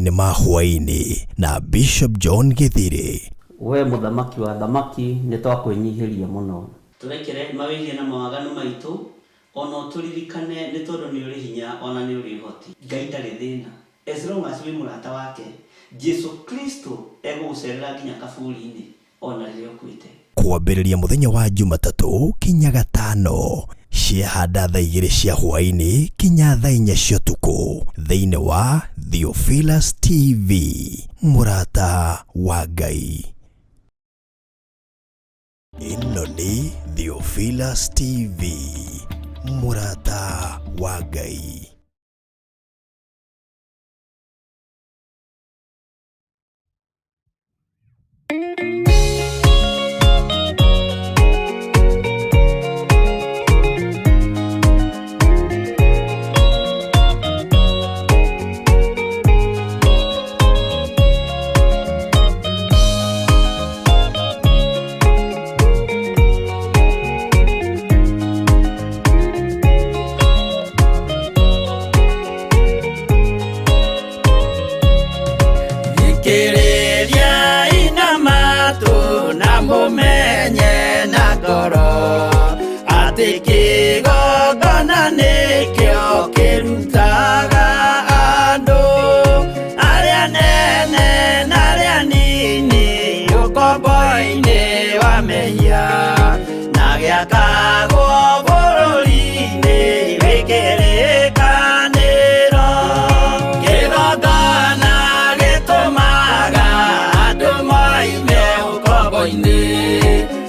Mathaa-inĩ ma hwaĩ-inĩ na Bishop John Gĩthirĩ. We mũthamaki wa athamaki, nĩ twakwĩnyihĩria mũno. Tũrekere mawĩhia na mawaganu maitũ, ona ũtũririkane nĩ tondũ nĩ ũrĩ hinya ona nĩ ũrĩ ũhoti. Ngai ndarĩ thĩna as long as wĩ mũrata wake, Jesu Kristo egũgũcerera nginya kaburi-inĩ ona rĩrĩa ũkuĩte. Kwambĩrĩria mũthenya wa Jumatatũ kinya Gatano ciehanda thaa 2 cia hwaĩ-inĩ kinya thaa 4 cia ũtukũ thĩinĩ wa Theophilus TV, mũrata wa Ngai. Ĩno nĩ Theophilus TV, mũrata wa Ngai. Thikĩrĩriai na matũ na mũmenye na ngoro atĩ kĩgongona nĩkĩo kĩrutaga andũ arĩa nene na arĩa nini ũkombo-inĩ wa mehia na gĩakagwo bũrũri-inĩ wĩ kĩrĩkanĩro. Kĩgongona gĩtũmaga andũ moime ũkombo-inĩ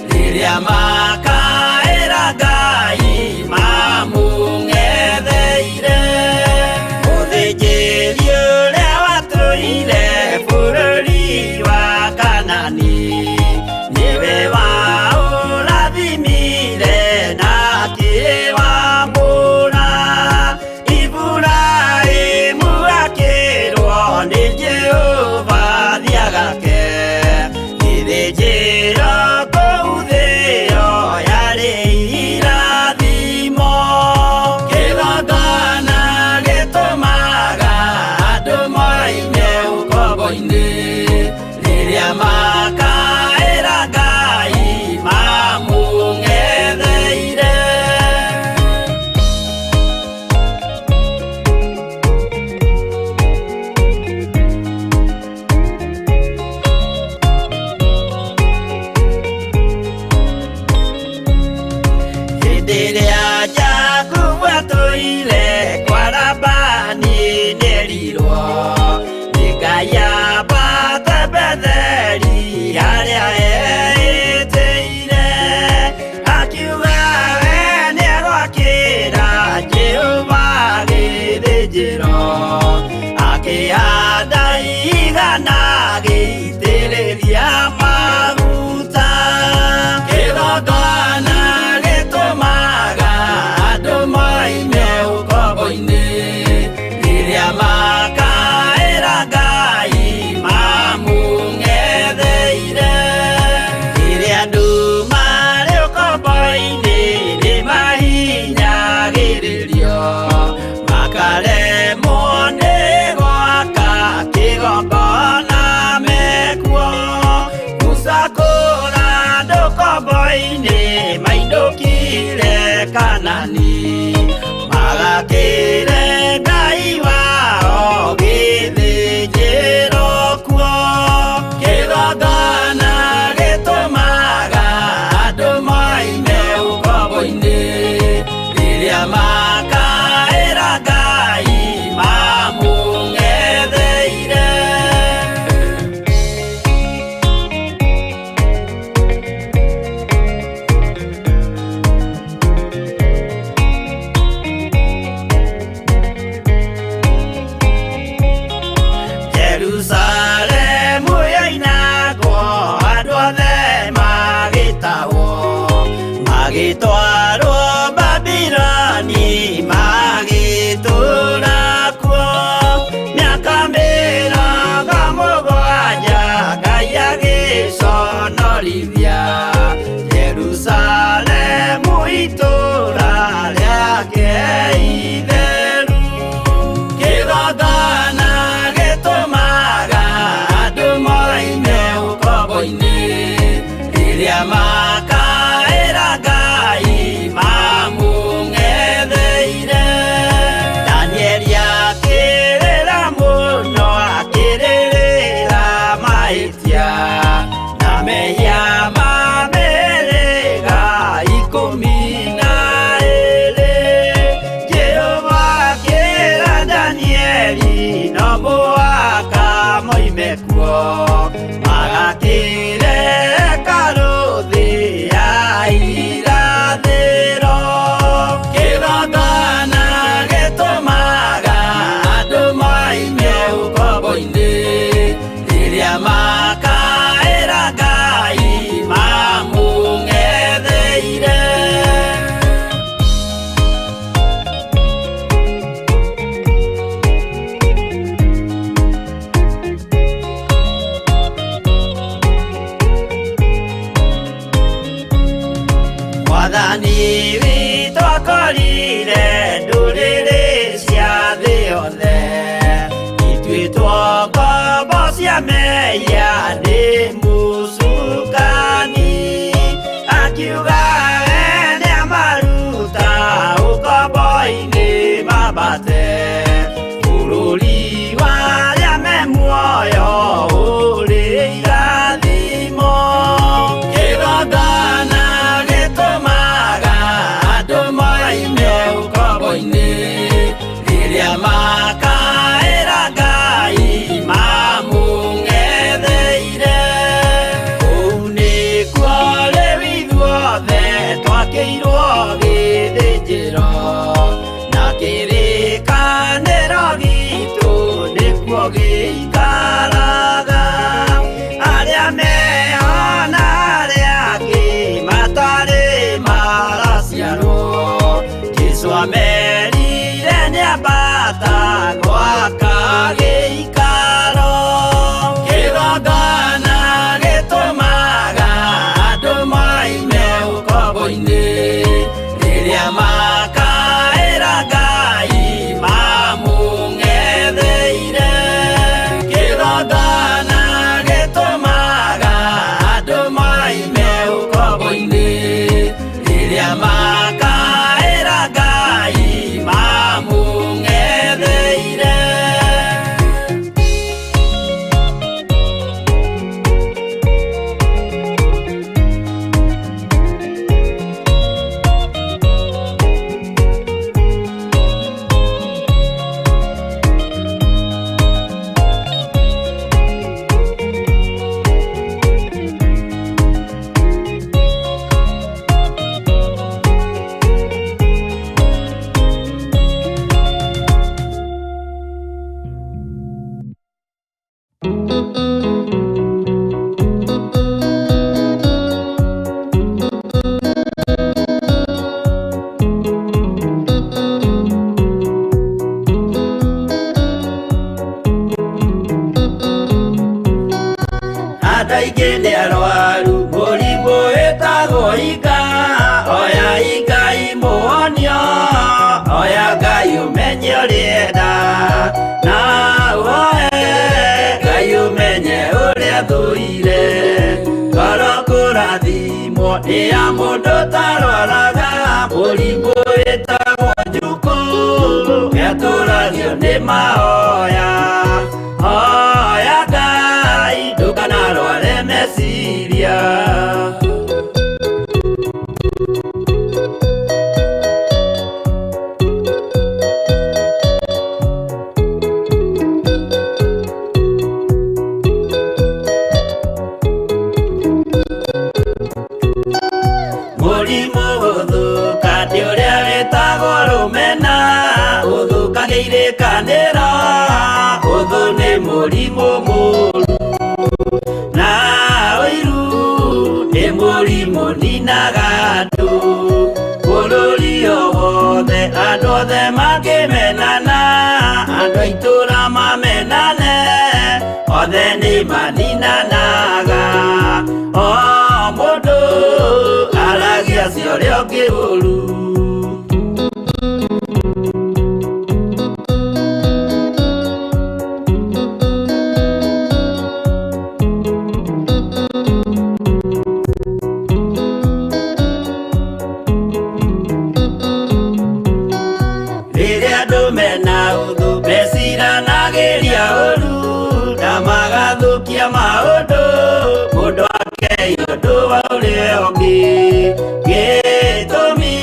rĩrĩa makaĩra Ngai mamũng'etheire. Mũthĩnjĩri ũrĩa watũire bũrũri wa Kanani nĩwe waũrathimire na akĩwamũra. Iburahĩmu akĩrwo nĩ Jehova thiagake gĩthĩnjĩro kũu thĩo yarĩ irathimo. Kĩgongona gĩtũmaga andũ moime ũkombo-inĩ rĩrĩa makaĩra Ngai mamũng'etheire. Hĩndĩ ĩrĩa Jakubu atũire kwa Labani nĩerirwo nĩ Ngai ambate Betheli harĩa eĩtĩire, akiuga we nĩegwakĩra Jehova gĩthĩnjĩro, akĩhanda igana agĩitĩrĩria maguta. Kĩgongona gĩtũmaga andũ moime ũkombo-inĩ rĩrĩa makaĩra Ngai mamũng'etheire. Rĩrĩa andũ marĩ ũkombo-inĩ nĩmahinyagĩrĩrio, makaremwo nĩ gwaka kĩgongona mekuo. Musa kũra andũ ũkombo-inĩ mainũkire Kanani, magakĩre Ngai wao gĩthĩnjĩro kuo. Kĩgongona gĩtũmaga andũ moime ũkombo-inĩ rĩrĩa makaĩra Ngai mamũng'etheire. Magakire karuthi ya irathĩro. Kĩgongona gĩtũmaga andũ moime ũkombo-inĩ, rĩrĩa makaĩra Ngai mamũng'etheire. Mwathani witũ akorire ndũrĩrĩ cia thĩ yothe, ituĩtwo ngombo cia mehia nĩ mũcukani. Akiuga we nĩamaruta ũkombo-inĩ mambate, bũrũri wa arĩa me muoyo ũrĩ irathimo. Kĩgongona gĩtũmaga andũ moime ũkombo-inĩ, rĩrĩa makaĩra Ngai mamũng'etheire. Kũu nĩkuo rĩu ithuothe twakĩirwo gĩthĩnjĩro, na kĩrĩkanĩro gitũ nĩkuo gĩikaraga. Arĩa meho na arĩa angĩ matarĩ maraciarwo, Jesũ amerire nĩambata gwaka gĩikaro. Kĩgongona gĩtũmaga andũ moime ũkombo-inĩ, rĩrĩa makaĩra Ngai mamũng'etheire. Kĩgongona gĩtũmaga andũ moime ũkombo-inĩ, rĩrĩa makaĩra Ngai mamũng'etheire. Andũ aingĩ nĩ arwaru mũrimũ wĩtagwo ika, oya Ngai mũhonio, oya Ngai ũmenye ũrĩenda, na ũhoe Ngai ũmenye ũrĩa thũire. Ngoro kũrathimwo nĩ ya mũndũ ũtarwaraga, mũrimũ wĩtagwo njukũ, nĩatũragio nĩ mahoya. Hoya Ngai ndũkanarware meciria. Mũrimũ gũthũka nĩ ũrĩa wĩtagwo rũmena, ũthũkagĩire kanĩro, ũthũ nĩ mũrimũ mũũru. Na ũiru nĩ mũrimũ ninaga andũ, bũrũri o wothe andũ othe makĩmenana, andũ a itũũra mamenane, othe nĩ maninanaga. O mũndũ aragia cia ũrĩa ũngĩ ũru. Rĩrĩa andũ mena ũthũ meciranagĩria ũru, na magathũkia maũndũ, mũndũ akei ũndũ wa ũrĩa ũngĩ. Gĩtũmi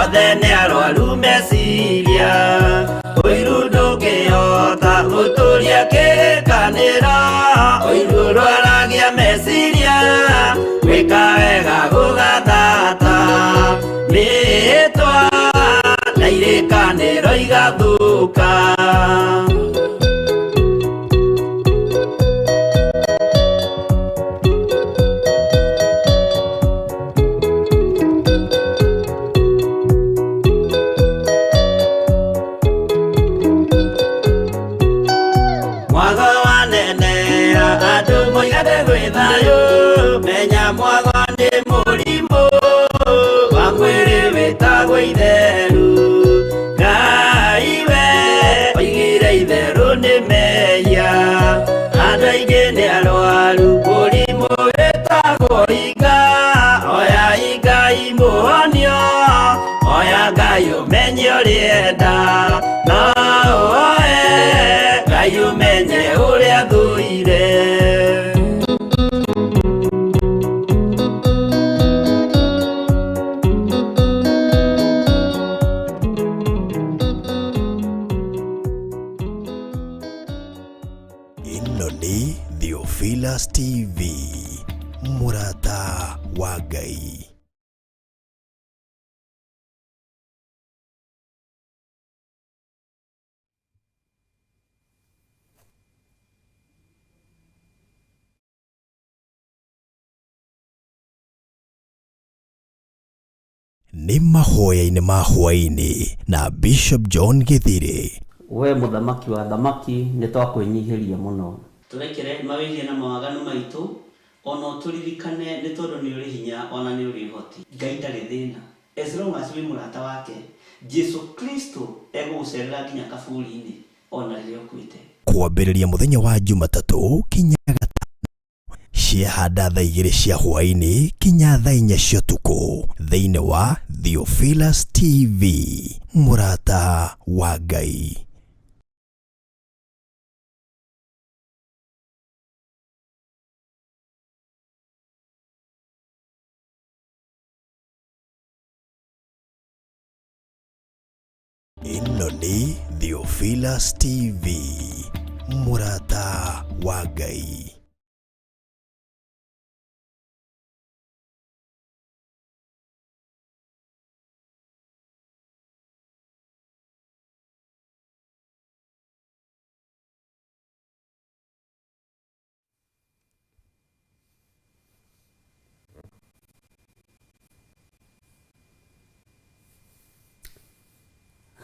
othe nĩ arwaru meciria, ũiru ndũngĩhota. Gũtũria kĩrĩkanĩro ũiru rwaragia meciria gwĩka wega gũgathata mĩĩtwa na irĩkanĩro igathũka. Mwago wanenea andũ moigate gwĩ thayũ menya mwago nĩ mũrimũ wa mwĩrĩ wĩtagwo itheru. Ngai we oigire itherũ nĩ mehia andũ aingĩ nĩ arwaru mũrimũ wĩtagwo inga oya Ngai mũhonio oya Ngai ũmenye ũrĩenda no oe Ngai ũmenye ũrĩa thũire. Ĩno nĩ Theophilus TV, mũrata wa Ngai. Nĩ mahoya-inĩ ma hwaĩ-inĩ na Bishop John Gĩthirĩ. We mũthamaki wa thamaki nĩ twakwĩnyihĩria mũno. Tũrekere mawĩhia na mawaganu maitũ ona ũtũririkane nĩ tondũ nĩ ũrĩ hinya ona nĩ ũrĩ ũhoti. Ngai ndarĩ thĩna as long as wĩ mũrata wake. Jesu Kristo egũgũcerera nginya kaburi-inĩ ona rĩrĩa ũkuĩte. Kwambĩrĩria mũthenya wa Jumatatũ kinya gatano ciahanda thaa 2 cia hwaĩ-inĩ kinya thaa 4 cia ũtukũ thĩinĩ wa Theophilus TV, mũrata wa Ngai. Ĩno nĩ Theophilus TV, mũrata wa Ngai.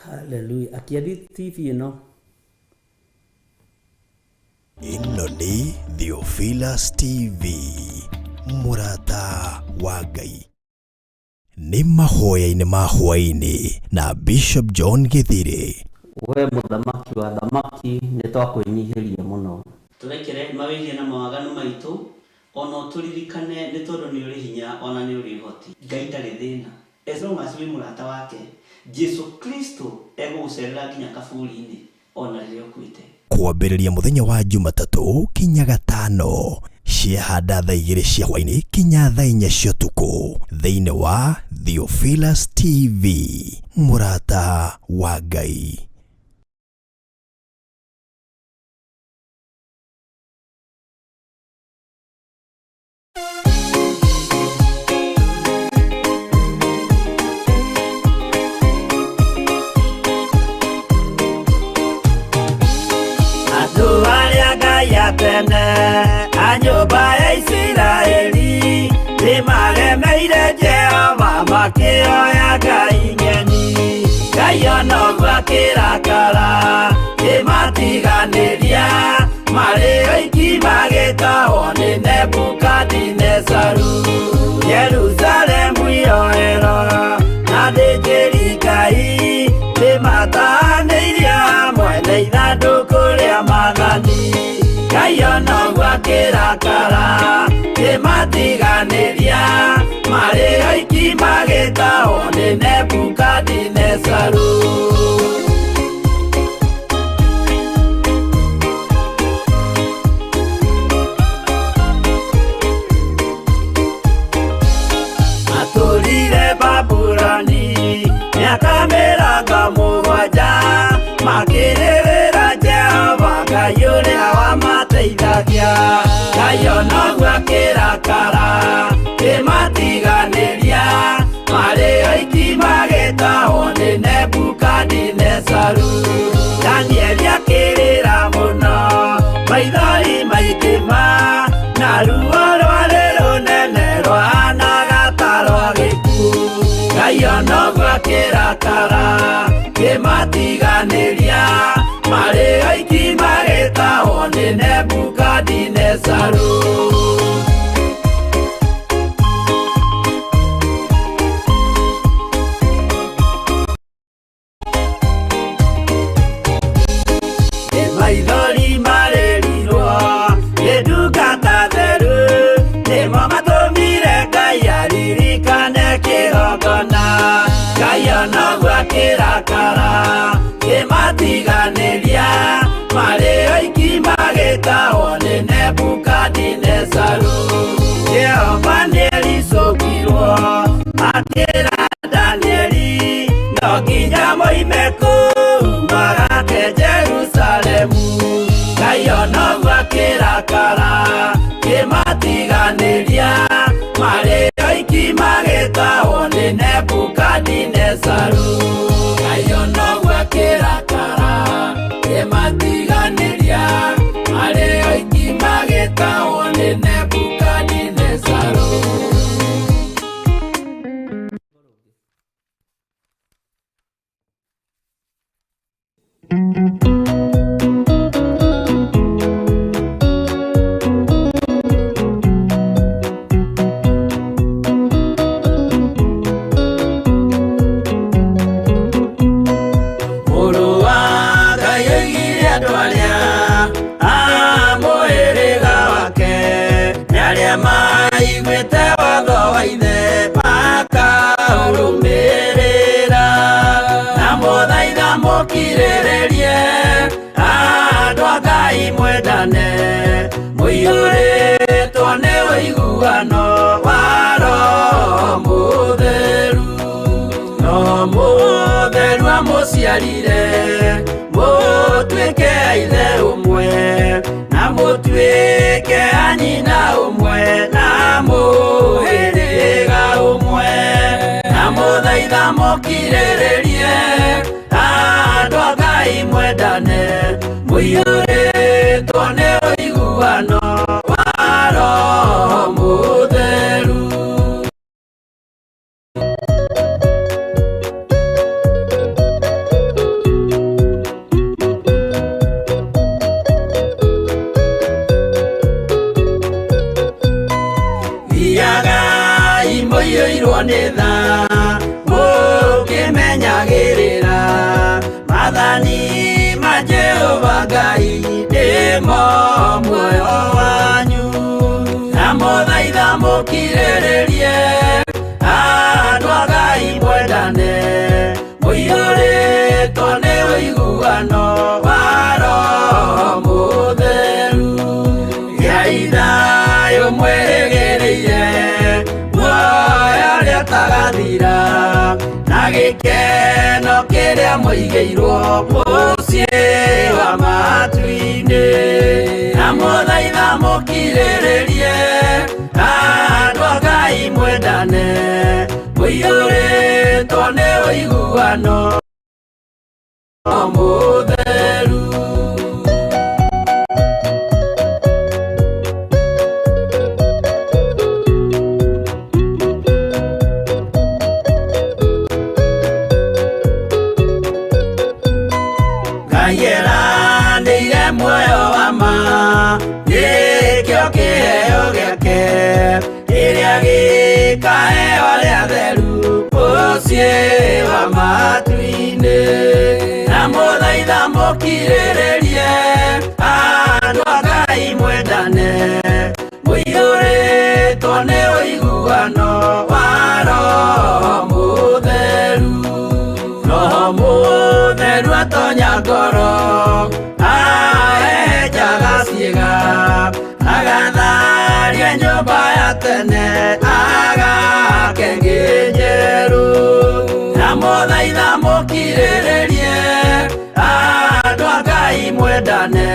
Hallelujah. Akiathi TV ĩno. Ĩno nĩ Theophilus TV, mũrata wa Ngai. Nĩ mahoya-inĩ ma hwaĩ-inĩ na Bishop John Gĩthirĩ. We mũthamaki wa thamaki nĩ twakwĩnyihĩria mũno. Tũrekere mawĩhia na mawaganu maitũ ona ũtũririkane nĩ tondũ nĩ ũrĩ hinya ona nĩ ũrĩ ũhoti. Ngai ndarĩ thĩna as long as wĩ mũrata wake. Jesu Kristo egũgũcerera nginya kaburi-inĩ ona rĩrĩa ũkuĩte. Kwambĩrĩria mũthenya wa Jumatatũ kinya gatano ciahanda thaa 2 cia hwaĩ-inĩ kinya thaa 4 cia ũtukũ thĩinĩ wa Theophilus TV, mũrata wa Ngai. Andũ arĩa Ngai atene a nyũmba ya Isiraeli nĩmaremeire Jehova makĩoya ngai ng'eni. Ngai ona ũguo akĩrakara kĩmatiganĩria marĩ oiki magĩtahwo nĩ Nebukadinezaru. Jerusalemu yoerwo na athĩnjĩri Ngai nĩmatahanĩirio hamwe na ithandũkũ rĩa maathani. Ngai ona ũguo akĩrakara kĩmatiganĩria marĩ oiki magĩtahwo nĩ Nebukadinezaru. Matũrire Babuloni mĩaka 70 makĩrĩrĩra Jehova Ngai Wamateithagia Ngai ona ũguo akĩrakara kĩmatiganĩria marĩ oiki magĩtahwo nĩ Nebukadinezaru. Danieli akĩrĩra mũno maithori maingĩ ma na ruo rwarĩ rũnene rwahanaga ta rwa gĩkuũ. Ngai ona ũguo akĩrakara kĩmatiganĩria marĩ oiki magĩtahwo nĩ Nebukadinezaru. Maithori marĩrirwo nĩ ndungata theru nĩmo matũmire Ngai aririkane kĩgongona. Ngai ona ũguo akĩrakara kĩmatiganĩria marĩ oiki magĩtahwo nĩ Nebukadinezaru. Jehova nĩericũkirwo akĩra Danieli no nginya moime kũu magake Jerusalemu. Ngai ona ũguo akĩrakara kĩmatiganĩria marĩ oiki magĩtahwo nĩ Nebukadinezaru. Ngai ona ũguo akĩrakara kĩmatiganĩria marĩ oiki magĩtahwo nĩ Nebukadinezaru. Mũrũ wa Ngai oigire andũ arĩa a mũhĩrĩga wake nĩ arĩa maiguĩte watho wa ithe makaũrũmĩrĩra. Na mũthaitha mũkirĩrĩrie andũ a Ngai mwendane mũiyũrĩtwo nĩ ũiguano wa Roho Mũtheru. No Mũtheru amũciarire mũtuĩke a ithe ũmwe na mũtuĩke a nyina ũmwe na mũhĩrĩga ũmwe. Na mũthaitha mũkirĩrĩrie andũ a Ngai mwendane mũiyũrĩtwo nĩ ũiguano wa Roho Mũtheru. Thiagai mũiyũirwo nĩ tha mũkĩmenyagĩrĩra maathani ma Jehova Ngai nĩmo muoyo wanyu. Na mũthaitha mũkirĩrĩrie andũ a Ngai mwendane mũiyũrĩtwo nĩ ũiguano wa Roho Mũtheru. Gĩai thayũ mwĩrĩgĩrĩire muoyo ũrĩa ũtagathira na gĩkeno kĩrĩa mũigĩirwo mũciĩ wa matu-inĩ. Na mũthaitha mũkirĩrĩrie andũ a Ngai mwendane mũiyũrĩtwo nĩ ũiguano Mũtheru. Ngai eranĩire muoyo wa ma nĩkĩo kĩheo gĩake kĩrĩa gĩkaheo arĩa atheru mũciĩ wa matu-inĩ. Na mũthaitha mũkirĩrĩrie andũ a Ngai mwendane mũiyũrĩtwo nĩ ũiguano wa Roho Mũtheru. Roho Mũtheru atonya ngoro ahehenjaga ciĩga agatharia nyũmba ya tene agake ĩngĩ njerũ. Na mũthaitha mũkirĩrĩrie andũ a Ngai mwendane.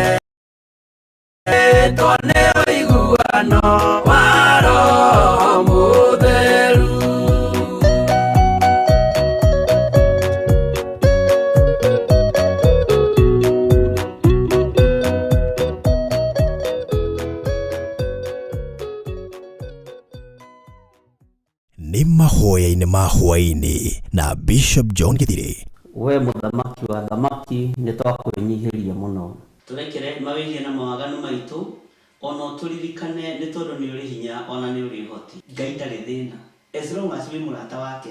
Twendetwo nĩ ũiguano wa Roho Mũtheru. Nĩ mahoya-inĩ ma hwaĩ-inĩ na Bishop John Githire. We mũthamaki wa thamaki, nĩ twakwĩnyihĩria mũno. Tũrekere mawĩhia na mawaganu maitũ, ona ũtũririkane nĩ tondũ nĩ ũrĩ hinya ona nĩ ũrĩ ũhoti. Ngai ndarĩ thĩna. As long as wĩ mũrata wake,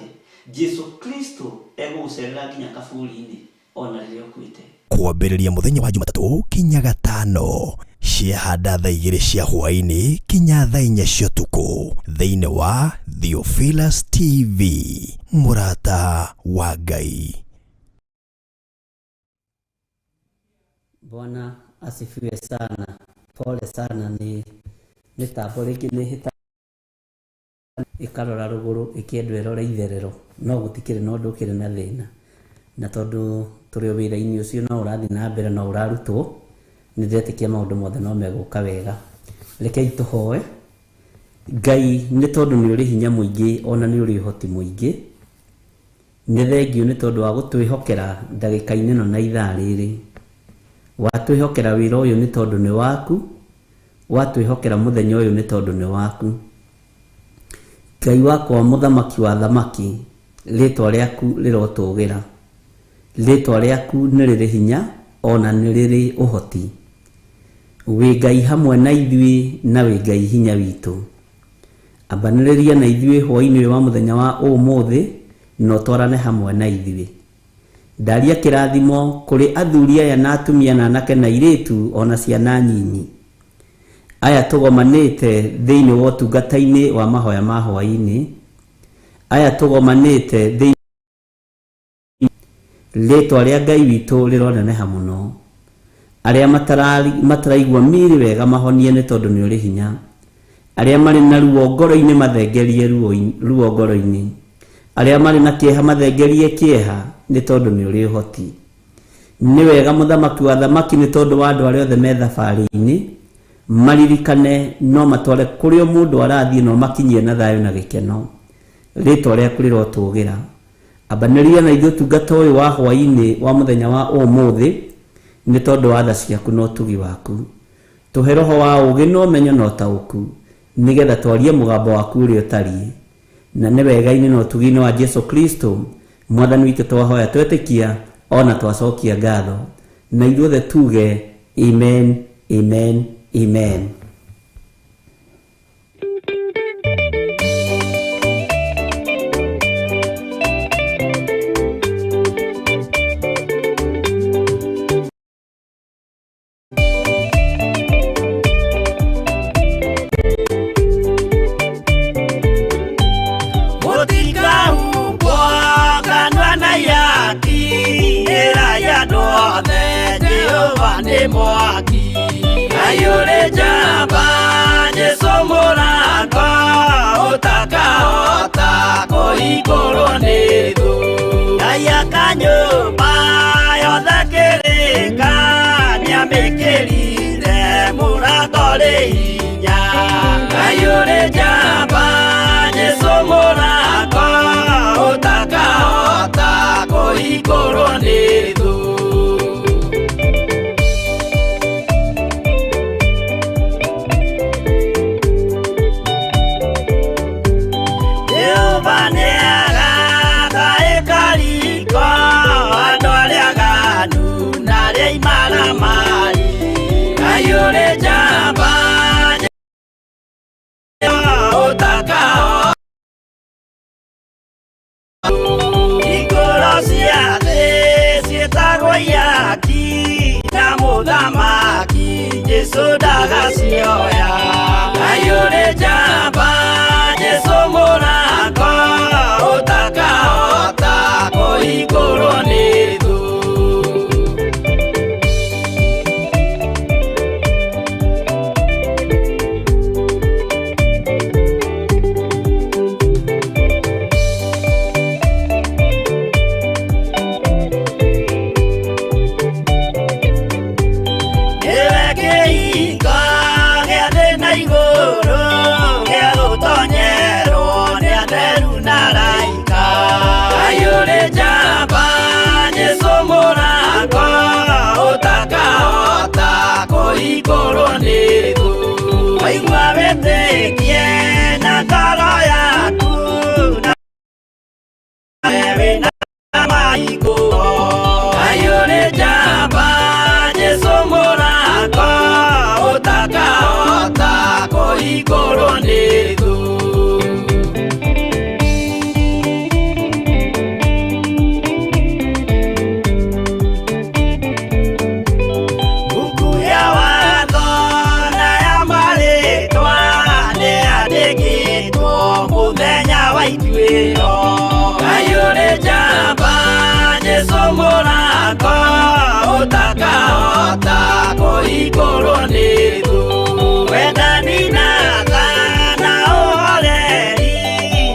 Jesu Kristo egũgũcerera nginya kaburi-inĩ ona rĩrĩa ũkuĩte. Kwambĩrĩria mũthenya wa Jumatatũ kinya Gatano, ciahanda thaa 2 cia hwaĩ-inĩ kinya thaa 4 cia ũtukũ thĩinĩ wa Theophilus TV, mũrata wa Ngai. Bwana asifiwe sana. Pole sana nĩ mĩtambo rĩngĩ nĩ hĩta ĩkarora rũgũrũ ĩkĩendwo ĩrore itherero, no gũtikĩrĩ na ũndũ ũkĩrĩ na thĩna, na tondũ tũrĩ o wĩra-inĩ ũcio no ũrathiĩ na mbere no ũrarutwo, nĩ ndĩretĩkia maũndũ mothe no megũka wega. Rekei tũhoe. Ngai, nĩ tondũ nĩ ũrĩ hinya mũingĩ ona nĩ ũrĩ ũhoti mũingĩ, nĩ thengiũ nĩ tondũ wa gũtwĩhokera ndagĩka-inĩ ĩno na ithaa rĩrĩ. Watwĩhokera wĩra ũyũ nĩ tondũ nĩ waku, watwĩhokera mũthenya ũyũ nĩ tondũ nĩ waku. Ngai wakwa, mũthamaki wa thamaki, rĩtwa rĩaku rĩrotũgĩra. Rĩtwa rĩaku nĩ rĩrĩ hinya ona nĩ rĩrĩ ũhoti. Wĩ Ngai hamwe na ithuĩ na wĩ Ngai hinya witũ. Ambanĩrĩria na ithuĩ hwaĩ-inĩ ũyũ wa mũthenya wa ũmũthĩ na ũtwarane hamwe na ithuĩ. Ndaria kĩrathimo kũrĩ athuri aya na atumia na anake na airĩtu ona ciana nyinyi. Aya tũgomanĩte thĩinĩ wa ũtungata-inĩ wa mahoya ma hwaĩ-inĩ. Aya tũgomanĩte thĩinĩ rĩtwa rĩa Ngai witũ rĩroneneha mũno. Arĩa mataraigua mĩĩrĩ wega mahonie nĩ tondũ nĩ ũrĩ hinya. Arĩa marĩ na ruo ngoro-inĩ mathengerie ruo ngoro-inĩ. Arĩa marĩ na kĩeha mathengerie kĩeha nĩ tondũ nĩ ũrĩ ũhoti. Nĩ wega mũthamaki wa thamaki nĩ tondũ wa andũ arĩa othe me thabarĩ-inĩ, maririkane no matware kũrĩa mũndũ arathiĩ no makinyie na thayũ na gĩkeno. Rĩtwa rĩaku rĩrotũgĩra. Ambanĩria na ithuĩ ũtungata ũyũ wa hwaĩ-inĩ wa mũthenya wa ũmũthĩ nĩ tondũ wa tha ciaku na ũtugi waku. Tũhe roho wa ũũgĩ na ũmenyo na ũtaũku nĩgetha twarie mũgambo waku ũrĩa ũtariĩ. Na nĩ wega-inĩ na ũtugi-inĩ wa Jesu Kristo mwathani witũ twahoya twetĩkia ona twacokia ngatho, na ithuothe tuge amen, amen, amen. Mwaki ayure jamba Jesu mũrango ũtakahota kũhingũrwo nĩ thũ. Ngai akanyũmba yothe kĩrĩka nĩamĩkĩrire mũrango rĩ hinya. Ngai ũrĩ njamba Jesu mũrango ũtakahota kũhingũrwo nĩ thũ. Jesu ndagacioya. Ngai ũrĩ njamba Jesu mũrango ũtakahota kũhingũrwo nĩ thũ. kũhingũrwo nĩ thũ. Waigua wĩtĩkie na ngoro yaku, na wĩna mahingũro. Ngai ũrĩ njamba, Jesũ mũrango, ũtakahota kũhingũrwo nĩ thũ. Buku ya watho na ya marĩtwa nĩyandĩkĩtwo mũthenya wa ituĩro. Ngai ũrĩ njamba, Jesũ mũrango, ũtakahota kũhingũrwo nĩ thũ. Wendani na tha na ũhoreri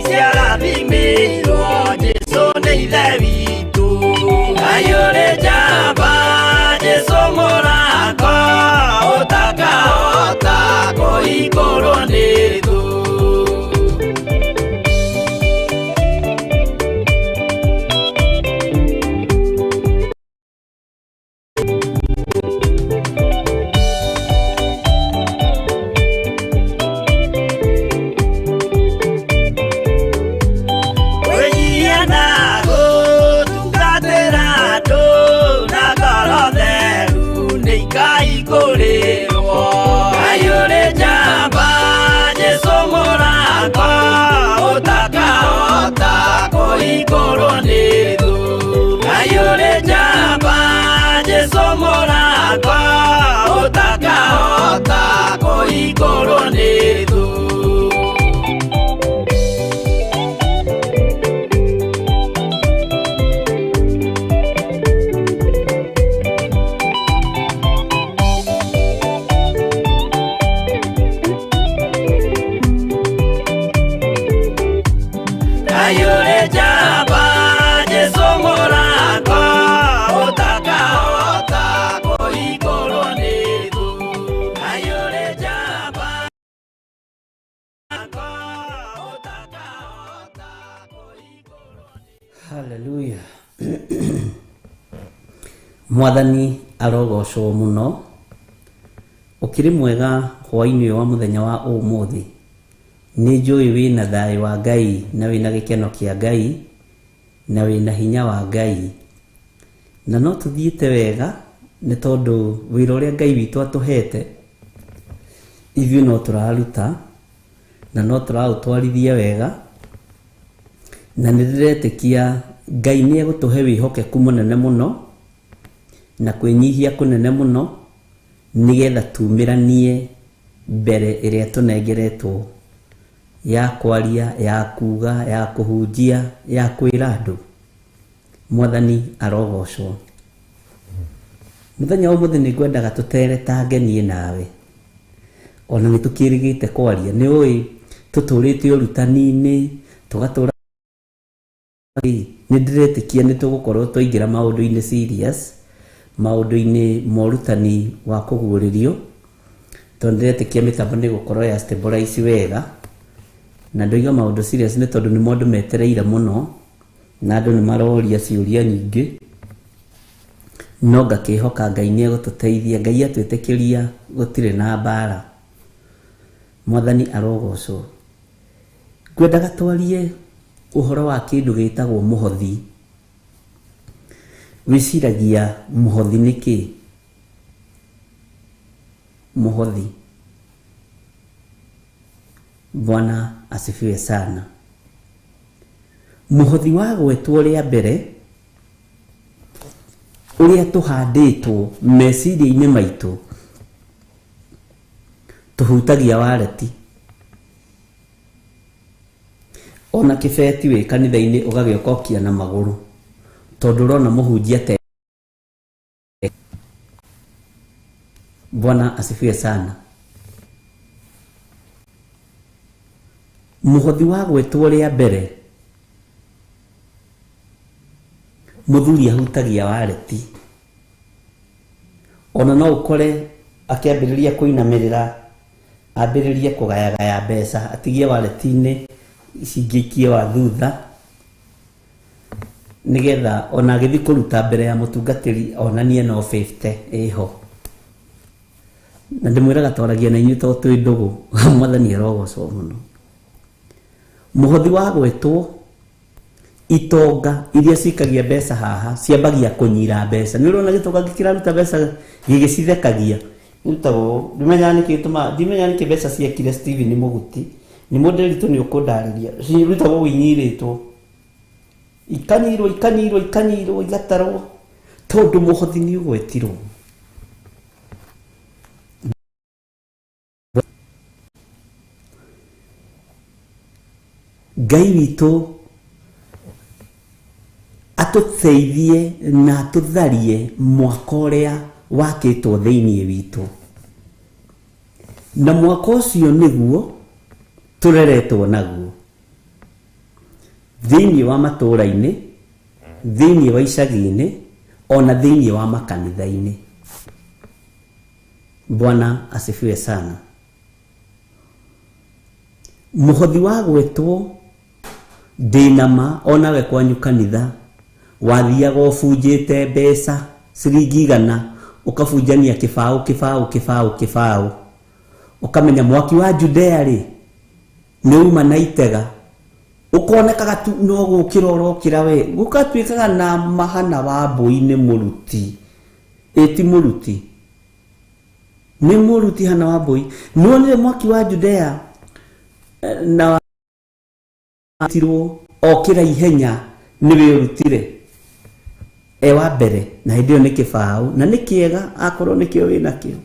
ciarathimĩirwo Jesũ nĩ Ithe witũ. Ngai ũrĩ njamba, Jesũ mũrango, ũtakahota kũhingũrwo nĩ thũ. Kwĩnyihia na gũtungatĩra andũ na ngoro theru nĩ ikahingũrĩrwo. Ngai ũrĩ njamba, Jesũ mũrango, ũtakahota kũhingũrwo nĩ thũ. Ngai ũrĩ njamba, Jesũ mũrango, ũtakahota kũhingũrwo nĩ thũ. Ngai ũrĩ njamba, Jesũ mũrango, ũtakahota kũhingũrwo nĩ thũ. Ngai ũrĩ njamba, ũtakahota kũhingũrwo nĩ thũ. Haleluya. Mwathani arogocwo mũno. Ũkĩrĩ mwega hwaĩ-inĩ ũyũ wa mũthenya wa ũmũthĩ. Nĩ njũĩ wĩna thayũ wa Ngai na wĩna gĩkeno kĩa Ngai na wĩna hinya wa Ngai. Na no tũthiĩte wega nĩ tondũ wĩra ũrĩa Ngai witũ atũhete ithuĩ no tũraruta na no tũraũtwarithia wega, na nĩ ndĩretĩkia Ngai nĩ egũtũhe wĩhokeku mũnene mũno na kwĩnyihia kũnene mũno nĩgetha tumĩranie mbere ĩrĩa tũnengeretwo ya kwaria, ya kuga, ya kũhunjia, ya kwĩra andũ. Mwathani arogocwo. Mũthenya wa ũmũthĩ nĩ ngwendaga tũteretange niĩ nawe. Ona nĩ tũkĩrĩgĩte kwaria, nĩ ũĩ tũtũrĩte ũrutani-inĩ, tũgatũra nĩ ndĩretĩkia nĩ tũgũkorwo twaingĩra maũndũ-inĩ serious, maũndũ-inĩ ma ũrutani wa kũguũrĩrio, tondũ ndĩretĩkia mĩtambo nĩ ĩgũkorwo ya stabilize wega. Na ndoiga maũndũ serious nĩ tondũ nĩmo andũ metereire mũno, na andũ nĩ maroria ciũria nyingĩ, no ngakĩhoka Ngai nĩ egũtũteithia. Ngai atwĩtĩkĩria gũtirĩ na mbara. Mwathani arogocwo. Ngwendaga twarie ũhoro wa kĩndũ gĩtagwo mũhothi. Wĩciragia mũhothi nĩ kĩ? Mũhothi. Bwana asifiwe sana. Mũhothi wa gwetwo rĩa mbere ũrĩa tũhandĩtwo meciria-inĩ maitũ tũhutagia wareti. Ona kĩbeti wĩ kanitha-inĩ ũgagĩũka ũkia na magũrũ tondũ ũrona mũhunjia te. Bwana asifiwe sana. Mũhothi wa gwetwo rĩa mbere mũthuri ahutagia wareti. Ona no ũkore akĩambĩrĩria kũinamĩrĩra, ambĩrĩrie kũgayagaya mbeca, atigie wareti-inĩ ici ingĩ ikie wa thutha, nĩgetha ona agĩthiĩ kũruta mbere ya mũtungatĩri onanie no 50 ĩho. Na ndĩmwĩraga twaragia na inyuĩ tondũ twĩ ndũgũ. Mwathani arogocwo mũno. Mũhothi wa gwetwo, itonga iria cikagia mbeca haha ciambagia kũnyira mbeca. Nĩ ũrona gĩtonga gĩkĩraruta mbeca gĩgĩcithekagia. Rutagwo ndimenyaga nĩkĩ gĩtũmaga, ndimenyaga nĩkĩ mbeca ciekire Steven Mũguti. Nĩ mũndĩritũ nĩ ũkũndarĩria. Cirutagwo inyirĩtwo. Ikanyirwo, ikanyirwo, ikanyirwo, igatarwo. Tondũ mũhothi nĩ ũgwetirwo. Ngai witũ atũteithie na atũtharie mwaka ũrĩa wakĩtwo thĩinĩ witũ. Na mwaka ũcio nĩguo tũreretwo naguo. Thĩinĩ wa matũũra-inĩ, thĩinĩ wa icagi-inĩ, ona thĩinĩ wa makanitha-inĩ. Bwana asifiwe sana. Mũhothi wa gwetwo ndĩnama onawe kwanyu kanitha wathiaga ũbunjĩte mbeca ciringi igana ũkabunjania kĩbaũ kĩbaũ kĩbaũ kĩbaũ, ũkamenya mwaki wa Judea rĩ nĩ uma na itega, ũkonekaga tu no gũkĩra ũrokĩra we, gũgatuĩkaga na mahana wa mbũi nĩ mũruti. Ĩ ti mũruti, nĩ mũruti hana wa mbũi. Nĩwonire mwaki wa Judea na tirwo okĩra ihenya nĩwe ũrutire e wa mbere, na hĩndĩ ĩyo nĩ kĩbaũ na nĩ kĩega akorwo nĩkĩo wĩnakĩo.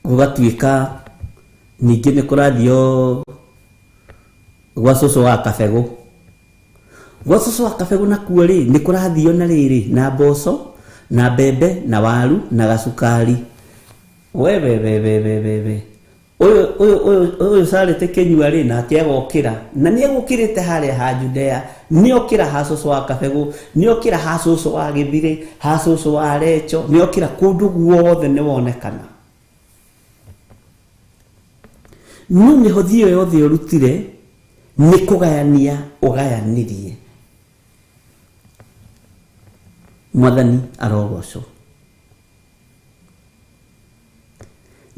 Gũgatuĩka ningĩ nĩ kũrathio gwa cũcũ wa kabegũ. Gwa cũcũ wa kabegũ nakuo rĩ nĩ kũrathio na rĩrĩ na mboco na mbembe na waru na gacukari. We we we we we we we ũyũ ũyũ ũyũ ũyũ carĩte kĩnyua rĩ nake agokĩra, na nĩ egũkĩrĩte harĩa ha Judea, nĩ okĩra ha cũcũ wa kabegũ, nĩ okĩra ha cũcũ wa gĩthirĩ, ha cũcũ wa recho, nĩ okĩra kũndũ guothe nĩ wonekana. No mĩhothi ĩyo yothe ũrutire nĩ kũgayania ũgayanirie. Mwathani arogocwo.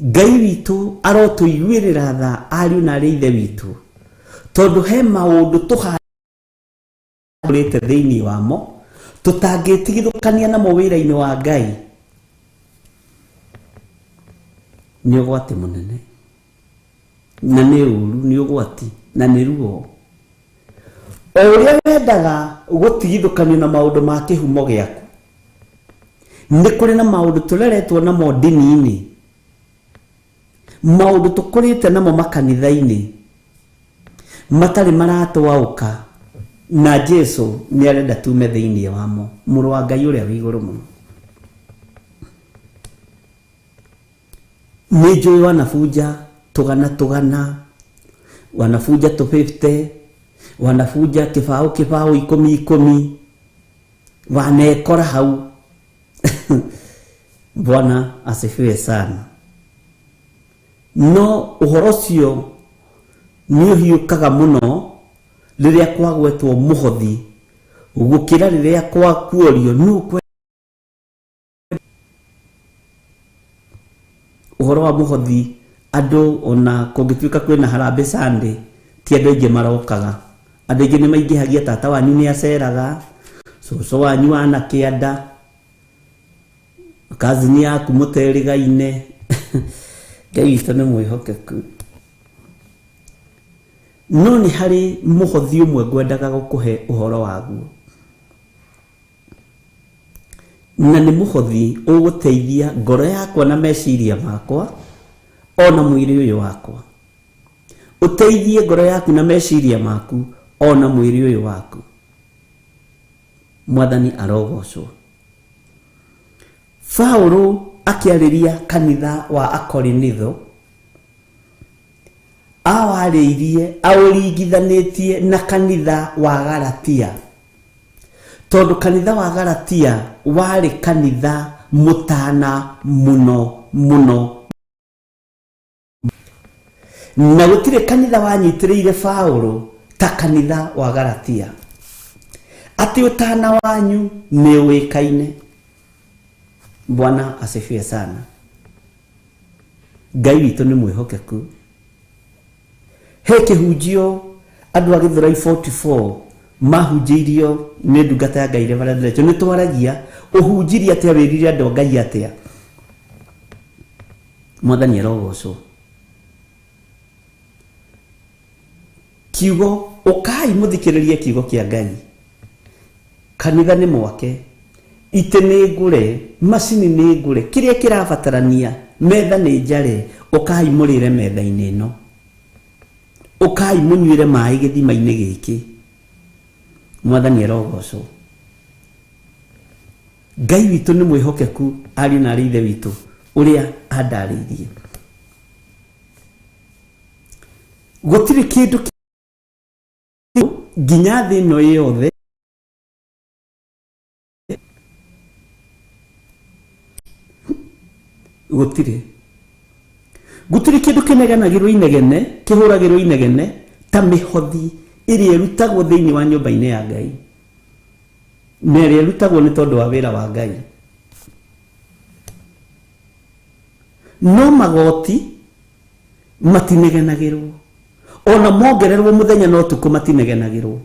Ngai witũ arotũiguĩrĩra tha ariũ na arĩ ithe witũ, tondũ he maũndũ tũhandĩte thĩinĩ wamo tũtangĩtigithũkania namo wĩra-inĩ wa Ngai. Nĩ ũgwati mũnene na nĩ ũru, nĩ ũgwati na nĩ ruo. O ũrĩa wendaga gũtigithũkanio na maũndũ ma kĩhumo gĩaku, nĩ kũrĩ na maũndũ tũreretwo namo ndini-inĩ, maũndũ tũkũrĩte namo makanitha-inĩ matarĩ maratwaũka, na Jesu nĩ arenda tume thĩinĩ wamo, mũrũ wa Ngai ũrĩa wĩ igũrũ mũno. Nĩ njũĩ wanabunja tũgana tũgana, wanabunja tũ 50, wanabunja kĩbaũ kĩbaũ ikũmi ikũmi, wanekora hau. Bwana asifiwe sana. No ũhoro ũcio nĩ ũhiũkaga mũno rĩrĩa kwagwetwo mũhothi gũkĩra rĩrĩa kwakuorio nũ ũhoro wa mũhothi. Andũ ona kũngĩtuĩka kwĩna harambee Sunday, ti andũ aingĩ marokaga. Andũ aingĩ nĩ maingĩhagia tata wanyu nĩ aceraga, cũcũ wanyu wana kĩanda, kazini yaku mũterĩgaine. Ngai witũ nĩ mwĩhokeku. No nĩ harĩ mũhothi ũmwe ngwendaga gũkũhe ũhoro waguo, na nĩ mũhothi ũgũteithia ngoro yakwa na meciria makwa ona mwĩrĩ ũyũ wakwa. Ũteithie ngoro yaku na meciria maku ona mwĩrĩ ũyũ waku. Mwathani arogocwo. Paũlũ akĩarĩria kanitha wa Akorinitho awarĩirie aũringithanĩtie na kanitha wa Galatia, tondũ kanitha wa Galatia warĩ kanitha mũtana mũno mũno, na gũtirĩ kanitha wanyitĩrĩire Paũlũ ta kanitha wa Galatia. Atĩ ũtana wanyu nĩ ũĩkaine. Bwana asifiwe sana. Ngai witũ nĩ mwĩhokeku. He kĩhunjio andũ a Gĩthũrai 44 mahunjĩirio nĩ ndungata ya Ngai Reverend Rachel. Nĩ twaragia ũhunjirie atĩa, wĩrire andũ a Ngai atĩa. Mwathani arogocwo. Kiugo ũkai mũthikĩrĩrie kiugo kĩa Ngai. Kanitha nĩ mwake, itĩ nĩ ngũre, macini nĩ ngũre, kĩrĩa kĩrabatarania, metha nĩ njare, ũkai mũrĩre metha-inĩ ĩno, ũkai mũnyuĩre maĩ gĩthima-inĩ gĩkĩ. Mwathani arogocwo. Ngai witũ nĩ mwĩhokeku, ariũ na arĩ ithe witũ ũrĩa andarĩirie. Gũtirĩ kĩndũ nginya thĩ ĩno yothe gũtirĩ kĩndũ kĩnegenagĩrwo inegene, kĩhũragĩrwo inegene ta mĩhothi ĩrĩa ĩrutagwo thĩinĩ wa nyũmba-inĩ ya Ngai, na ĩrĩa ĩrutagwo nĩ tondũ wa wĩra wa Ngai. No magoti matinegenagĩrwo, ona mongererwo mũthenya na ũtukũ matinegenagĩrwo.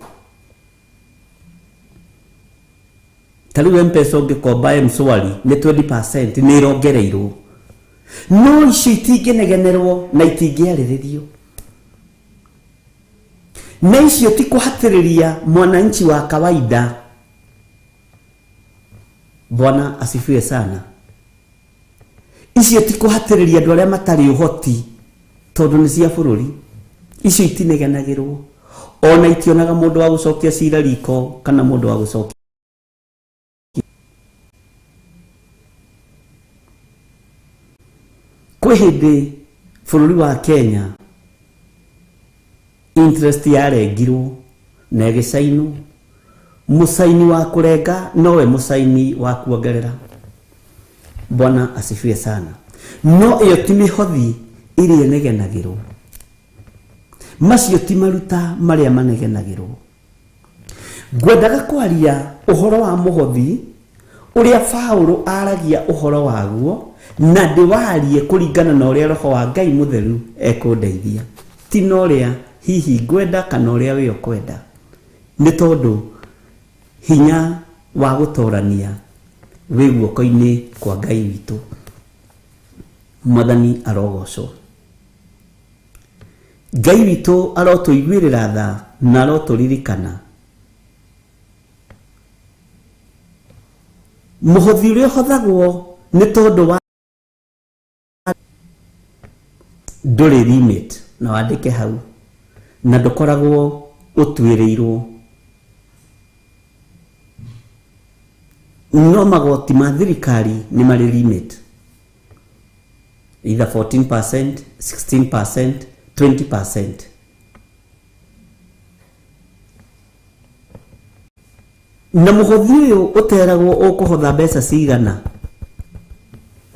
Ta rĩu M-Pesa ũngĩkomba M-Shwari nĩ 20% nĩ ĩrongereirwo, no icio itingĩnegenerwo na itingĩarĩrĩrio. Na icio ti kũhatĩrĩria mwananchi wa kawaida. Bwana asifiwe sana. Icio ti kũhatĩrĩria andũ arĩa matarĩ ũhoti tondũ nĩ cia bũrũri. Icio itinegenagĩrwo, ona itionaga mũndũ wa gũcokia cira riko kana mũndũ wa gũcokia. Kwĩ hĩndĩ bũrũri wa Kenya interest yarengirwo na ĩgĩcainwo. Mũcaini wa kũrenga nowe mũcaini wa kuongerera. Bwana asifiwe sana. No ĩyo ti mĩhothi ĩrĩa ĩnegenagĩrwo, macio ti maruta marĩa manegenagĩrwo. Ngwendaga kwaria ũhoro wa mũhothi ũrĩa Paũlũ aragia ũhoro waguo, na ndĩwarie kũringana na ũrĩa Roho wa Ngai Mũtheru ekũndeithia, ti na ũrĩa hihi ngwenda kana ũrĩa we ũkwenda, nĩ tondũ hinya wa gũtorania wĩ guoko-inĩ kwa Ngai witũ. Mwathani arogocwo. Ngai witũ arotũiguĩrĩra tha na arotũririkana. Mũhothi ũrĩa ũhothagwo nĩ tondũ wa ndũrĩ limit, na wandĩke hau, na ndũkoragwo ũtuĩrĩirwo. No magoti ma thirikari nĩ marĩ limit, either 14%, 16%, 20%. Na mũhothi ũyũ ũteragwo ũkũhotha mbeca cigana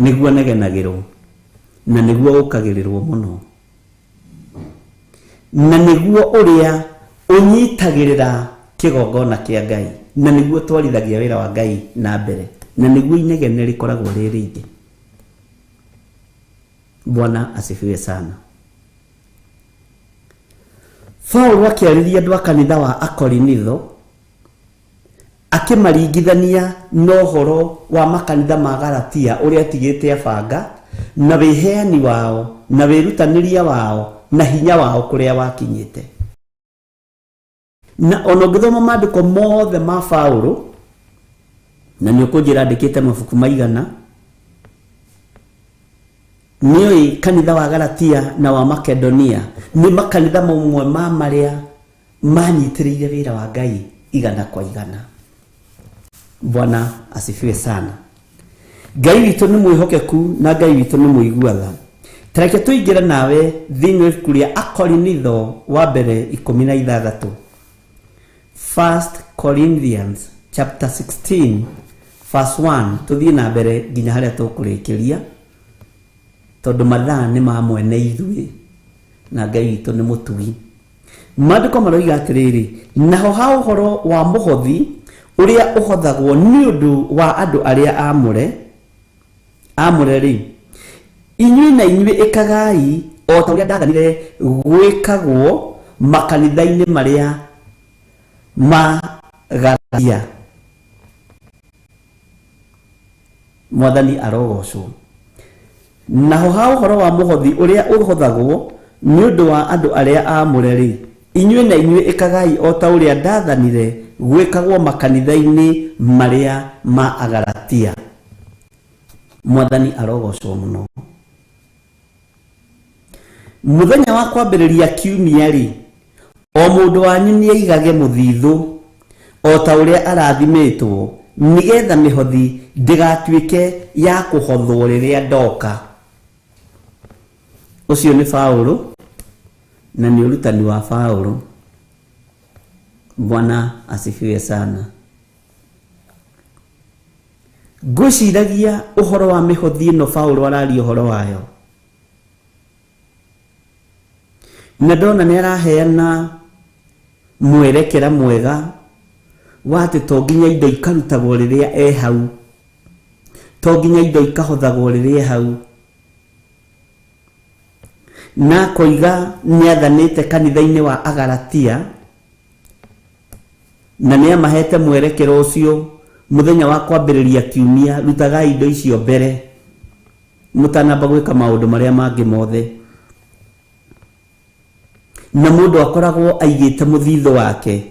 nĩguo negenagĩrwo, na nĩguo ũkagĩrĩrwo mũno, na nĩguo ũrĩa ũnyitagĩrĩra kĩgongona kĩa Ngai, na nĩguo twarithagia wĩra wa Ngai na mbere, na nĩguo inegene rĩkoragwo rĩ rĩingĩ. Bwana asifiwe sana. Paũlũ akĩarĩria andũ a kanitha wa Akorinitho akĩmaringithania na ũhoro wa makanitha ma Galatia ũrĩa atigĩte abanga, na wĩheani wao, na wĩrutanĩria wao, na hinya wao kũrĩa wakinyĩte. Na ona ũngĩthoma maandĩko mothe ma Paũlũ, na nĩ ũkũnjĩra andĩkĩte mabuku maigana, nĩũĩ kanitha wa Galatia na wa Makedonia nĩ makanitha mamwe ma marĩa manyitĩrĩire wĩra wa Ngai igana kwa igana. Bwana asifiwe sana. Ngai witũ nĩ mwĩhokeku na Ngai witũ nĩ mũigua tha. Tareke tũingĩre nawe thĩinĩ wa ibuku rĩa Akorinitho wa mbere 16. 1 Corinthians chapter 16 verse 1, tũthiĩ na mbere nginya harĩa tũkũrĩkĩria, tondũ mathaa nĩ ma mwene ithuĩ na Ngai witũ nĩ mũtugi. Maandĩko maroiga atĩrĩrĩ, naho ha ũhoro wa mũhothi ũrĩa ũhothagwo nĩ ũndũ wa andũ arĩa aamũre, Amũre rĩ, inyuĩ na inyuĩ ĩkagai o ta ũrĩa ndathanire gwĩkagwo makanitha-inĩ marĩa ma Galatia. Mwathani arogocwo. Naho ha ũhoro wa mũhothi ũrĩa ũhothagwo nĩ ũndũ wa andũ arĩa aamũre rĩ, inyuĩ na inyuĩ ĩkagai o ta ũrĩa ndathanire gwĩkagwo makanitha-inĩ marĩa ma Agalatia. Mwathani arogocwo mũno. Mũthenya wa kwambĩrĩria kiumia rĩ, o mũndũ wanyu nĩaigage mũthithũ o ta ũrĩa arathimĩtwo, nĩgetha mĩhothi ndĩgatuĩke ya kũhothwo rĩrĩa ndoka. Ũcio nĩ Paũlũ na nĩ ũrutani wa Paũlũ. Bwana asifiwe sana. Ngwĩciragia ũhoro wa mĩhothi ĩno Paũlũ araria ũhoro wayo, na ndona nĩ araheana mwerekera mwega wa atĩ to nginya indo ikarutagwo rĩrĩa e hau, to nginya indo ikahothagwo rĩrĩa e hau. Na akoiga nĩ athanĩte kanitha-inĩ wa Agalatia na nĩ amahete mwerekero ũcio mũthenya wa kwambĩrĩria kiumia, rutagai indo icio mbere mũtanamba gwĩka maũndũ marĩa mangĩ mothe. Na mũndũ akoragwo aigĩte mũthithũ wake,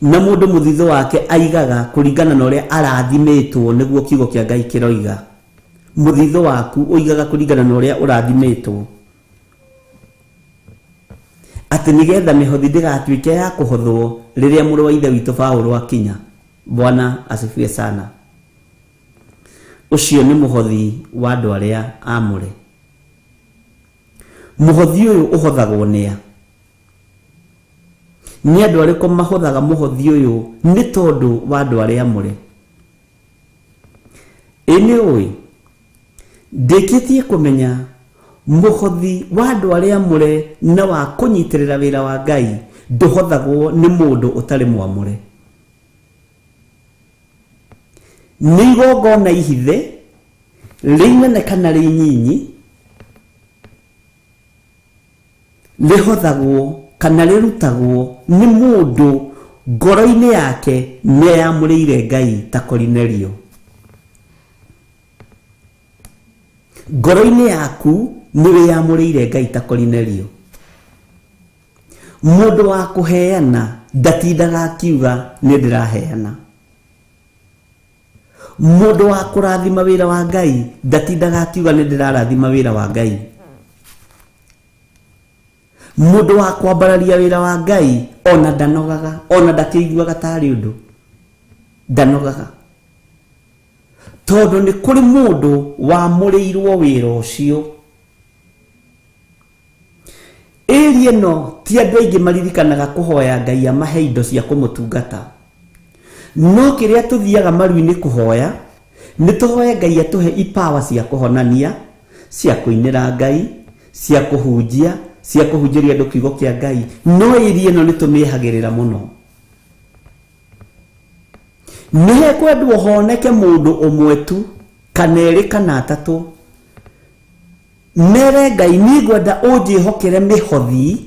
na mũndũ mũthithũ wake aigaga kũringana na ũrĩa arathimĩtwo, nĩguo kiugo kĩa Ngai kĩroiga. Mũthithũ waku ũigaga kũringana na ũrĩa ũrathimĩtwo, atĩ nĩgetha mĩhothi ndĩgatuĩke ya kũhothwo rĩrĩa mũrũ wa ithe witũ Paũlũ akinya. Bwana asifiwe sana. Ũcio nĩ mũhothi wa andũ arĩa aamũre. Mũhothi ũyũ ũhothagwo nĩa? Nĩ andũ arĩkũ mahothaga mũhothi ũyũ nĩ tondũ wa andũ arĩa aamũre? Ĩ nĩ ũĩ, ndĩkĩtie kũmenya mũhothi wa andũ arĩa aamũre na wa kũnyitĩrĩra wĩra wa Ngai ndũhothagwo nĩ mũndũ ũtarĩ mwamũre. Nĩ igongona ihithe, rĩinene kana rĩnyinyi, rĩhothagwo kana rĩrutagwo nĩ mũndũ ngoro-inĩ yake nĩeyamũrĩire Ngai ta Korinelio. Ngoro-inĩ yaku nĩwĩyamũrĩire Ngai ta Korinelio. Mũndũ wa kũheana ndatindaga akiuga nĩ ndĩraheana. Mũndũ wa kũrathima wĩra wa Ngai ndatindaga akiuga nĩ ndĩrarathima wĩra wa Ngai. Mũndũ wa kwambararia wĩra wa Ngai ona ndanogaga, ona ndakĩiguaga tarĩ ũndũ, ndanogaga, tondũ nĩ kũrĩ mũndũ wamũrĩirwo wĩra ũcio. Ĩri ĩno ti andũ aingĩ maririkanaga kũhoya Ngai amahe indo cia kũmũtungata. No kĩrĩa tũthiaga maru-inĩ kũhoya, nĩ tũhoe Ngai atũhe ipawa cia kũhonania, cia kũinĩra Ngai, cia kũhunjia, cia kũhunjĩria andũ kiugo kĩa Ngai. No ĩri ĩno nĩ tũmĩehagĩrĩra mũno. Nĩ hekwendwo honeke mũndũ ũmwe tu, kana erĩ kana atatũ, mere Ngai niĩ ngwenda ũnjĩhokere mĩhothi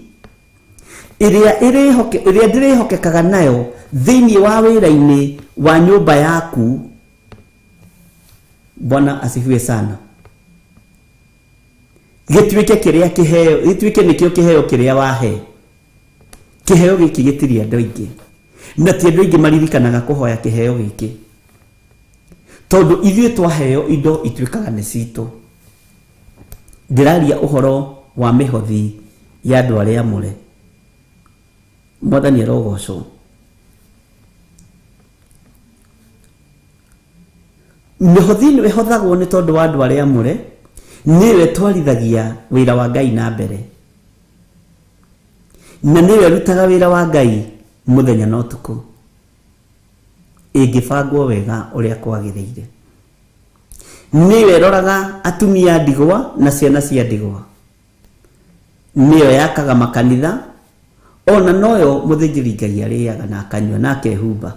ĩrĩa ndĩrĩhokekaga nayo thĩinĩ wa wĩra-inĩ wa nyũmba yaku. Bwana asifiwe sana. Gĩtuĩke kĩrĩa kĩheo, gĩtuĩke nĩkĩo kĩheo kĩrĩa wahe. Kĩheo gĩkĩ gĩtirĩ andũ aingĩ, na ti andũ aingĩ maririkanaga kũhoya kĩheo gĩkĩ, tondũ ithuĩ twaheo indo ituĩkaga nĩ citũ. Ndĩraria ũhoro wa mĩhothi ya andũ arĩa aamũre. Mwathani arogocwo. Mĩhothi ĩno ĩhothagwo nĩ tondũ wa andũ arĩa aamũre, nĩyo ĩtwarithagia wĩra wa Ngai na mbere, na nĩyo ĩrutaga wĩra wa Ngai mũthenya na ũtukũ, ĩngĩbangwo wega ũrĩa kwagĩrĩire. Nĩyo ĩroraga atumia a ndigwa na ciana cia ndigwa, nĩyo yakaga makanitha, ona noyo mũthĩnjĩri Ngai arĩaga na akanyua na akehumba.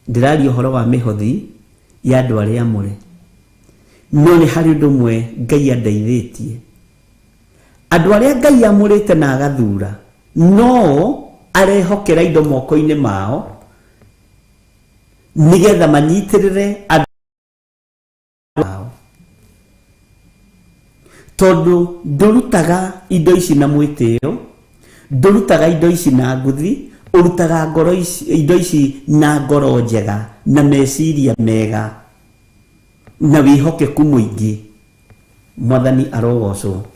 Ndĩraria ũhoro wa mĩhothi Ya andũ arĩa amũre. No nĩ harĩ ũndũ ũmwe Ngai andeithĩtie. Andũ arĩa Ngai amũrĩte na agathura no arehokera indo moko-inĩ mao nĩgetha manyitĩrĩre andũ ao, tondũ ndũrutaga indo ici na mwĩtĩo, ndũrutaga indo ici na nguthi, ũrutaga ngoro ici, indo ici na ngoro njega na meciria mega na wĩhokeku mũingĩ. Mwathani arogocwo.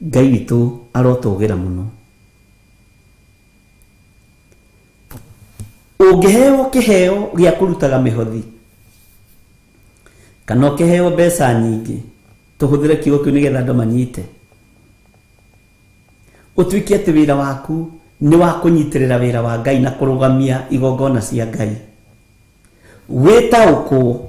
Ngai witũ arotũgĩra mũno. Ũngĩheo kĩheo gĩa kũrutaga mĩhothi kana ũkĩheo mbeca nyingĩ, tũhũthĩre kiugo kĩu nĩgetha andũ manyite, ũtuĩke atĩ wĩra waku nĩ wa kũnyitĩrĩra wĩra wa Ngai na kũrũgamia igongona cia Ngai, wĩtaũkwo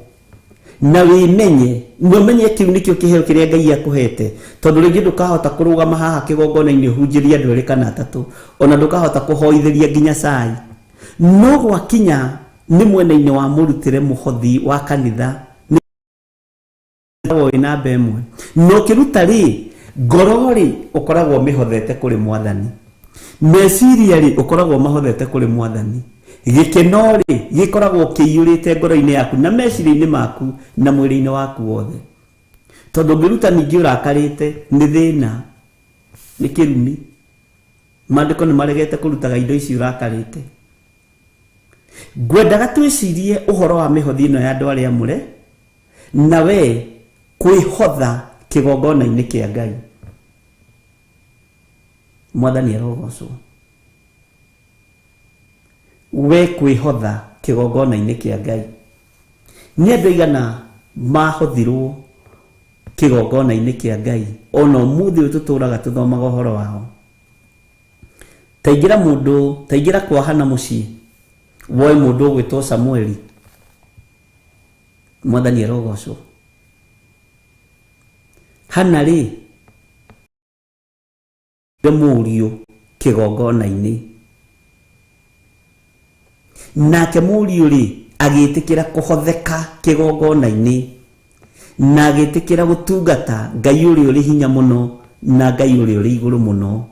na wĩmenye na ũmenye kĩu nĩkĩo kĩheo kĩrĩa Ngai akũhete, tondũ rĩngĩ ndũkahota kũrũgama haha kĩgongona-inĩ ũhunjĩrie andũ erĩ kana atatũ, ona ndũkahota kũhoithĩria nginya cai. No gwakinya nĩ mwena-inĩ wa mũrutĩre mũhothi wa kanitha wĩ namba ĩmwe, na ũkĩruta rĩ, ngoro rĩ ũkoragwo ũmĩhothete kũrĩ Mwathani, meciria rĩ ũkoragwo mahothete kũrĩ Mwathani, gĩkeno rĩ gĩkoragwo kĩiyũrĩte ngoro-inĩ yaku na meciria-inĩ maku na mwĩrĩ-inĩ waku wothe, tondũ ũngĩruta ningĩ ũrakarĩte nĩ thĩna, nĩ kĩrumi. Maandĩko nĩ maregete kũrutaga indo ici ũrakarĩte. Ngwendaga twĩcirie ũhoro wa mĩhothi ĩno ya andũ arĩa amũre na we kwĩhotha kĩgongona-inĩ kĩa Ngai. Mwathani arogocwo. We kwĩhotha kĩgongona-inĩ kĩa Ngai. Nĩ andũ aigana mahothirwo kĩgongona-inĩ kĩa Ngai ona ũmũthĩ ũyũ tũtũraga tũthomaga ũhoro wao. Taingĩra mũndũ, taingĩra kwa Hana mũciĩ, woe mũndũ ũgwĩtwo Samueli. Mwathani arogocwo. Hana rĩ mũriũ kĩgongona-inĩ, nake mũriũ rĩ agĩtĩkĩra kũhotheka kĩgongona-inĩ na agĩtĩkĩra gũtungata Ngai ũrĩa ũrĩ hinya mũno na Ngai ũrĩa ũrĩ igũrũ mũno.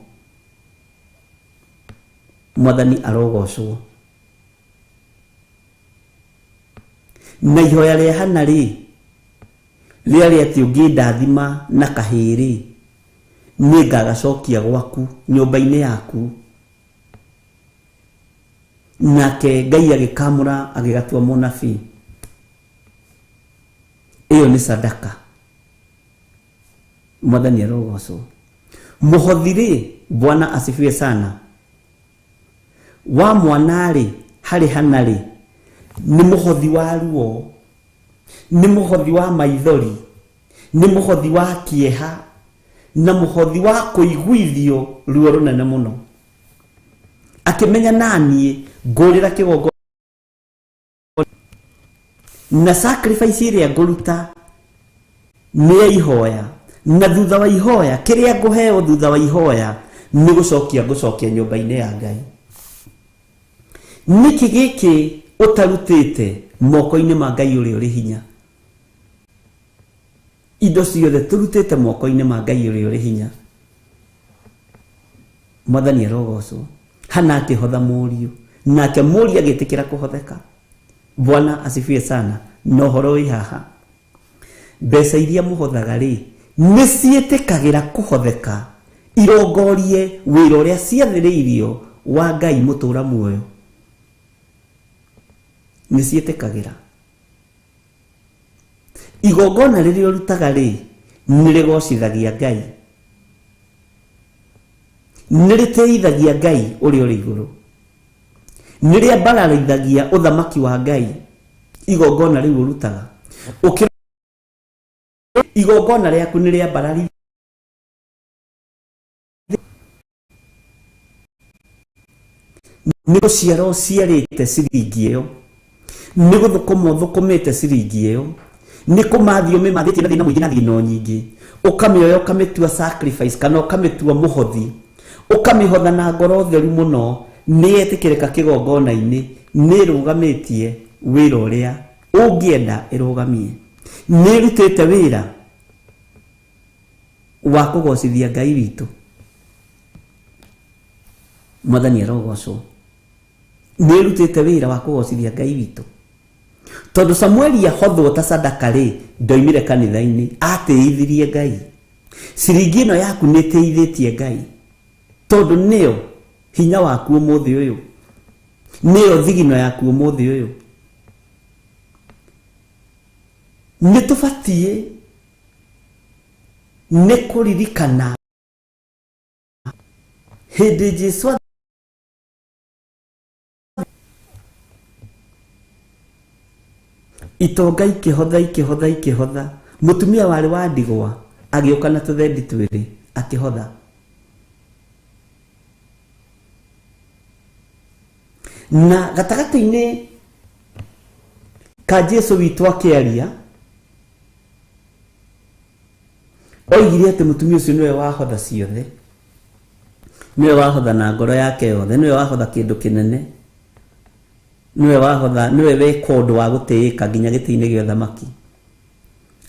Mwathani arogocwo. Na ihoya rĩa Hana rĩ rĩarĩ atĩ ũngĩndathima na kahĩĩ rĩ, nĩngagacokia gwaku nyũmba-inĩ yaku. Nake Ngai agĩkamũra agĩgatua mũnabii. Ĩyo nĩ sadaka. Mwathani arogocwo. Mũhothi rĩ, Bwana asifiwe sana, wa mwana rĩ harĩ Hana rĩ nĩ mũhothi wa ruo, nĩ mũhothi wa maithori, nĩ mũhothi wa kĩeha na mũhothi wa kũiguithio ruo rũnene mũno. Akĩmenya naniĩ ngũrĩra kĩgongona na sacrifice ĩrĩa ngũruta nĩ ya ihoya, na thutha wa ihoya kĩrĩa ngũheo thutha wa ihoya nĩ gũcokia ngũcokia nyũmba-inĩ ya Ngai. Nĩkĩ gĩkĩ ũtarutĩte moko-inĩ ma Ngai ũrĩa ũrĩ hinya? Indo ciothe tũrutĩte moko-inĩ ma Ngai ũrĩa ũrĩ hinya. Mwathani arogocwo. Hana akĩhotha mũriũ, nake mũriũ agĩtĩkĩra kũhotheka. Bwana asifiwe sana. Na ũhoro wĩ haha, mbeca iria mũhothaga rĩ nĩ ciĩtĩkagĩra kũhotheka irongorie wĩra ũrĩa ciathĩrĩirio wa Ngai mũtũra muoyo. Nĩ ciĩtĩkagĩra. Igongona rĩrĩa ũrutaga rĩ nĩ rĩgocithagia Ngai, nĩ rĩtĩithagia Ngai ũrĩa ũrĩ igũrũ, nĩ rĩambararithagia ũthamaki wa Ngai. Igongona rĩu ũrutaga, igongona rĩaku nĩ rĩambararithia nĩ gũciara ũciarĩte ciringi ĩyo, nĩ gũthũkũma ũthũkũmĩte ciringi ĩyo, nĩ kũmathio ũmĩmathĩtie na thĩna mũingĩ na thĩna nyingĩ, ũkamĩoya ũkamĩtua sacrifice kana ũkamĩtua mũhothi, ũkamĩhotha na ngoro theru mũno, Nĩ yetĩkĩrĩka kĩgongona-inĩ, nĩ ĩrũgamĩtie wĩra ũrĩa ũngĩenda ĩrũgamie, nĩ ĩrutĩte wĩra wa kũgocithia Ngai witũ. Mwathani arogocwo. Nĩ ĩrutĩte wĩra wa kũgocithia Ngai witũ, tondũ Samueli ahothwo ta sadaka rĩ, ndoimire kanitha-inĩ, atĩithirie Ngai. Ciringi ĩno yaku nĩ ĩtĩithĩtie Ngai, tondũ nĩyo hinya waku ũmũthĩ ũyũ, nĩyo thigino yaku ũmũthĩ ũyũ. Nĩ tũbatiĩ nĩ kũririkana hĩndĩ Jesu itonga ikĩhotha ikĩhotha ikĩhotha, mũtumia warĩ wa ndigwa agĩũka na tũthendi twĩrĩ akĩhotha. Na gatagatĩ-inĩ ka Jesu witũ akĩaria, oigire atĩ mũtumia ũcio nĩwe wahotha ciothe, nĩwe wahotha na ngoro yake yothe, nĩwe wahotha kĩndũ kĩnene, nĩwe wahotha, nĩwe weka ũndũ wa gũtĩĩka nginya gĩtĩ-inĩ gĩa ũthamaki,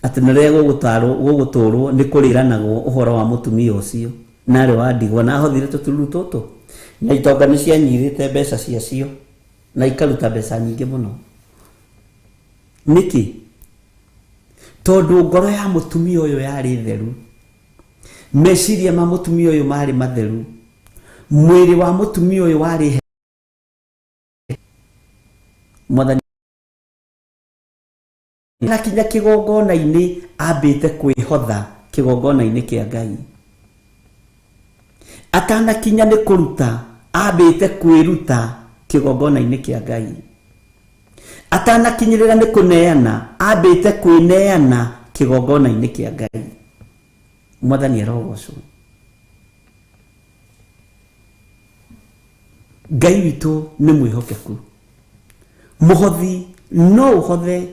atĩ na rĩrĩa gũgũtũrwo nĩ kũrĩranagwo ũhoro wa mũtumia ũcio na arĩ wa ndigwa, na ahothire tũtururu tũtũ, na itonga nĩ cianyirĩte mbeca ciacio na ikaruta mbeca nyingĩ mũno. Nĩkĩ? Tondũ ngoro ya mũtumia ũyũ yarĩ theru, meciria ma mũtumia ũyũ marĩ matheru, mwĩrĩ wa mũtumia ũyũ warĩ Mwathani na kinya kĩgongona-inĩ ambĩte kwĩhotha kĩgongona-inĩ kĩa Ngai, atanakinya nĩ kũruta ambĩte kwĩruta kĩgongona-inĩ kĩa Ngai, atanakinyĩrĩra nĩ kũneana ambĩte kwĩneana kĩgongona-inĩ kĩa Ngai. Mwathani arogocwo. Ngai witũ nĩ mwĩhokeku. Mũhothi no ũhothe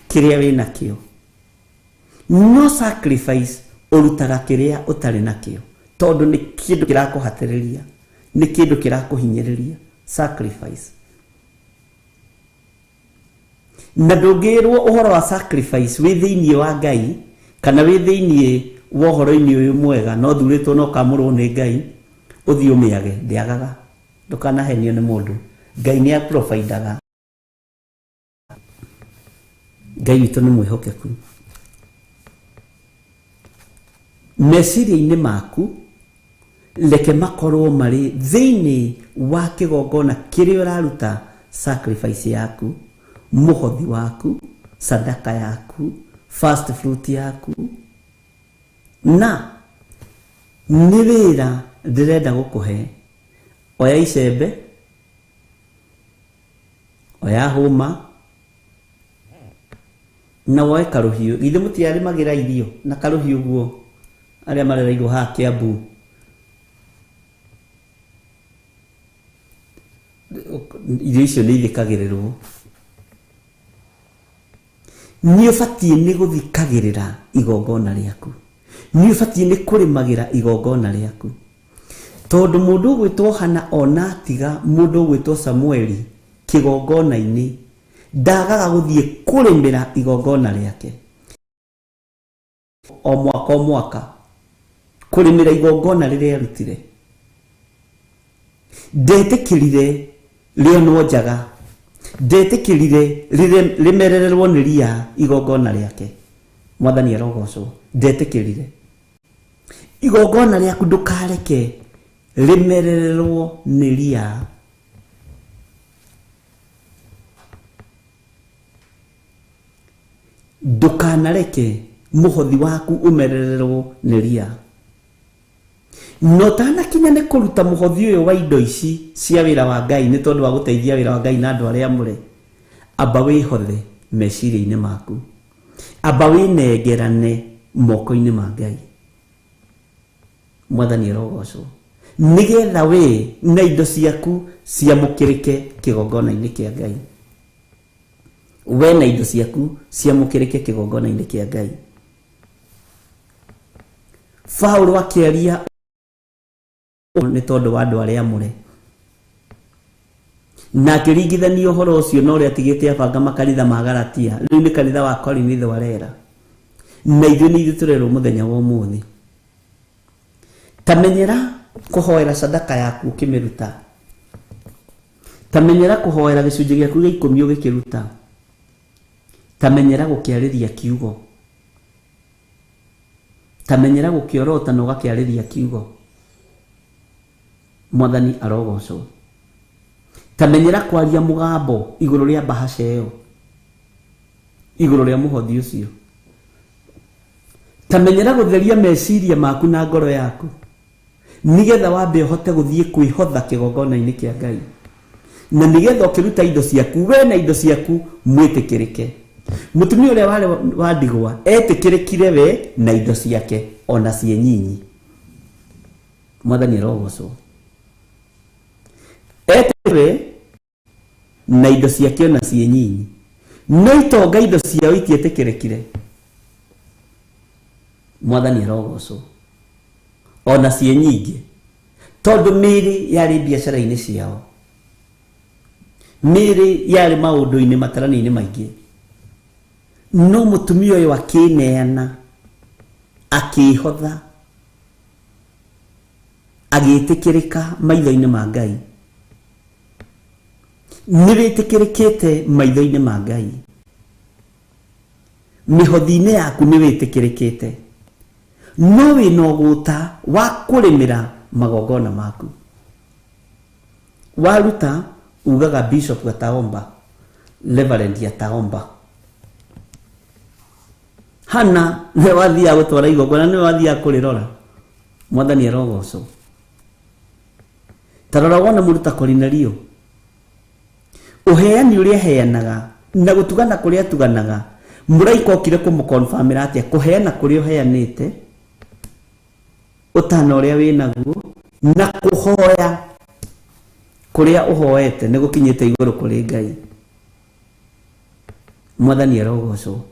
kĩrĩa wĩ nakĩo, no sacrifice ũrutaga kĩrĩa ũtarĩ nakĩo, tondũ nĩ kĩndũ kĩrakũhatĩrĩria, nĩ kĩndũ kĩrakũhinyĩrĩria. Sacrifice. Na ndũngĩrwo ũhoro wa sacrifice wĩ thĩinĩ wa Ngai kana wĩ thĩinĩ wa ũhoro-inĩ ũyũ mwega, no thurĩtwo na ũkamũrwo nĩ Ngai, ũthiĩ ũmĩage. Ndĩagaga, ndũkanahenio nĩ mũndũ. Ngai nĩ aprovidaga. Ngai witũ nĩ mwĩhokeku. Meciria-inĩ maku reke makorwo marĩ thĩinĩ wa kĩgongona kĩrĩa ũraruta sacrifice yaku, mũhothi waku, sadaka yaku, first fruit yaku. Na nĩ wĩra ndĩrenda gũkũhe. Oya icembe, oya hũma, na woe karũhiũ. Githĩ mũtiarĩmagĩra irio na karũhiũ guo, arĩa marereirwo haha Kiambu? Irio icio nĩ ithikagĩrĩrwo. Nĩ ũbatiĩ nĩ gũthikagĩrĩra igongona rĩaku, nĩ ũbatiĩ nĩ kũrĩmagĩra igongona rĩaku, tondũ mũndũ ũgwĩtwo Hana ona atiga mũndũ ũgwĩtwo Samueli kĩgongona-inĩ, ndagaga gũthiĩ kũrĩmĩra igongona rĩake o mwaka o mwaka, kũrĩmĩra igongona rĩrĩa arutire. Ndetĩkĩrire rĩonwo njaga, ndetĩkĩrire rĩmerererwo nĩ ria igongona rĩake. Mwathani arogocwo. Ndetĩkĩrire igongona rĩaku ndũkareke rĩmerererwo nĩ ria. Ndũkanareke mũhothi waku ũmerererwo nĩ ria. No tanakinya nĩ kũruta mũhothi ũyũ wa indo ici cia wĩra wa Ngai nĩ tondũ wa gũteithia wĩra wa Ngai na andũ arĩa amũre, amba wĩhothe meciria-inĩ maku, amba wĩnengerane moko-inĩ ma Ngai. Mwathani arogocwo. Nĩgetha we na indo ciaku ciamũkĩrĩke kĩgongona-inĩ kĩa Ngai. We na indo ciaku ciamũkĩrĩke kĩgongona-inĩ kĩa Ngai. Paulo akĩaria Nĩ tondũ wa andũ arĩa amũre. Na akĩringithania ũhoro ũcio na ũrĩa atigĩte abanga makanitha ma Galatia. Rĩu nĩ kanitha wa Korinitho arera. Na ithuĩ nĩ ithuĩ tũrerwo mũthenya wa ũmũthĩ. Tamenyera kũhoera sadaka yaku ũkĩmĩruta. Tamenyera kũhoera gĩcunjĩ gĩaku gĩa 10 ũgĩkĩruta. Tamenyera gũkĩarĩria kiugo. Tamenyera gũkĩorota na ũgakĩarĩria kiugo. Mwathani arogocwo. Tamenyera kwaria mũgambo igũrũ rĩa bahasha ĩyo, igũrũ rĩa mũhothi ũcio. Tamenyera gũtheria meciria maku na ngoro yaku, nigetha wambe ũhote gũthiĩ kwĩhotha kĩgongona-inĩ kĩa Ngai, na nigetha ũkĩruta indo ciaku we na indo ciaku mwĩtĩkĩrĩke. Mũtumia ũrĩa warĩ wa ndigwa etĩkĩrĩkire we na indo ciake ona ciĩ nyinyi. Mwathani arogocwo. Etĩkĩrĩkire na indo ciake ona ciĩ nyinyi, no itonga indo ciao itietĩkĩrĩkire. Mwathani arogocwo. Ona ciĩ nyingĩ, tondũ mĩĩrĩ yarĩ biacara-inĩ ciao, mĩĩrĩ yarĩ maũndũ-inĩ matarani-inĩ maingĩ. No mũtumia ũyũ akĩneana, akĩhotha, agĩtĩkĩrĩka maitho-inĩ ma Ngai. Nĩ wĩtĩkĩrĩkĩte maitho-inĩ ma Ngai. Mĩhothi-inĩ yaku nĩ wĩtĩkĩrĩkĩte, no wĩna ũgũta wa kũrĩmĩra magongona maku. Waruta ugaga Bishop ataomba, Reverend ataomba. Hana nĩwe wathiaga gũtwara igongona, nĩwe wathiaga kũrĩrora. Mwathani arogocwo. Ta rora wone mũndũ ta Korinelio, ũheani ũrĩa aheanaga na gũtugana kũrĩa atuganaga, mũraika okire kũmũconfirmĩra atĩa kũheana kũrĩa ũheanĩte, ũtana ũrĩa wĩnaguo, na kũhoya kũrĩa ũhoete nĩ gũkinyĩte igũrũ kũrĩ Ngai. Mwathani arogocwo.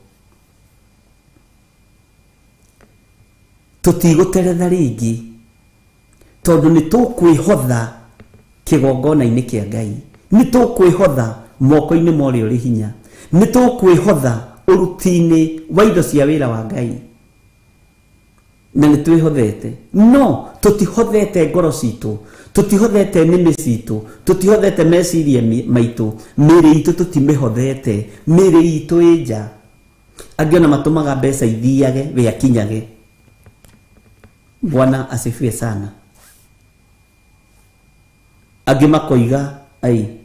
Tũtigũteretha rĩngĩ, tondũ nĩ tũkwĩhotha kĩgongona-inĩ kĩa Ngai, nĩ tũkwĩhotha moko-inĩ ma ũrĩa ũrĩ hinya, nĩ tũkwĩhotha ũruti-inĩ wa indo cia wĩra wa Ngai, na nĩ twĩhothete. No tũtihothete ngoro citũ, tũtihothete nĩmĩ citũ, tũtihothete meciria maitũ, mĩĩrĩ itũ tũtimĩhothete, mĩĩrĩ itũ ĩ nja. Angĩ ona matũmaga mbeca ithiage we akinyage. Bwana asifiwe sana. Angĩ makoiga ai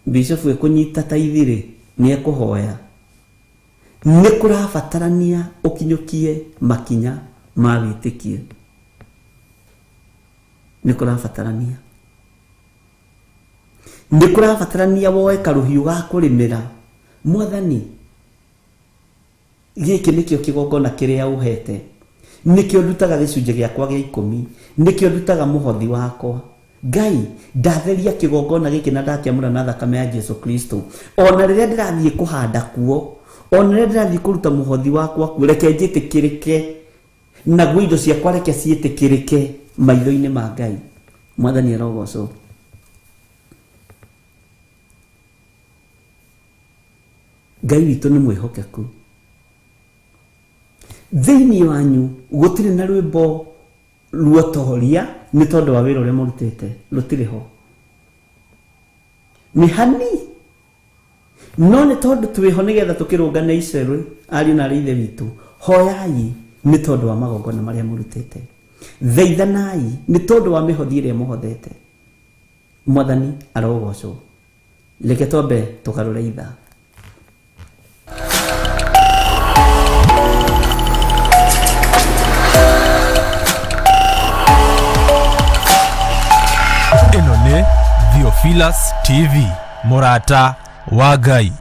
Bishop ekũnyita ta ithirĩ nĩ ekũhoya. Nĩ kũrabatarania ũkinyũkie makinya ma wĩtĩkio. Nĩ kũrabatarania. Nĩ kũrabatarania woe karũhiũ ga kũrĩmĩra. Mwathani, gĩkĩ nĩkĩo kĩgongona kĩrĩa ũhete, nĩkĩo ndutaga gĩcunjĩ gĩakwa gĩa 10, nĩkĩo ndutaga mũhothi wakwa. Ngai, ndatheria kĩgongona gĩkĩ na ndakĩamũra na thakame ya Jesu Kristo. Ona rĩrĩa ndĩrathiĩ kũhanda kuo, ona rĩrĩa ndĩrathiĩ kũruta mũhothi wakwa kuo, reke njĩtĩkĩrĩke, naguo indo ciakwa reke ciĩtĩkĩrĩke maitho-inĩ ma Ngai. Mwathani arogocwo. Ngai witũ nĩ mwĩhokeku. Thĩinĩ wanyu gũtirĩ na rwĩmbo ruotoria nĩ tondũ wa wĩra ũrĩa mũrutĩte, rũtirĩ ho. Nĩ hani, no nĩ tondũ twĩho nĩgetha tũkĩrũngane icerwe, ariũ na arĩ ithe witũ. Hoyai nĩ tondũ wa magongona marĩa mũrutĩte, thaithanai nĩ tondũ wa mĩhothi ĩrĩa mũhothete. Mwathani arogocwo. Reke twambe tũgarũre ithaa. Ĩno nĩ Theophilus TV, mũrata wa Ngai.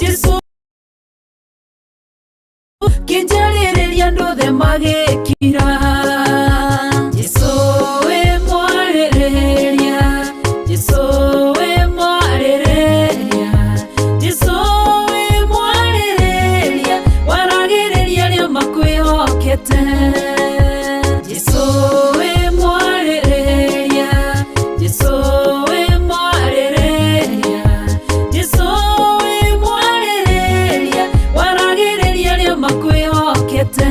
Jesu kĩnjarĩrĩria andũ othe magĩkira Jesu wĩ mwarĩrĩria Jesu wĩ mwarĩrĩria Jesu wĩ mwarĩrĩria waragĩrĩria arĩa makwĩhokete Jesu wĩ mwarĩrĩria Jesu wĩ mwarĩrĩria Jesu wĩ mwarĩrĩria waragĩrĩria arĩa makwĩhokete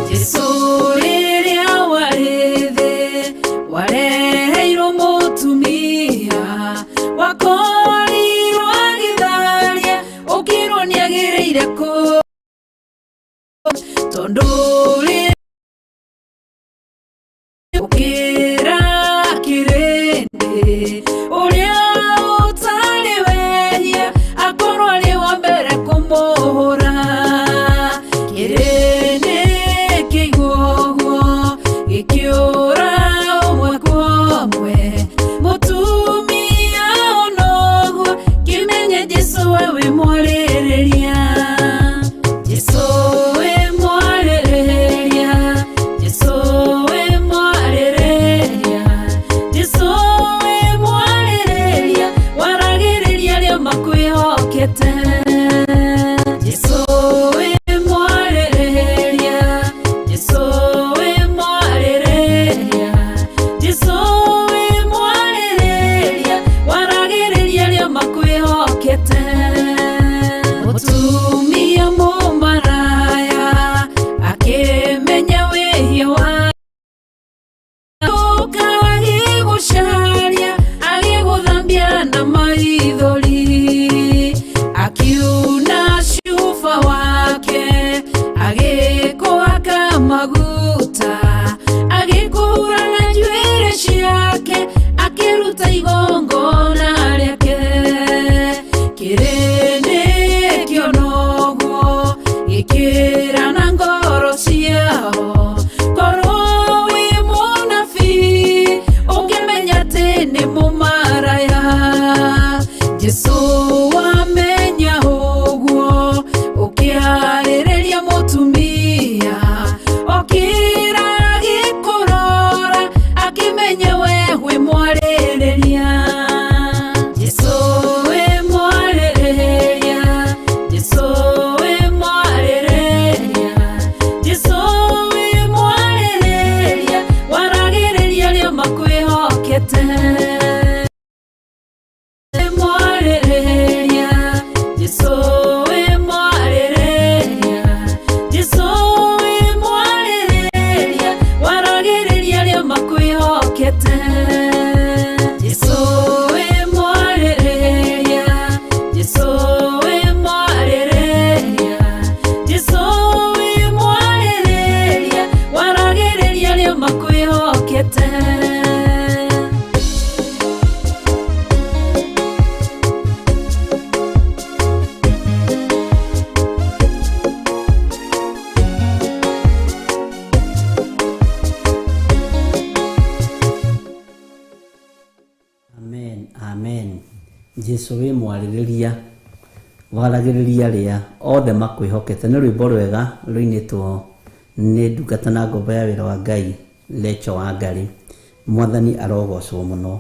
Jesu rĩrĩa warĩ thĩ wareheirwo mũtumia wakorirwo agĩtharia ũkĩrwo nĩagĩrĩire kũ tondũ ũkĩra kĩrĩndĩ ũrĩa ũtarĩ wehia akorwo arĩ wa mbere kũmũhũra kĩrĩndĩ kĩigua ũguo gĩkĩũra ũmwe kwa ũmwe mũtumia ona ũguo kĩmenye Jesu we wĩ mwarĩrĩria Jesu wĩ mwarĩrĩria Jesu wĩ mwarĩrĩria Jesu wĩ mwarĩrĩria waragĩrĩria arĩa makwĩhokete Jesu wĩ mwarĩrĩria Jesu wĩ mwarĩrĩria Jesu wĩ mwarĩrĩria waragĩrĩria arĩa makwĩhokete mũtumia mũmaraya akĩmenya wĩhia wa ũka agĩgũcaria agĩgũthambia na maithori akiuna cuba wake agĩkũhaka maguta agĩkũhura na njuĩrĩ ciake akĩruta igongona rĩake kĩrĩndĩ kĩona ũguo gĩkĩra na ngoro ciao korwo wĩ mũnabii ũngĩmenya atĩ nĩ mũmaraya Jesu wamenya ũguo ũkĩarĩrĩria mũtumia okĩra agĩkũrora akĩmenya we wĩ mwarĩrĩria Jesu wĩ mwarĩrĩria Jesu wĩ mwarĩrĩria Jesu wĩ mwarĩrĩria waragĩrĩria arĩa makwĩhokete mwarĩrĩria Jesu wĩ mwarĩrĩria Jesu wĩ mwarĩrĩria waragĩrĩria arĩa makwĩhokete Jesu wĩ mwarĩrĩria Jesu wĩ mwarĩrĩria Jesu wĩ mwarĩrĩria waragĩrĩria arĩa makwĩhokete Amen, amen. Jesu wĩ mwarĩrĩria waragĩrĩria arĩa othe makwĩhokete. Nĩ rwĩmbo rwega rũinĩtwo nĩ ndungata na ngombo ya wĩra wa Ngai Lecho wa Ngarĩ. Mwathani arogocwo mũno.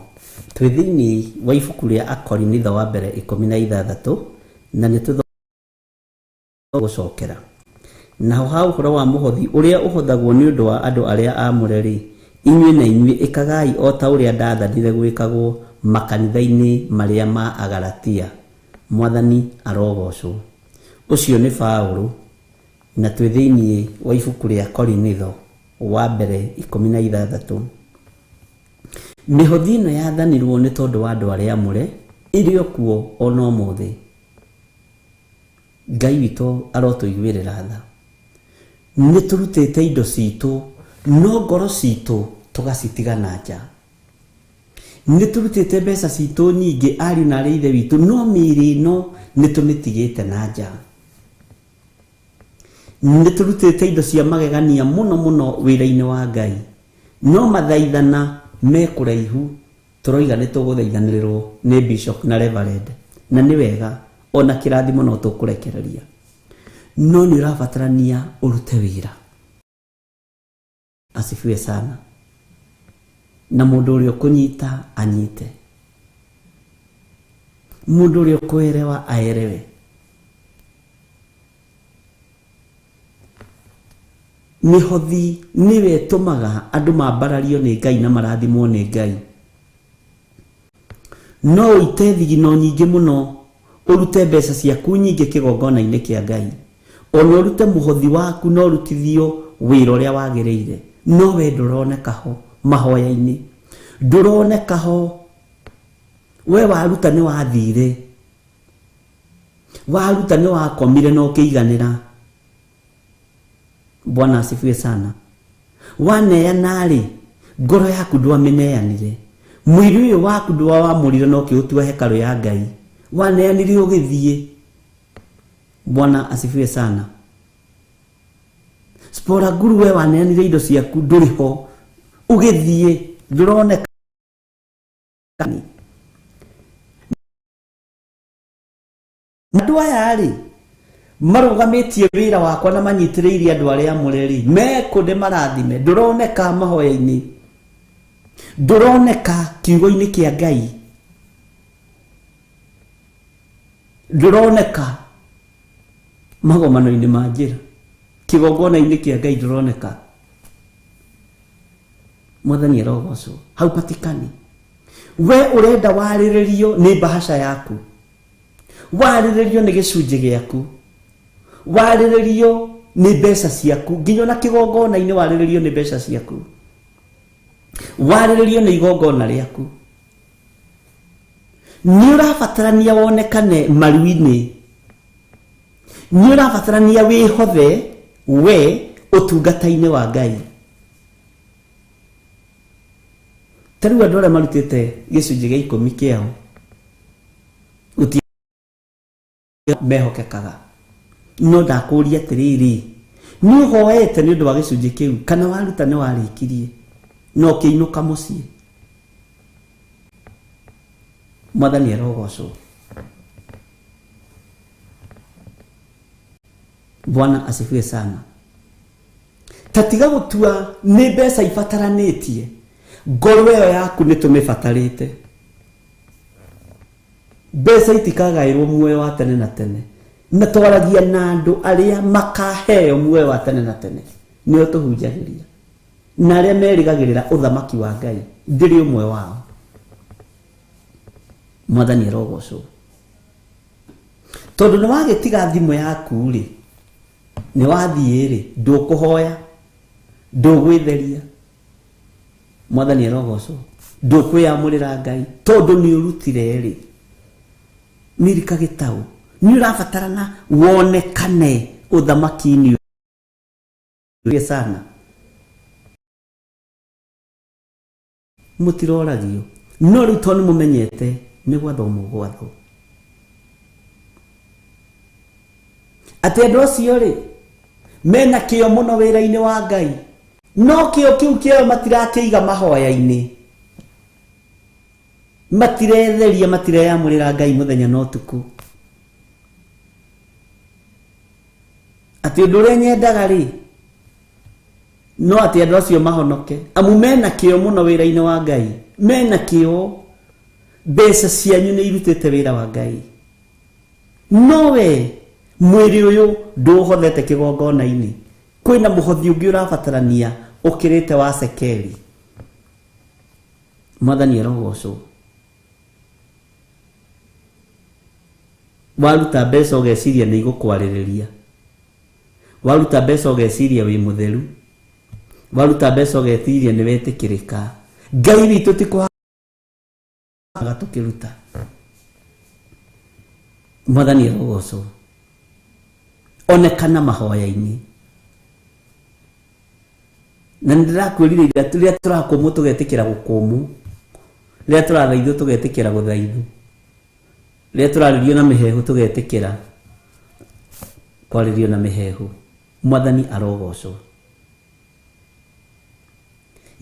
Twĩ thĩinĩ wa ibuku rĩa Akorinitho wa mbere 16 na nĩ tũgũcokera naho ha ũhoro wa mũhothi ũrĩa ũhothagwo nĩ ũndũ wa andũ arĩa aamũre rĩ, inyuĩ na inyuĩ ĩkagai o ta ũrĩa ndaathanire gwĩkagwo makanitha-inĩ marĩa ma Agalatia. Mwathani arogocwo. Ũcio nĩ Paũlũ na twĩ thĩinĩ wa ibuku rĩa Korinitho wa mbere 16. Mĩhothi ĩno yathanirwo nĩ tondũ wa andũ arĩa aamũre ĩrĩ o kuo ona ũmũthĩ. Ngai witũ arotũiguĩrĩra tha. Nĩ tũrutĩte indo citũ no ngoro citũ tũgacitiga na nja. Nĩ tũrutĩte mbeca citũ nyingĩ ariũ na arĩ ithe witũ, no mĩĩrĩ ĩno nĩ tũmĩtigĩte na nja. Nĩ tũrutĩte indo cia magegania mũno mũno wĩra-inĩ wa Ngai, no mathaithana me kũraihu tũroiga nĩ tũgũthaithanĩrĩrwo nĩ bishop na reverend, na nĩ wega ona kĩrathimo no tũkũrekereria, no nĩ ũrabatarania ũrute wĩra. Asifiwe sana. Na mũndũ ũrĩa ũkũnyita anyite, mũndũ ũrĩa ũkũerewa aerewe. Mĩhothi nĩwe ĩtũmaga andũ mambarario nĩ Ngai na marathimwo nĩ Ngai. No ũite thigino nyingĩ mũno, ũrute mbeca ciaku nyingĩ kĩgongona-inĩ kĩa Ngai, ona ũrute mũhothi waku na ũrutithio wĩra ũrĩa wagĩrĩire, no we ndũroneka ho mahoya-inĩ, ndũroneka ho. We waruta nĩ wathire, waruta nĩ wakomire na ũkĩiganĩra. Bwana asifiwe sana. Waneana-rĩ, ngoro yaku ndwamĩneanire, mwĩrĩ ũyũ waku ndwawamũrire na ũkĩũtua hekarũ ya Ngai, waneanire ũgĩthiĩ. Bwana asifiwe sana. Spora Guru, we waneanire indo ciaku ndũrĩ ho, ũgĩthiĩ, ndũroneka. Andũ aya rĩ marũgamĩtie wĩra wakwa na manyitĩrĩirie andũ arĩa amũre rĩ, mekũ ndĩmarathime. Ndũroneka mahoya-inĩ, ndũroneka kiugo-inĩ kĩa Ngai, ndũroneka magomano-inĩ ma njĩra, kĩgongona-inĩ kĩa Ngai ndũroneka. Mwathani arogocwo. Haupatikani. We ũrenda warĩrĩrio nĩ bahasha yaku, warĩrĩrio nĩ gĩcunjĩ gĩaku, warĩrĩrio nĩ mbeca ciaku, nginya ona kĩgongona-inĩ warĩrĩrio nĩ mbeca ciaku, warĩrĩrio nĩ igongona rĩaku. Nĩ ũrabatarania wonekane maru-inĩ, nĩ ũrabatarania wĩhothe we ũtungata-inĩ wa Ngai. Ta rĩu andũ arĩa marutĩte gĩcunjĩ gĩa 10 kĩao gũtirĩ mehokekaga, no ndakũria atĩrĩrĩ, nĩ ũhoete nĩ ũndũ wa gĩcunjĩ kĩu kana waruta nĩ warĩkirie na ũkĩinũka mũciĩ? Mwathani arogocwo. Bwana asifiwe sana. Tatiga gũtua nĩ mbeca ibataranĩtie, ngoro ĩyo yaku nĩ tũmĩbatarĩte. Mbeca itikagaĩrwo muoyo wa tene na tene, na twaragia na andũ arĩa makaheo muoyo wa tene na tene, nĩo tũhunjagĩria, na arĩa merĩgagĩrĩra ũthamaki wa Ngai, ndĩrĩ ũmwe wao. Mwathani arogocwo. Tondũ nĩ wagĩtiga thimũ yaku rĩ, nĩ wathiĩ rĩ, ndũkũhoya, ndũgwĩtheria. Mwathani arogocwo. Ndũkwĩyamũrĩra Ngai tondũ nĩ ũrutire rĩ. Mirika gĩtaũ, nĩ ũrabatarana wonekane ũthamaki-inĩ sana. Mũtiroragio, no rĩu tondũ nĩ mũmenyete nĩ gwathwo mũgwathwo. Atĩ andũ acio rĩ mena kĩo mũno wĩra-inĩ wa Ngai, no kĩo kĩu kĩao matirakĩiga mahoya-inĩ, matiretheria, matireyamũrĩra Ngai mũthenya na ũtukũ. Atĩ ũndũ ũrĩa nyendaga rĩ no atĩ andũ acio mahonoke, amu mena kĩo mũno wĩra-inĩ wa Ngai, mena kĩo, mbeca cianyu nĩ irutĩte wĩra wa Ngai, no we mwĩrĩ ũyũ ndũũhothete kĩgongona-inĩ. Kwĩna mũhothi ũngĩ ũrabatarania ũkĩrĩte wa cekeri. Mwathani arogocwo. Waruta mbeca ũgeciria nĩ igũkwarĩrĩria, waruta mbeca ũgeciria wĩ mũtheru, waruta mbeca ũgeciria nĩ wetĩkĩrĩka. Ngai witũ ti kũhaga tũkĩruta. Mwathani arogocwo. Onekana mahoya-inĩ. Na nĩ ndĩrakwĩrire ira rĩrĩa tũrakũmwo tũgetĩkĩra gũkũmwo, Rĩrĩa tũrathaithwo tũgetĩkĩra gũthaithwo. Rĩrĩa tũrarĩrio na mĩheehũ tũgetĩkĩra kwarĩrio na mĩheehũ. Mwathani arogocwo.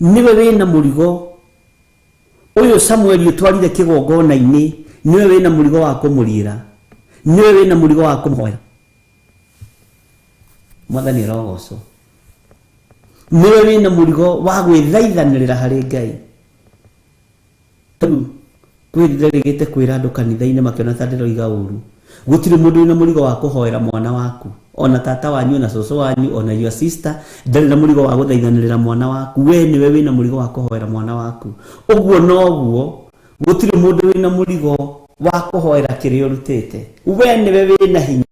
Nĩwe wĩna mũrigo ũyũ Samueli ũtwarire kĩgongona-inĩ, nĩwe wĩna mũrigo wa kũmũriĩra, nĩwe wĩna mũrigo wa kũmũhoera. Mwathani arogocwo. Nĩwe wĩna mũrigo wa gwĩthaithanĩrĩra harĩ Ngai. Rĩu kwĩ ndĩrĩgĩte kwĩra andũ kanitha-inĩ makĩona ta ndĩroiga ũru. Gũtirĩ mũndũ wĩna mũrigo wa kũhoera mwana waku, ona tata wanyu, ona cũcũ wanyu, ona your sister ndarĩ na mũrigo wa gũthaithanĩrĩra mwana waku. We nĩwe wĩna mũrigo wa kũhoera mwana waku. Ũguo noguo gũtirĩ mũndũ wĩna mũrigo wa kũhoera kĩrĩa ũrutĩte. We nĩwe wĩna hinya.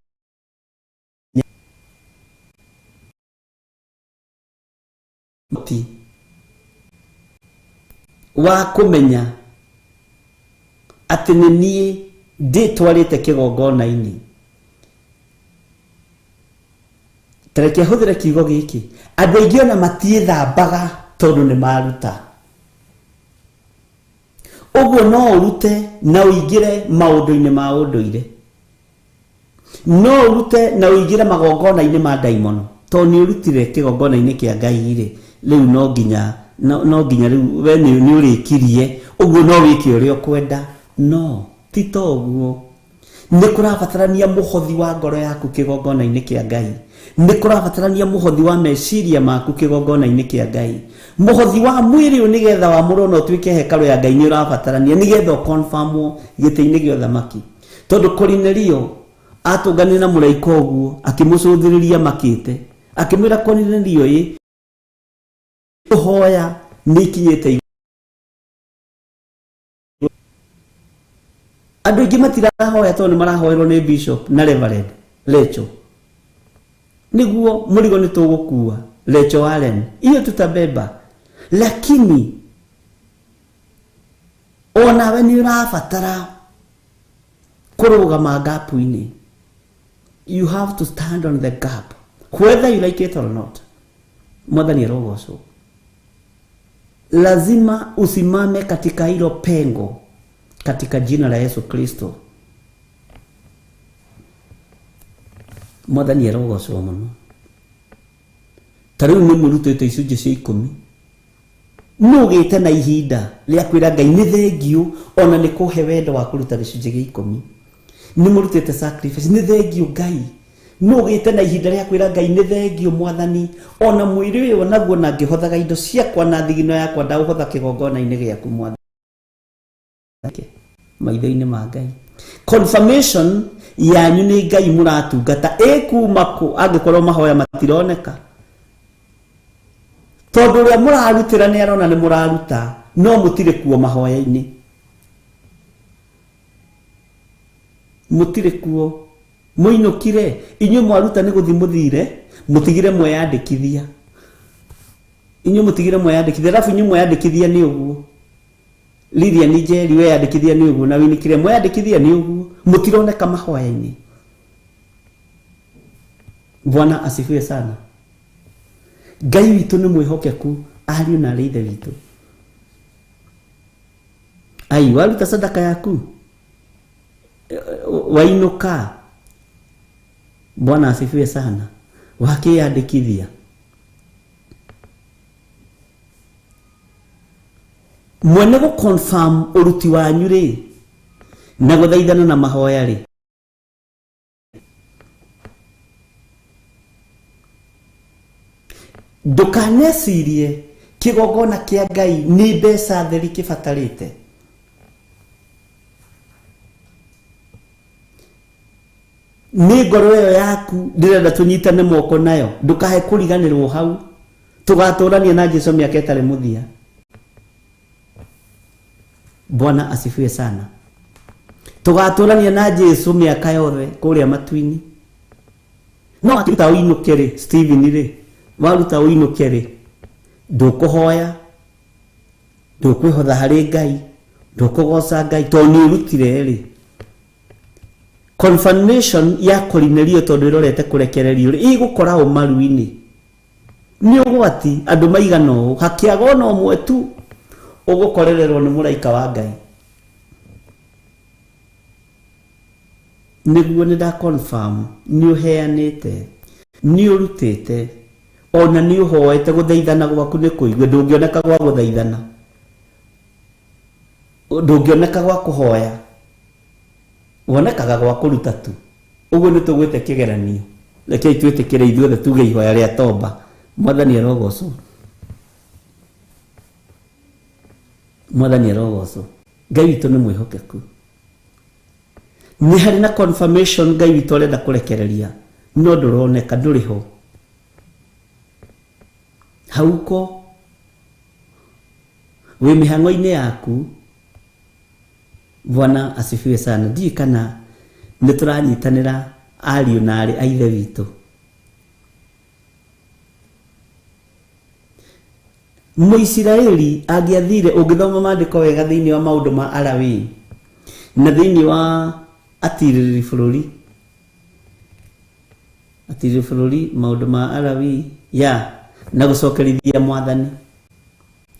Wa kũmenya atĩ nĩ niĩ ndĩtwarĩte kĩgongona-inĩ. Tareke hũthĩre kiugo gĩkĩ, andũ aingĩ ona matiĩthambaga tondũ nĩ maruta. Ũguo no ũrute na ũingĩre maũndũ-inĩ ma ũndũire, no ũrute na ũingĩre magongona-inĩ ma ndaimono, tondũ nĩ ũrutire kĩgongona-inĩ kĩa Ngai rĩ, rĩu no nginya no nginya rĩu we nĩ ũrĩkirie, ũguo no wĩke ũrĩa ũkwenda. No ti ta ũguo. Nĩ kũrabatarania mũhothi wa ngoro yaku kĩgongona-inĩ kĩa Ngai. Nĩ kũrabatarania mũhothi wa meciria maku kĩgongona-inĩ kĩa Ngai. Mũhothi wa mwĩrĩ ũyũ nĩgetha wamũrwo na ũtuĩke hekarũ ya Ngai nĩ ũrabatarania nĩgetha ũconfirmwo gĩtĩ-inĩ gĩa ũthamaki. Tondũ Korinelio atũnganire na mũraika ũguo akĩmũcũthĩrĩria makĩte, akĩmwĩra Korinelio ĩ kũhoya nĩ ikinyĩte. Andũ aingĩ matirahoya tondũ nĩ marahoerwo nĩ bishop na reverend Lecho. Nĩguo mũrigo nĩ tũgũkua Lecho Allen, hiyo tutabeba, lakini onawe nĩ ũrabatara kũrũgama gap-inĩ. You have to stand on the gap whether you like it or not. Mwathani arogocwo. Lazima usimame katika hilo pengo katika jina la Yesu Kristo. Mwathani arogocwo mũno. Ta rĩu nĩ mũrutĩte icunjĩ cia 10, nũgĩte na ihinda rĩa kwĩra Ngai nĩ thengiũ, ona nĩ kũhe wendo wa kũruta gĩcunjĩ gĩa 10. Nĩ mũrutĩte sacrifice, nĩ thengiũ Ngai. Nũgĩte na ihinda rĩa kwĩra Ngai nĩ thengiũ Mwathani, ona mwĩrĩ ũyũ naguo na ngĩhothaga indo ciakwa na thigino yakwa ndaũhotha kĩgongona-inĩ gĩaku Mwathani, maitho-inĩ ma Ngai. Confirmation yanyu nĩ Ngai mũratungata ĩkuma kũ angĩkorwo mahoya matironeka, tondũ ũrĩa mũrarutĩra nĩ arona nĩ mũraruta, no mũtirĩ kuo mahoya-inĩ, mũtirĩ kuo. Mũinũkire inyuĩ mwaruta nĩ gũthiĩ mũthire, mũtigire mweyandĩkithia, inyuĩ mũtigire mweyandĩkithia, arabu inyuĩ mweyandĩkithia nĩ ũguo. Lilian Njeri weyandĩkithia nĩ ũguo, na Winnie mweyandĩkithia nĩ ũguo, mũtironeka mahoya-inĩ. Bwana asifiwe sana. Ngai witũ nĩ mwĩhokeku, ariũ na arĩ ithe witũ. Ai, waruta sadaka yaku wainũka. Bwana asifiwe sana. Wakĩyandĩkithia mwene gũ confirm ũruti wanyu rĩ na gũthaithana na mahoya rĩ, ndũkanecirie kĩgongona kĩa Ngai nĩ mbeca theri kĩbatarĩte. Nĩ ngoro ĩyo yaku ndĩrenda tũnyitane moko nayo, ndũkahe kũriganĩrwo hau. Tũgatũrania na Jesu mĩaka ĩtarĩ mũthia. Bwana asifiwe sana. Tũgatũrania na Jesu mĩaka yothe kũrĩa matu-inĩ. No akĩruta ũinũke rĩ, Stephen rĩ, waruta ũinũke rĩ, ndũkũhoya, ndũkwĩhotha harĩ Ngai, ndũkũgoca Ngai tondũ nĩ ũrutire rĩ. Confirmation ya Korinelio tondũ ĩrorete kũrekererio rĩ, ĩgũkora ũmaru-inĩ. Nĩ ũgwati andũ maigana ũũ, hakĩaga ona ũmwe tu Ũgũkorererwo nĩ mũraika wa Ngai. Nĩguo nĩ nda confirm nĩ ũheanĩte, nĩ ũrutĩte, ona nĩ ũhoete gũthaithana gwaku nĩ kũigue. Ndũngĩoneka gwa gũthaithana, ndũngĩoneka gwa kũhoya, wonekaga gwa kũruta tu. Ũguo nĩ tũgwĩte kĩgeranio. Rekei twĩtĩkĩre ithuothe tuge ihoya rĩa tomba. Mwathani arogocwo. Mwathani arogocwo. Ngai witũ nĩ mwĩhokeku. Nĩ harĩ na confirmation Ngai witũ arenda kũrekereria, no ndũroneka, ndũrĩ ho. Hauko wĩ mĩhang'o-inĩ yaku. Bwana asifiwe sana. Ndiũĩ kana nĩ tũranyitanĩra ariũ na aarĩ a Ithe witũ. Mũisiraeli angĩathire, ũngĩthoma maandĩko wega thĩinĩ wa maũndũ ma Alawii na thĩinĩ wa atirĩrĩri bũrũri, atirĩrĩri bũrũri, maũndũ ma Alawii ya na gũcokerithia mwathani,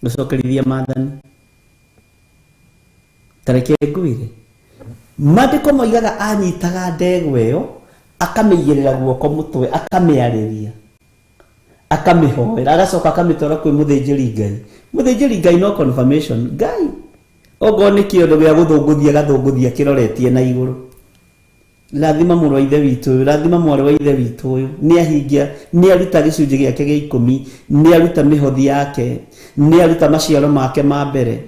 gũcokerithia maathani. Tareke ngwĩre, maandĩko moigaga anyitaga ndegwa ĩyo akamĩigĩrĩra guoko mũtwe, akamĩarĩria, akamĩhoera, agacoka akamĩtwara kwĩ mũthĩnjĩri Ngai. Mũthĩnjĩri Ngai no confirmation. Ngai okorwo nĩ kĩondo gĩa gũthũngũthia gathũngũthia kĩroretie na igũrũ. Rathima mũrũ wa Ithe witũ ũyũ, rathima mwarĩ wa Ithe witũ ũyũ. Nĩ ahingia, nĩ aruta gĩcunjĩ gĩake gĩa 10, nĩ aruta mĩhothi yake, nĩ aruta maciaro make ma mbere.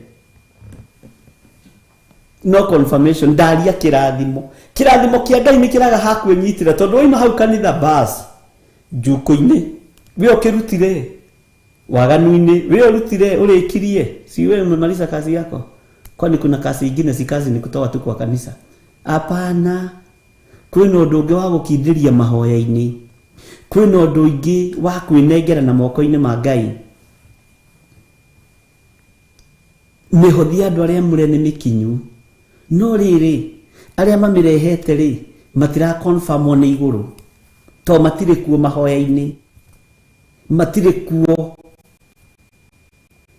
No confirmation, ndaria kĩrathimo. Kĩrathimo kĩa Ngai nĩ kĩraga ha kwĩnyitĩra, tondũ wauma hau kanitha bas njuko-inĩ, we ũkĩrutire waganu-inĩ, we ũrutire ũrĩkirie, si wewe umemaliza kazi yako? Kwani kuna kazi ingine si kazi ni kutoa tu kwa kanisa? Hapana. Kwĩna ũndũ ũngĩ wa gũkindĩria mahoya-inĩ, kwĩna ũndũ ũngĩ wa kwĩnengera na moko-inĩ ma Ngai. Mĩhothi ya andũ arĩa amũre nĩ mĩkinyu, no rĩrĩ arĩa mamĩrehete rĩ matira confirmwo nĩ igũrũ, to matirĩ kuo mahoya-inĩ, matirĩ kuo.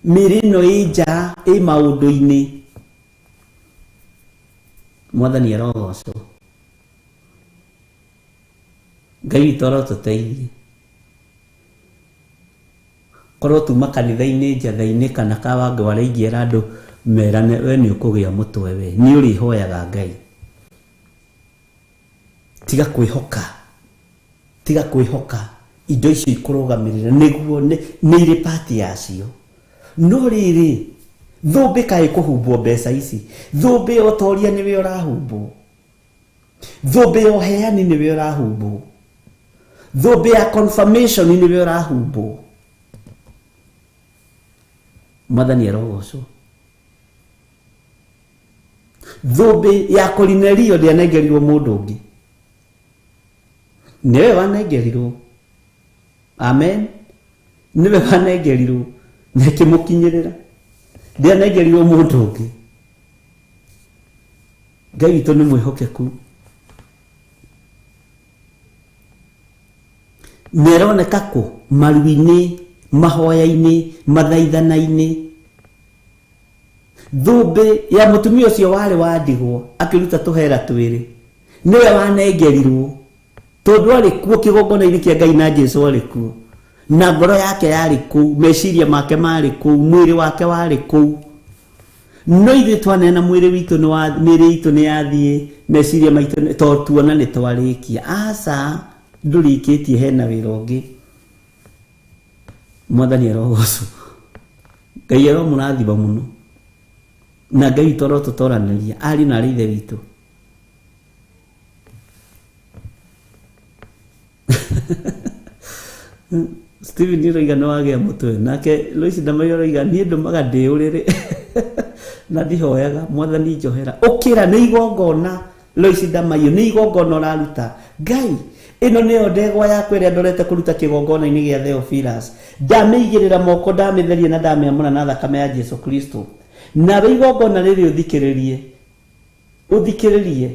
Mĩĩrĩ ĩno ĩ nja, ĩ maũndũ-inĩ. Mwathani arogocwo. Ngai witũ arotũteithie. Korwo tuma kanitha-inĩ njatha-inĩ kana kawangũ arĩa ingĩera andũ merane, we nĩ ũkũgĩa mũtwe, we nĩ ũrĩhoyaga Ngai. Tiga kwĩhoka, tiga kwĩhoka indo icio ikũrũgamĩrĩra, nĩguo nĩ irĩ pati yacio. No rĩrĩ thũmbĩ kaĩ kũhumbwo mbeca ici, thũmbĩ ya ũtoria nĩwe ũrahumbwo, thũmbĩ ya ũheani nĩwe ũrahumbwo, thũmbĩ ya confirmation nĩwe ũrahumbwo. Mwathani arogocwo. Thũmbĩ ya Korinelio ndĩanengerirwo mũndũ ũngĩ, nĩwe wanengerirwo. Amen. Nĩwe wanengerirwo na ĩkĩmũkinyĩrĩra, ndĩanengerirwo mũndũ ũngĩ. Ngai witũ nĩ mwĩhokeku. Nĩroneka kũ maru-inĩ, mahoya-inĩ, mathaithana-inĩ. Thũmbĩ ya mũtumia ũcio warĩ wa ndigwa akĩruta tũhera twĩrĩ, nĩwe wanengerirwo, tondũ arĩ kuo kĩgongona-inĩ kĩa Ngai na Jesũ arĩ kuo, na ngoro yake yarĩ kũu, meciria make marĩ kũu, mwĩrĩ wake warĩ kũu. No ithuĩ twaneana mwĩrĩ witũ nĩ wa, mĩĩrĩ itũ nĩ yathiĩ, meciria maitũ to tuona nĩ twarĩkia. Aca, ndũrĩkĩtie, hena wĩra ũngĩ. Mwathani arogocwo. Ngai aromũrathima mũno, na Ngai witũ arotũtoranĩria ariũ na aarĩ a Ithe witũ. Steven ũroiga nĩ wagĩa mũtwe, nake Lois Ndamaiyũ ũroiga niĩ ndũmaga ndĩ ũrĩrĩ na ndihoyaga Mwathani njohera. Ũkĩra, nĩ igongona. Lois Ndamaiyũ, nĩ igongona ũraruta. Ngai, ĩno nĩyo ndegwa yakwa ĩrĩa ndorete kũruta kĩgongona-inĩ gĩa Theophilus. Ndamĩigĩrĩra moko, ndamĩtheria na ndamĩamũra na thakame ya Jesu Kristo. Nawe igongona rĩrĩ ũthikĩrĩrie, ũthikĩrĩrie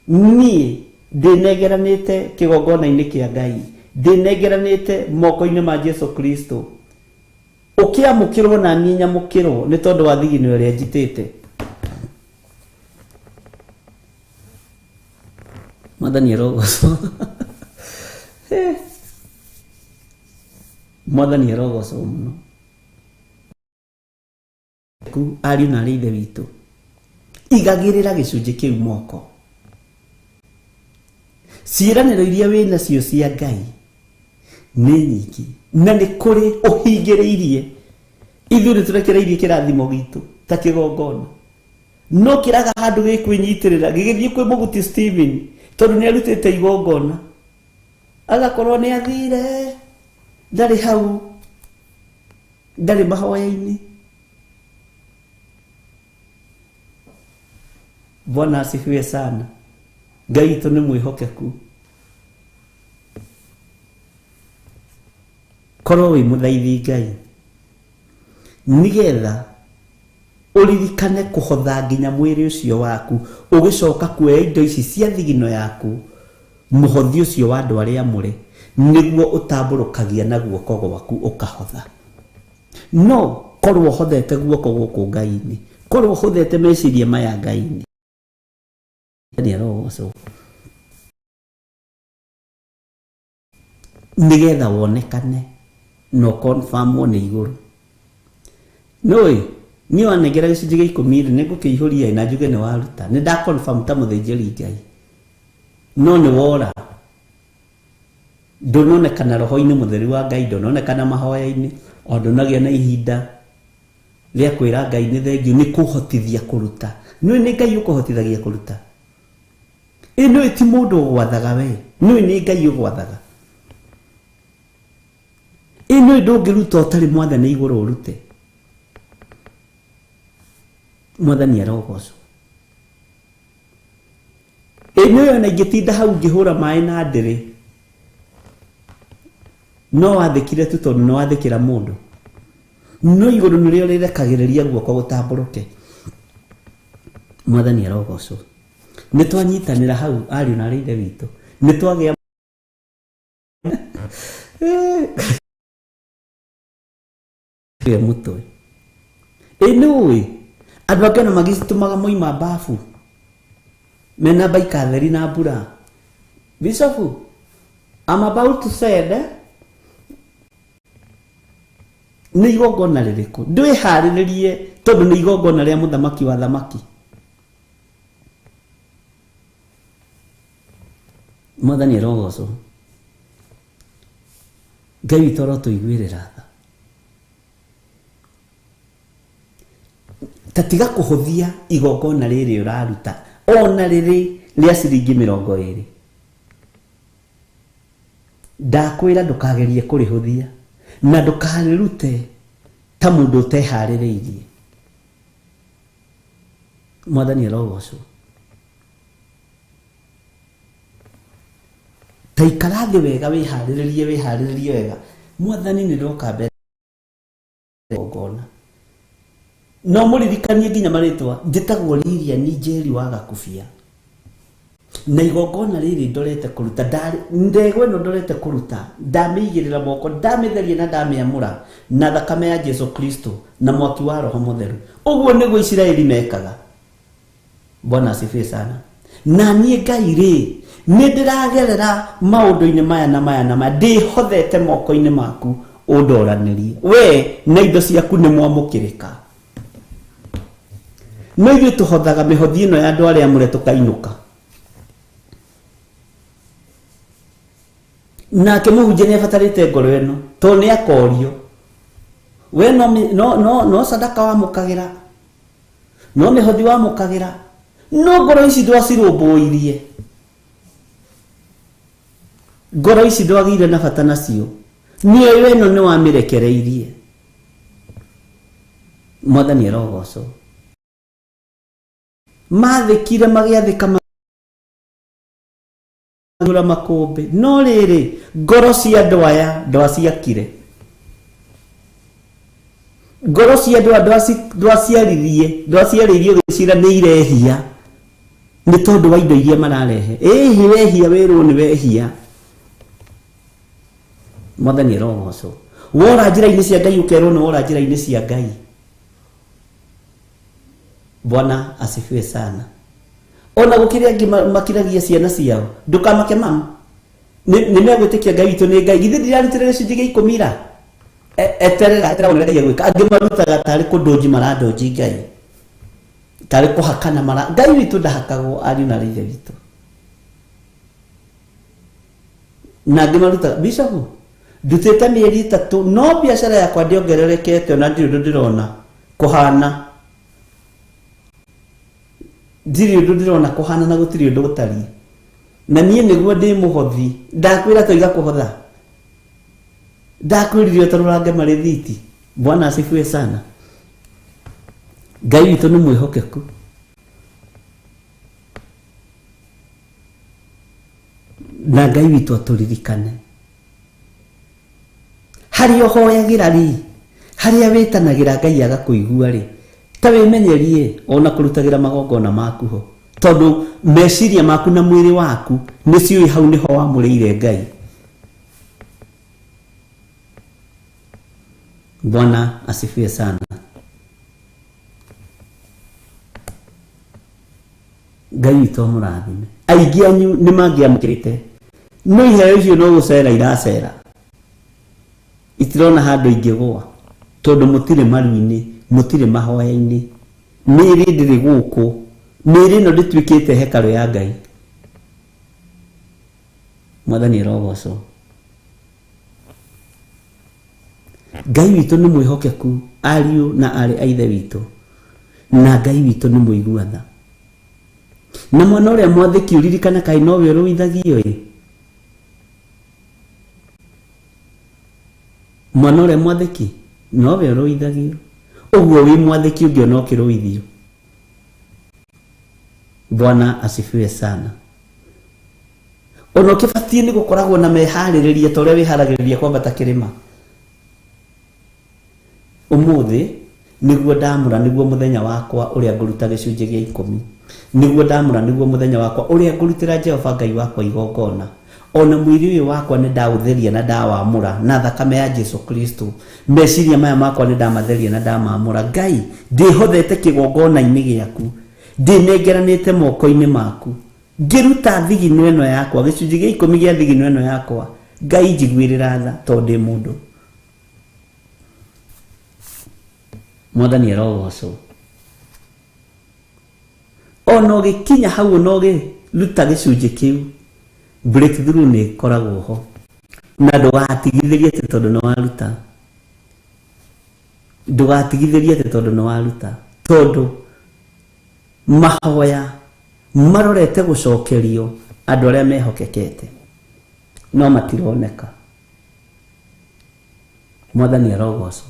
niĩ ndĩnengeranĩte kĩgongona-inĩ kĩa Ngai, ndĩnengeranĩte moko-inĩ ma Jesu Kristo. Ũkĩamũkĩrwo na niĩ nyamũkĩrwo nĩ tondũ wa thigino ĩrĩa njitĩte. Mwathani arogocwo. Mwathani arogocwo mũno. Ku ariũ na arĩ ithe witũ, igagĩrĩra gĩcunjĩ kĩu moko. Ciĩranĩro iria wĩ nacio cia Ngai nĩ nyingĩ na nĩ kũrĩ ũhingĩrĩirie. Ithuĩ nĩ tũrekereirie kĩrathimo gitũ ta kĩgongona, no kĩraga handũ gĩkwĩnyitĩrĩra gĩgĩthiĩ kwĩ mũguti Stephen tondũ nĩ arutĩte igongona, agakorwo nĩ athire, ndarĩ hau, ndarĩ mahoya-inĩ. Bwana asifiwe sana. Ngai witũ nĩ mwĩhokeku. Korwo wĩ mũthaithi Ngai nigetha ũririkane kũhotha nginya mwĩrĩ ũcio waku, ũgĩcoka kuoya indo ici cia thigino yaku, mũhothi ũcio wa andũ arĩa amũre, nĩguo ũtambũrũkagia na guoko gwaku ũkahotha. No korwo ũhothete guoko gũkũ Ngai-inĩ, korwo ũhothete meciria maya Ngai-inĩ, nĩ arogocwo, nĩgetha wonekane na ũconfirmwo nĩ igũrũ. Nũĩ niĩ wanengera gĩcunjĩ gĩa ikũmi rĩ, nĩngũkĩihũria na njuge nĩ waruta, nĩ ndaconfirm ta mũthĩnjĩri Ngai, no nĩ wora, ndũnonekana roho-inĩ mũtheru wa Ngai, ndũnonekana mahoya-inĩ, o ndũnagĩa na ihinda rĩa kwĩra Ngai nĩ thengiũ nĩ kũhotithia kũruta. Nũĩ nĩ Ngai ũkũhotithagia kũruta. Ĩ nũĩ ti mũndũ ũgwathaga we, nũĩ nĩ Ngai ũgwathaga. Ĩ nũĩ ndũngĩruta ũtarĩ mwathani igũrũ ũrute. Mwathani arogocwo. Ĩ nũĩ ona ingĩtinda hau ngĩhũra maĩ na ndĩrĩ, no wathĩkire tu tondũ nĩ wathĩkĩra mũndũ, no igũrũ nĩrĩo rĩrekagĩrĩria guoko gũtambũrũke. Mwathani arogocwo. Nĩ twanyitanĩra hau ariũ na arĩ ithe witũ, nĩ twagĩa mũtwe. Ĩ nĩũĩ andũ angĩ ona magĩcitũmaga moima babu mena baika theri na mbura. Bishop, I'm about to send. Nĩ igongona rĩrĩkũ? Ndwĩharĩrĩrie tondũ nĩ igongona rĩa mũthamaki wa thamaki. Mwathani arogocwo. Ngai witũ arotũiguĩrĩra tha. Ta tiga kũhũthia igongona rĩrĩ ũraruta ona rĩrĩ rĩa ciringi 20. Ndakwĩra ndũkagerie kũrĩhũthia na ndũkarĩrute ta mũndũ ũteharĩrĩirie. Mwathani arogocwo. Ta ikara thĩ wega, wĩharĩrĩrie, wĩharĩrĩrie wega. Mwathani nĩ ndoka mbere igongona. No mũririkanie nginya marĩtwa, njĩtagwo Lilian Njeri wa Gakubia. Na igongona rĩrĩ ndorete kũruta, ndegwa ĩno ndorete kũruta, ndamĩigĩrĩra moko, ndamĩtheria na ndamĩamũra na thakame ya Jesu Kristo na mwaki wa Roho Mũtheru. Ũguo nĩguo Isiraeli mekaga. Bwana asifiwe sana. Na niĩ Ngai rĩ, nĩ ndĩragerera maũndũ-inĩ maya na maya na maya, ndĩhothete moko-inĩ maku ũndoranĩrie. We na indo ciaku nĩ mwamũkĩrĩka. No ithuĩ tũhothaga mĩhothi ĩno ya andũ arĩa amũre tũkainũka. Nake mũhunjia nĩ abatarĩte ngoro ĩno, tondũ nĩ akorio. We no sadaka wamũkagĩra, no mĩhothi wamũkagĩra, no ngoro ici ndwacirũmbũirie. Ngoro ici ndwagĩire na bata nacio, mĩoyo ĩno nĩ wamĩrekereirie. Mwathani arogocwo. Mathĩkire magĩathĩka magĩũra makũmbĩ, no rĩrĩ ngoro cia andũ aya ndwaciakire. Ngoro cia andũ aya ndwaciaririe, ndwaciarĩirie ũgĩcira nĩ irehia nĩ tondũ wa indo iria mararehe. Ĩhĩ wehia wĩrwo nĩ wehia. Mwathani arogocwo. Wora njĩra-inĩ cia Ngai ũkerwo nĩ wora njĩra-inĩ cia Ngai. Bwana asifiwe sana. Ona gũkĩrĩ angĩ makiragia ciana ciao, ndũkamake mamu, nĩ megwĩtĩkia Ngai witũ nĩ Ngai. Githĩ ndirarutĩra gĩcunjĩ gĩa ikũmi ira? Eterera, eterera wone ũrĩa Ngai egwĩka. Angĩ marutaga tarĩ kũndũnji marandũnji Ngai, tarĩ kũhakana mara. Ngai witũ ndahakagwo, ariũ na aarĩ a Ithe witũ. Na angĩ marutaga, Bishop, ndutĩte mĩeri 3 no biacara yakwa ndĩongererekete, ona ndirĩ ũndũ ndĩrona kũhana. Ndirĩ ũndũ ndĩrona kũhana na gũtirĩ ũndũ gũtariĩ. Na niĩ nĩguo ndĩ mũhothi, ndakwĩra toiga kũhotha. Ndakwĩrire ũtarũrange marĩthiti. Bwana asifiwe sana. Ngai witũ nĩ mwĩhokeku. Na Ngai witũ atũririkane. Harĩa ũhoyagĩra rĩ, harĩa wĩtanagĩra Ngai agakũigua rĩ, ta wĩmenyerie ona kũrutagĩra magongona maku ho, tondũ meciria maku na mwĩrĩ waku nĩ ciũĩ hau nĩho wamũrĩire Ngai. Bwana asifiwe sana. Ngai witũ amũrathime. Aingĩ anyu nĩ mangĩamũkĩrĩte, no iheo icio no gũcera iracera, itirona handũ ingĩgũa, tondũ mũtirĩ maru-inĩ, mũtirĩ mahoya-inĩ. Mĩĩrĩ ndĩrĩ gũkũ, mĩĩrĩ ĩno ndĩtuĩkĩte hekarũ ya Ngai. Mwathani arogocwo. Ngai witũ nĩ mwĩhokeku, ariũ na aarĩ a Ithe witũ, na Ngai witũ nĩ mũigua tha. Na mwana ũrĩa mwathĩki ũririkana kaĩ nowe ũrũithagio ĩ. Mwana ũrĩa mwathĩki nowe ũrũithagio. Ũguo wĩ mwathĩki ũngĩona ũkĩrũithio. Bwana asifiwe sana. Ona ũkĩbatiĩ nĩ gũkoragwo na meharĩrĩria ta ũrĩa wĩharagĩrĩria kwambata kĩrĩma. Ũmũthĩ nĩguo ndamũra, nĩguo mũthenya wakwa ũrĩa ngũruta gĩcunjĩ gĩa 10. Nĩguo ndamũra, nĩguo mũthenya wakwa ũrĩa ngũrutĩra Jehova Ngai wakwa igongona. Ona mwĩrĩ ũyũ wakwa nĩ ndaũtheria na ndawamũra na thakame ya Jesu Kristo. Meciria maya makwa nĩ ndamatheria na ndamamũra. Ngai, ndĩhothete kĩgongona-inĩ gĩaku, ndĩnengeranĩte moko-inĩ maku. Ngĩruta thigino ĩno yakwa, gĩcunjĩ gĩa 10 gĩa thigino ĩno yakwa. Ngai njiguĩrĩra tha tondũ ndĩ mũndũ. Mwathani arogocwo. Ona ũgĩkinya hau ona ũgĩruta gĩcunjĩ kĩu, breakthrough nĩ ĩkoragwo ho. Na ndũgatigithĩrie atĩ tondũ nĩ waruta. Ndũgatigithĩrie atĩ tondũ nĩ waruta. Tondũ mahoya marorete gũcokerio andũ arĩa mehokekete, no matironeka. Mwathani arogocwo.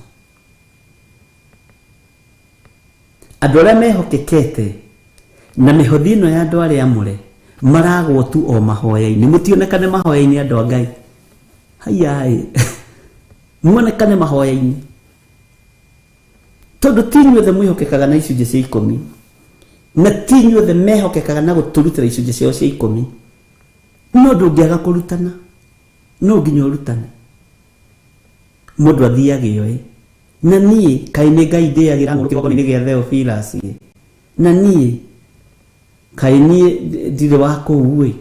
Andũ arĩa mehokekete na mĩhothi ĩno ya andũ arĩa amũre maragwo tu o mahoya-inĩ. Mũtionekane mahoya-inĩ andũ a Ngai. Haiya, muonekane mahoya-inĩ, tondũ ti inyuothe mwĩhokekaga na icunjĩ cia 10, na ti inyuothe mehokekaga na gũtũrutĩra icunjĩ ciao cia 10. No ndũngĩaga kũrutana, no nginya ũrutane. Mũndũ athiage oĩ. Na niĩ kaĩ nĩ Ngai ndĩagĩra kĩgongona-inĩ gĩa Theophilus ĩ. Na niĩ kaĩ niĩ ndirĩ wa kũu ĩ.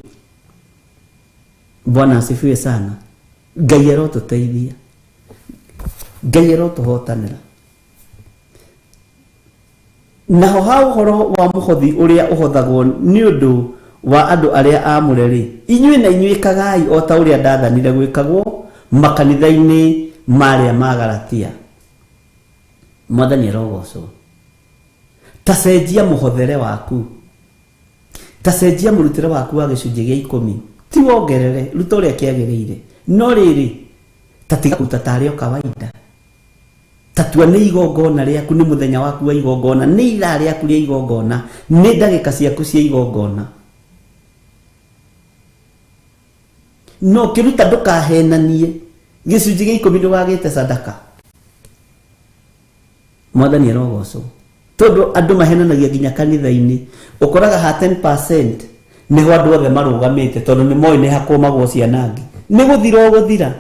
Bwana asifiwe sana. Ngai arotũteithia, Ngai arotũhotanĩra. Naho ha ũhoro wa mũhothi ũrĩa ũhothagwo nĩ ũndũ wa andũ arĩa aamũre rĩ, inyuĩ na inyuĩ ĩkagai o ta ũrĩa ndathanire gwĩkagwo makanitha-inĩ marĩa ma Galatia. Mwathani arogocwo. Ta cenjia mũhothere waku, ta cenjia mũrutĩre waku wa gĩcunjĩ gĩa 10, ti wongerere, ruta ũrĩa kĩagĩrĩire. No rĩrĩ, ta tiga kũruta tarĩ o kawaida. Ta tua nĩ igongona rĩaku, nĩ mũthenya waku wa igongona, nĩ ithaa rĩaku rĩa igongona, nĩ ndagĩka ciaku cia igongona. No ũkĩruta ndũkahenanie, gĩcunjĩ gĩa 10 ndũgagĩte sadaka. Mwathani arogocwo. Tondũ andũ mahenanagia nginya kanitha-inĩ, ũkoraga ha 10% nĩho andũ othe marũgamĩte, tondũ nĩ moĩ nĩ hakũmagwo ciana angĩ. Nĩ gũthira ũgũthira.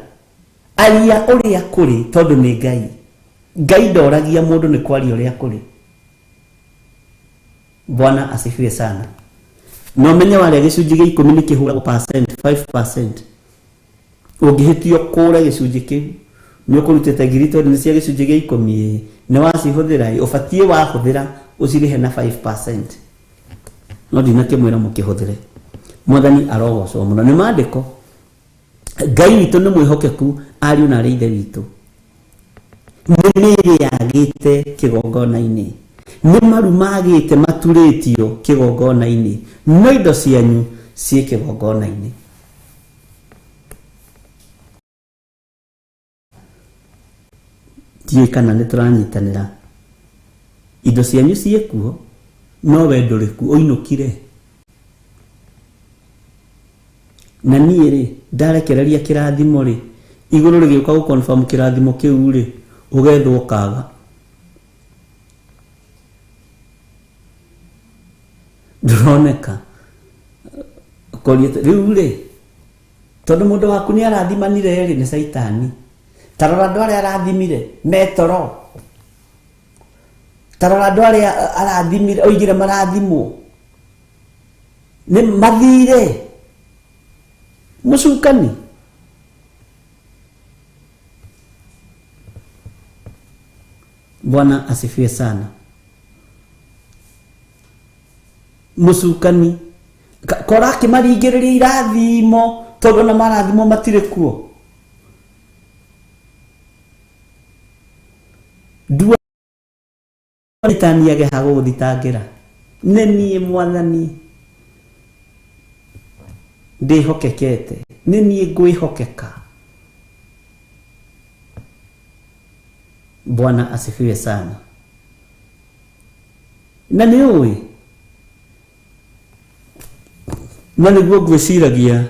Aria ũrĩa kũrĩ tondũ nĩ Ngai. Ngai ndoragia mũndũ nĩ kwaria ũrĩa kũrĩ. Bwana asifiwe sana. No menye warĩa gĩcunjĩ gĩa 10 nĩ kĩhũragwo percent 5%. Ũngĩhĩtio kũre gĩcunjĩ kĩu nĩ ũkũrutĩte ngiri tondũ nĩ cia gĩcunjĩ gĩa 10 nĩ wacihũthĩra ũbatiĩ wahũthĩra ũcirĩhe na 5%. No ndinakĩmwĩra mũkĩhũthĩre. Mwathani arogocwo mũno. Nĩ maandĩko. Ngai witũ nĩ mwĩhokeku ariũ na arĩ ithe witũ. Nĩ mĩĩrĩ yagĩte kĩgongona-inĩ. Nĩ maru magĩte maturĩtio kĩgongona-inĩ. No indo cianyu ciĩ kĩgongona-inĩ. Ndiũĩ kana nĩ tũranyitanĩra. Indo cianyu ciĩkuo no we ndũrĩ kuo ũinũkire. Na niĩ rĩ ndarekereria kĩrathimo rĩ igũrũ rĩgĩũka gũ confirm kĩrathimo kĩu rĩ ũgethwo kaga. Ndũroneka. Ũkoria rĩu rĩ tondũ mũndũ waku nĩ arathimanire rĩ nĩ caitani. Ta rora andũ arĩa arathimire metoro. Ta rora andũ arĩa arathimire oigire marathimwo. Nĩ mathire. Mũcukani. Bwana asifiwe sana. Mũcukani kora akĩmaringĩrĩria irathimo tondũ na marathimo matirĩ kuo. Ndua itaniage ha gũgũthitangĩra. Nĩ niĩ Mwathani ndĩhokekete. Nĩ niĩ ngwĩhokeka. Bwana asifiwe sana. Na nĩ ũĩ na nĩguo ngwĩciragia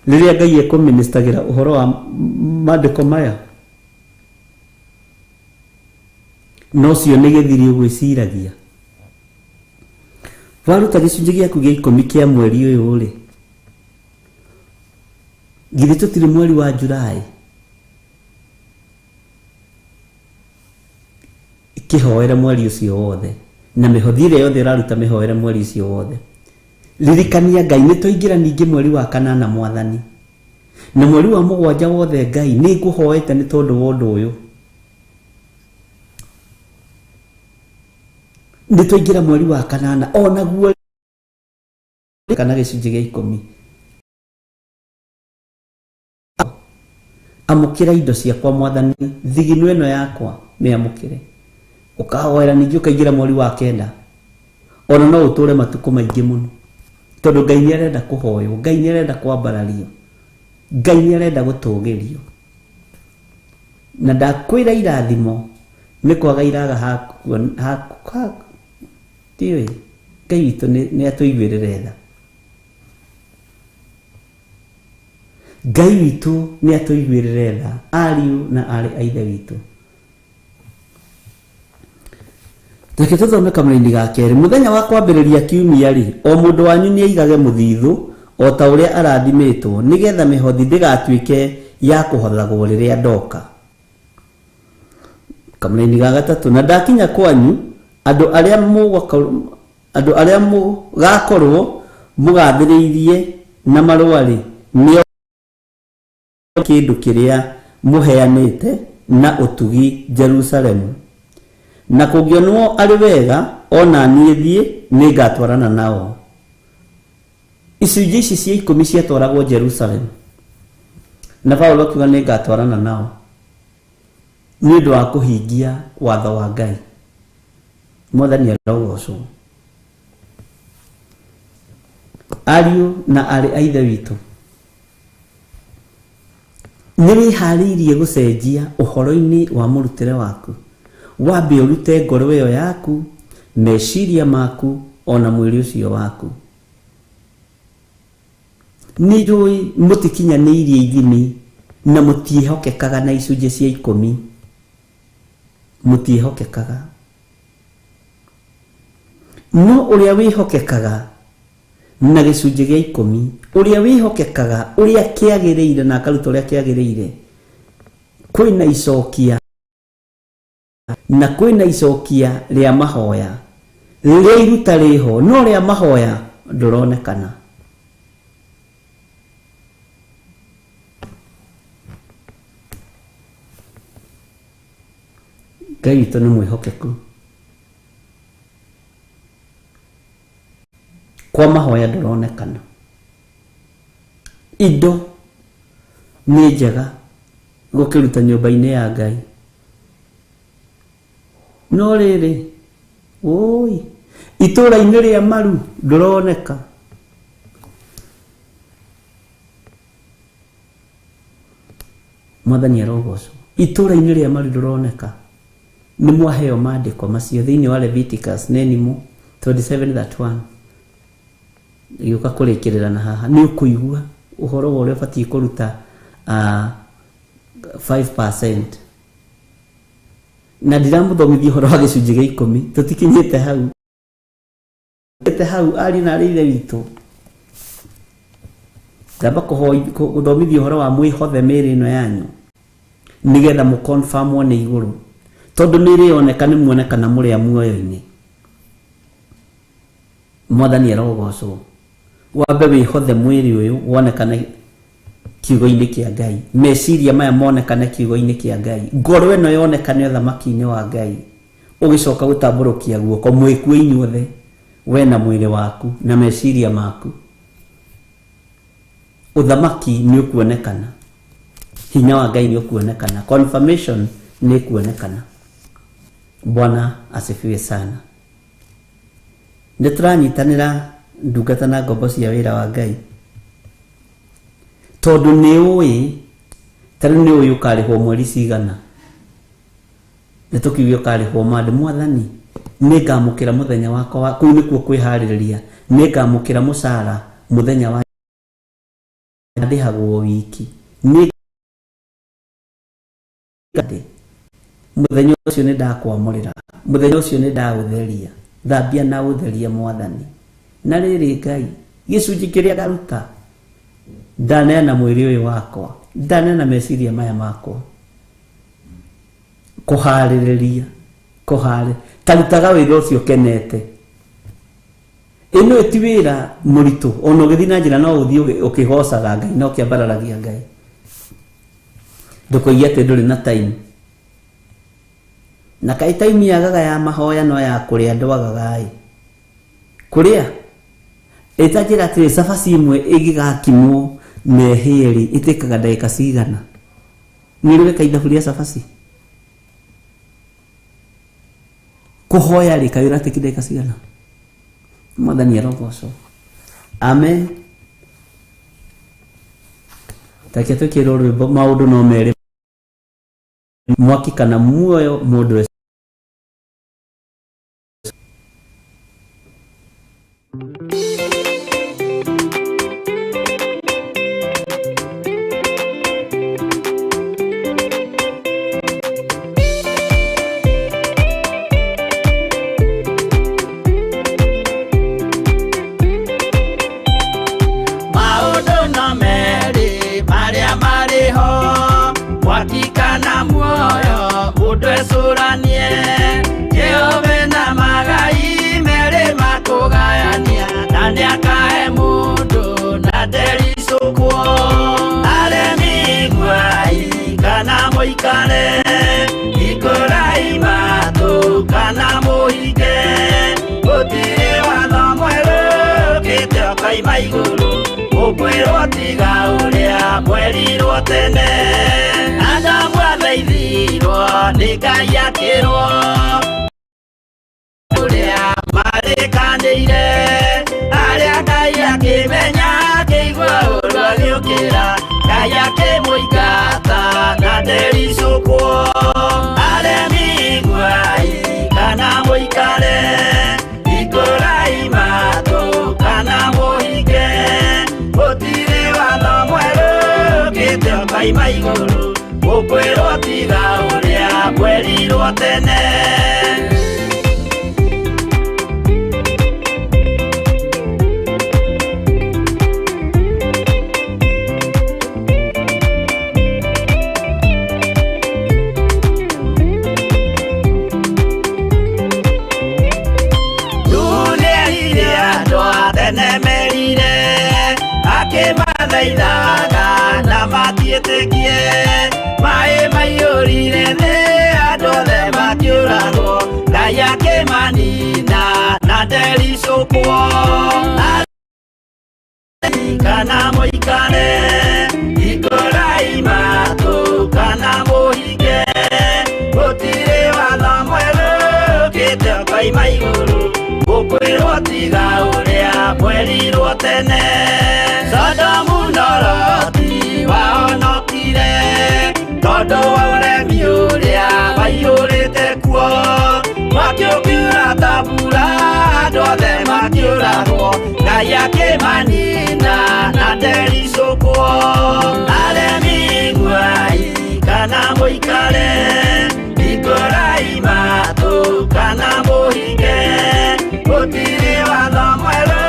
rĩrĩa Ngai ekũministagĩra ũhoro wa maandĩko maya. No cio nĩ gĩthiri ũgwĩciragia. Waruta gĩcunjĩ gĩaku gĩa 10 kĩa mweri ũyũ rĩ, githĩ tũtirĩ mweri wa Julai? Kĩhoere mweri ũcio wothe na mĩhothi ĩrĩa yothe ũraruta mĩhoere mweri ũcio wothe. Ririkania Ngai nĩ twaingĩra ningĩ mweri wa 8 Mwathani. Na mweri wa 7 wothe Ngai nĩ ngũhoete nĩ tondũ wa ũndũ ũyũ. Nĩ twaingĩra mweri wa 8 onaguo kana gĩcunjĩ gĩa 10. Amũkĩra indo ciakwa Mwathani, thigino ĩno yakwa mĩamũkĩre. Ũkahoera ningĩ ũkaingĩra mweri wa 9. Ona no ũtũre matukũ maingĩ mũno. Tondũ Ngai nĩ arenda kũhoywo, Ngai nĩ arenda kwambarario, Ngai nĩ arenda gũtũgĩrio. Na ndakwĩra irathimo nĩ kwaga iraga haku ndiũĩ. Ngai witũ nĩ atũiguĩrĩre tha. Ngai witũ nĩ atũiguĩrĩre tha ariũ na arĩ a ithe witũ. Reke tũthome kamũraini ga 2. Mũthenya wa kwambĩrĩria kiumia rĩ, o mũndũ wanyu nĩ aigage mũthithũ o ta ũrĩa arathimĩtwo, nĩgetha mĩhothi ndĩgatuĩke ya kũhothagwo rĩrĩa ndoka. Kamũraini ga 3. Na ndakinya kwanyu andũ arĩa mũgakorwo mũgathĩrĩirie na marũa rĩ, nĩo kĩndũ kĩrĩa mũheanĩte na ũtugi Jerusalemu. Na kũngĩonwo arĩ wega ona niĩ thiĩ nĩngatwarana nao. Icunjĩ ici cia 10 ciatwaragwo Jerusalemu. Na Paulo akiuga nĩngatwarana nao nĩ ũndũ wa kũhingia watho wa Ngai. Mwathani arogocwo. Ariũ na arĩ a ithe witũ, nĩ wĩharĩirie gũcenjia ũhoro-inĩ wa mũrutĩre waku. Wambe ũrute ngoro ĩyo yaku, meciria maku, ona mwĩrĩ ũcio waku. Nĩ njũĩ mũtikinyanĩirie ithimi na mũtiĩhokekaga na icunjĩ cia 10. Mũtiĩhokekaga. No ũrĩa wĩhokekaga na gĩcunjĩ gĩa 10, ũrĩa wĩhokekaga ũrĩa kĩagĩrĩire na akaruta ũrĩa kĩagĩrĩire, Kwĩna icokia na kwĩna icokia rĩa mahoya rĩrĩa iruta rĩho no rĩa mahoya ndũronekana. Ngai witũ nĩ mwĩhokeku. Kwa mahoya ndũronekana. Indo nĩ njega gũkĩruta nyũmba-inĩ ya Ngai, no rĩrĩ oi itũra-inĩ rĩa maru ndũroneka. Mwathani arogocwo. Itũra-inĩ rĩa maru ndũroneka. Nĩ mwaheo maandĩko macio thĩinĩ wa Leviticus nenimo 27:31. Gĩũka kũrĩkĩrĩra na haha nĩ ũkũigua ũhoro wa ũrĩa ũbatiĩ kũruta 5%. Na ndiramũthomithia ũhoro wa gĩcunjĩ gĩa 10, tũtikinyĩte hau. Te hau ariũ na arĩ ithe witũ. Ndamba gũthomithia ũhoro wa mwĩhothe mĩĩrĩ ĩno yanyu nĩgetha mũconfirmwo nĩ igũrũ, tondũ mĩĩrĩ yoneka nĩ muonekana mũrĩ a muoyo-inĩ. Mwathani arogocwo. Wambe wĩhothe mwĩrĩ ũyũ wonekane kiugo-inĩ kĩa Ngai, meciria maya monekane kiugo-inĩ kĩa Ngai, ngoro ĩno yonekane ũthamaki-inĩ wa Ngai, ũgĩcoka gũtambũrũkia guoko mwĩkue inyuothe we na mwĩrĩ waku na meciria maku. Ũthamaki nĩ ũkuonekana, hinya wa Ngai nĩ ũkuonekana, confirmation nĩ ĩkuonekana. Bwana asifiwe sana. Nĩ tũranyitanĩra ndungata na ngombo cia wĩra wa Ngai, tondũ nĩ ũĩ ta rĩu nĩ ũĩ ũkarĩhwo mweri cigana, nĩ tũkiuge ũkarĩhwo mandũ. Mwathani nĩ ngamũkĩra mũthenya wakwa wa kũu nĩkuo kwĩharĩrĩria, nĩ ngamũkĩra mũcara mũthenya wa ndĩhagwo wiki, nĩ mũthenya ũcio nĩ ndakwamũrĩra, mũthenya ũcio nĩ ndaũtheria, thambia na ũtherie Mwathani. Na rĩrĩ Ngai, gĩcunjĩ kĩrĩa ndaruta ndaneana mwĩrĩ ũyũ wakwa, ndaneana meciria maya makwa, kũharĩrĩria, kũharĩ tarutaga wĩra ũcio ũkenete. Ĩno ti wĩra mũritũ, ona ũgĩthiĩ na njĩra no ũthiĩ ũkĩgocaga Ngai na ũkĩambararagia Ngai. Ndũkoige atĩ ndũrĩ na time. Na kaĩ time yagaga ya mahoya no ya kũrĩa ndwagaga ĩ. Kũrĩa ĩtanjĩra atĩrĩ, cabaci ĩmwe ĩngĩgakimwo na ĩhĩe rĩ, ĩtĩkaga ndagĩka cigana? Nĩ ũrĩ weka ithabu rĩa cabaci? Kũhoya rĩ, kaĩ ũratĩki ndagĩka cigana? Mwathani arogocwo. Amen. Take twĩkĩrwo rwĩmbo maũndũ no merĩ, mwaki kana muoyo mũndũ. Maũndũ no merĩ marĩa marĩ ho, mwaki kana muoyo mũndũ ecũranie. Jehova na magai merĩ makũgayania, na nĩakahe mũndũ na ndericũkwo. Aremi iguai kana mũikare, hingũrai matũ kana mũhinge. Gũtirĩ watho mwerũ ũkĩte ũkoima igũrũ, mũkwĩrwo tiga ũrĩa mwerirwo tene. Adamu athaithirwo nĩ Ngai akĩrwo ũrĩa marĩkanĩire, arĩa Ngai akĩmenya akĩigua ũru agĩũkĩra, Ngai akĩmũingata na ndericũkwo. Aremi iguai kana mũikare, hingũrai matũ kana mũhinge. Gũtirĩ watho mwerũ ũkĩte ũkoima igũrũ, mũkwĩrwo tiga ũrĩa mwerirwo tene. Ndamũthaithaga na matiĩtĩkie maĩ maiyũrire thĩ andũ othe makĩũragwo Ngai akĩmanina na ndericũkwo kana mũikare hingũrai matũ kana mũhinge gũtirĩ watho mwerũ ũkĩte ũkoima igũrũ gũkwĩrwo tiga ũrĩa mwerirwo tene Sodomu na Loti wahonokire tondũ wa ũremi ũrĩa waiyũrĩte kuo mwaki ũkiura ta mbura andũ othe makĩũragwo Ngai akĩmanina na ndericũkwo aremi iguai kana mũikare hingũrai matũ kana mũhinge gũtirĩ watho mwerũ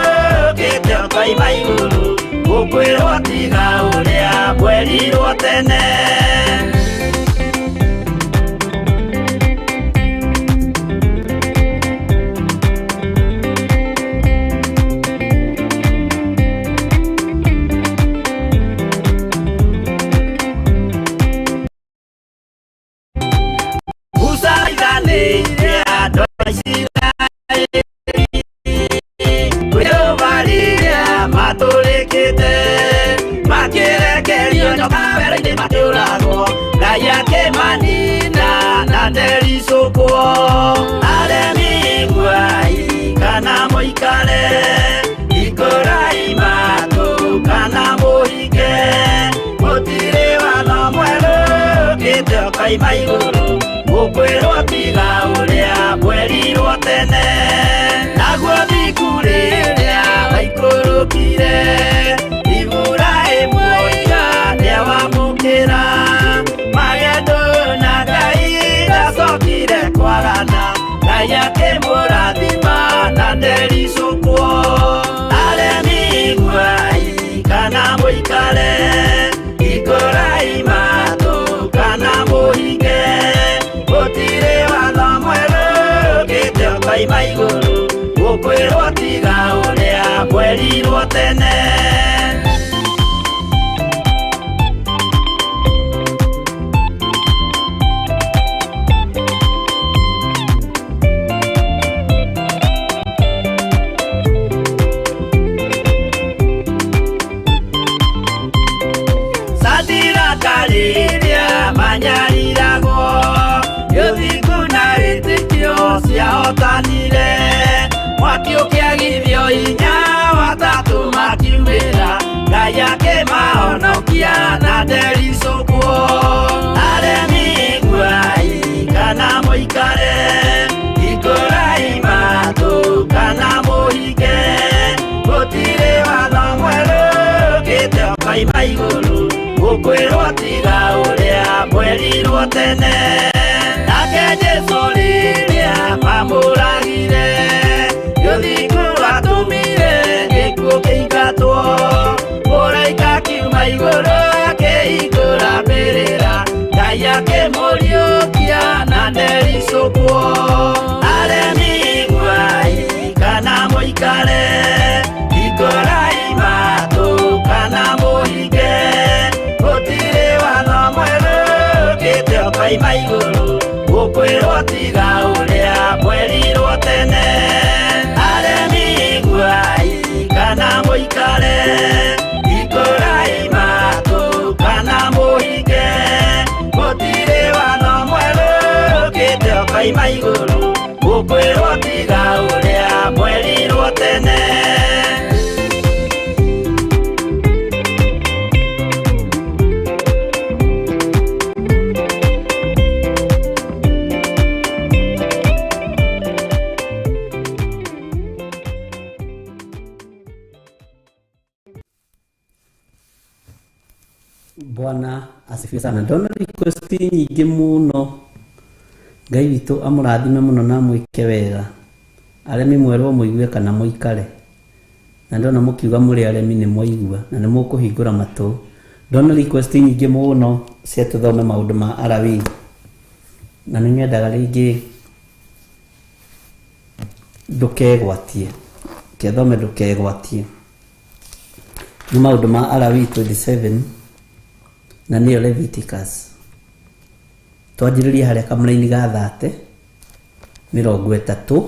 ũkĩte ũkoima igũrũ gũkwĩrwo tiga ũrĩa mwerirwo tene. Musa aithanĩire andũ a Isiraeli kwĩrũma rĩrĩa matũrĩkĩte makĩrekerio nyoka werũ-inĩ makĩũragwo Ngai akĩmanina na ndericũkwo aremi iguai kana mũikare hingũrai matũ kana mũhinge gũtirĩ watho mwerũ ũkĩte ũkoima igũrũ gũkwĩrwo tiga ũrĩa mwerirwo tene naguo thingu rĩrĩa waikũrũkire Iburahĩmu oiga nĩawamũkĩra magendo na Ngai ndacokire kwagana Ngai akĩmũrathima na ndericũkwo aremi iguai kana mũikare hingũrai matũ kana mũhinge gũtirĩ watho mwerũ ũkĩte ũkoima igũrũ gũkwĩrwo tiga ũrĩa mwerirwo tene. Sadiraka rĩrĩa manyariragwo ũthingu na wĩtĩkio ciahotanire mwaki ũkĩagithio hinya watatũ makiumĩra Ngai akĩmahonokia na ndericũkwo aremi iguai kana mũikare hingũrai matũ kana mũhinge gũtirĩ watho mwerũ ũkĩte ũkoima igũrũ gũkwĩrwo tiga ũrĩa mwerirwo tene nake Jesũ rĩrĩa mamũragire ũthingu watũmire gĩkuũ kĩingatwo mũraika akiuma igũrũ akĩhingũra mbĩrĩra Ngai akĩmũriũkia na ndericũkwo aremi iguai kana mũikare hingũrai matũ kana mũhinge gũtirĩ watho mwerũ ũkĩte ũkoima igũrũ gũkwĩrwo tiga ũrĩa mwerirwo tene aremi iguai kana mũikare hingũrai matũ kana mũhinge gũtirĩ watho mwerũ ũkĩte ũkoima igũrũ gũkwĩrwo tiga ũrĩa mwerirwo tene. Bwana asifiwe sana. Ndona request nyingĩ mũno Ngai witũ amũrathime mũno na amwĩke wega aremi mwerwo mũigue kana mũikare na ndona mũkiuga mũrĩ aremi nĩ mwaigua na nĩ mũkũhingũra matũ. Ndona request nyingĩ mũno cia tũthome maũndũ ma Alawii na nĩ nyendaga rĩngĩ ndũkegwatie kethome ndũkegwatie. Nĩ maũndũ ma Alawii 27 na nĩyo Leviticus. Twanjĩrĩrie harĩa kamũraini ga 30 30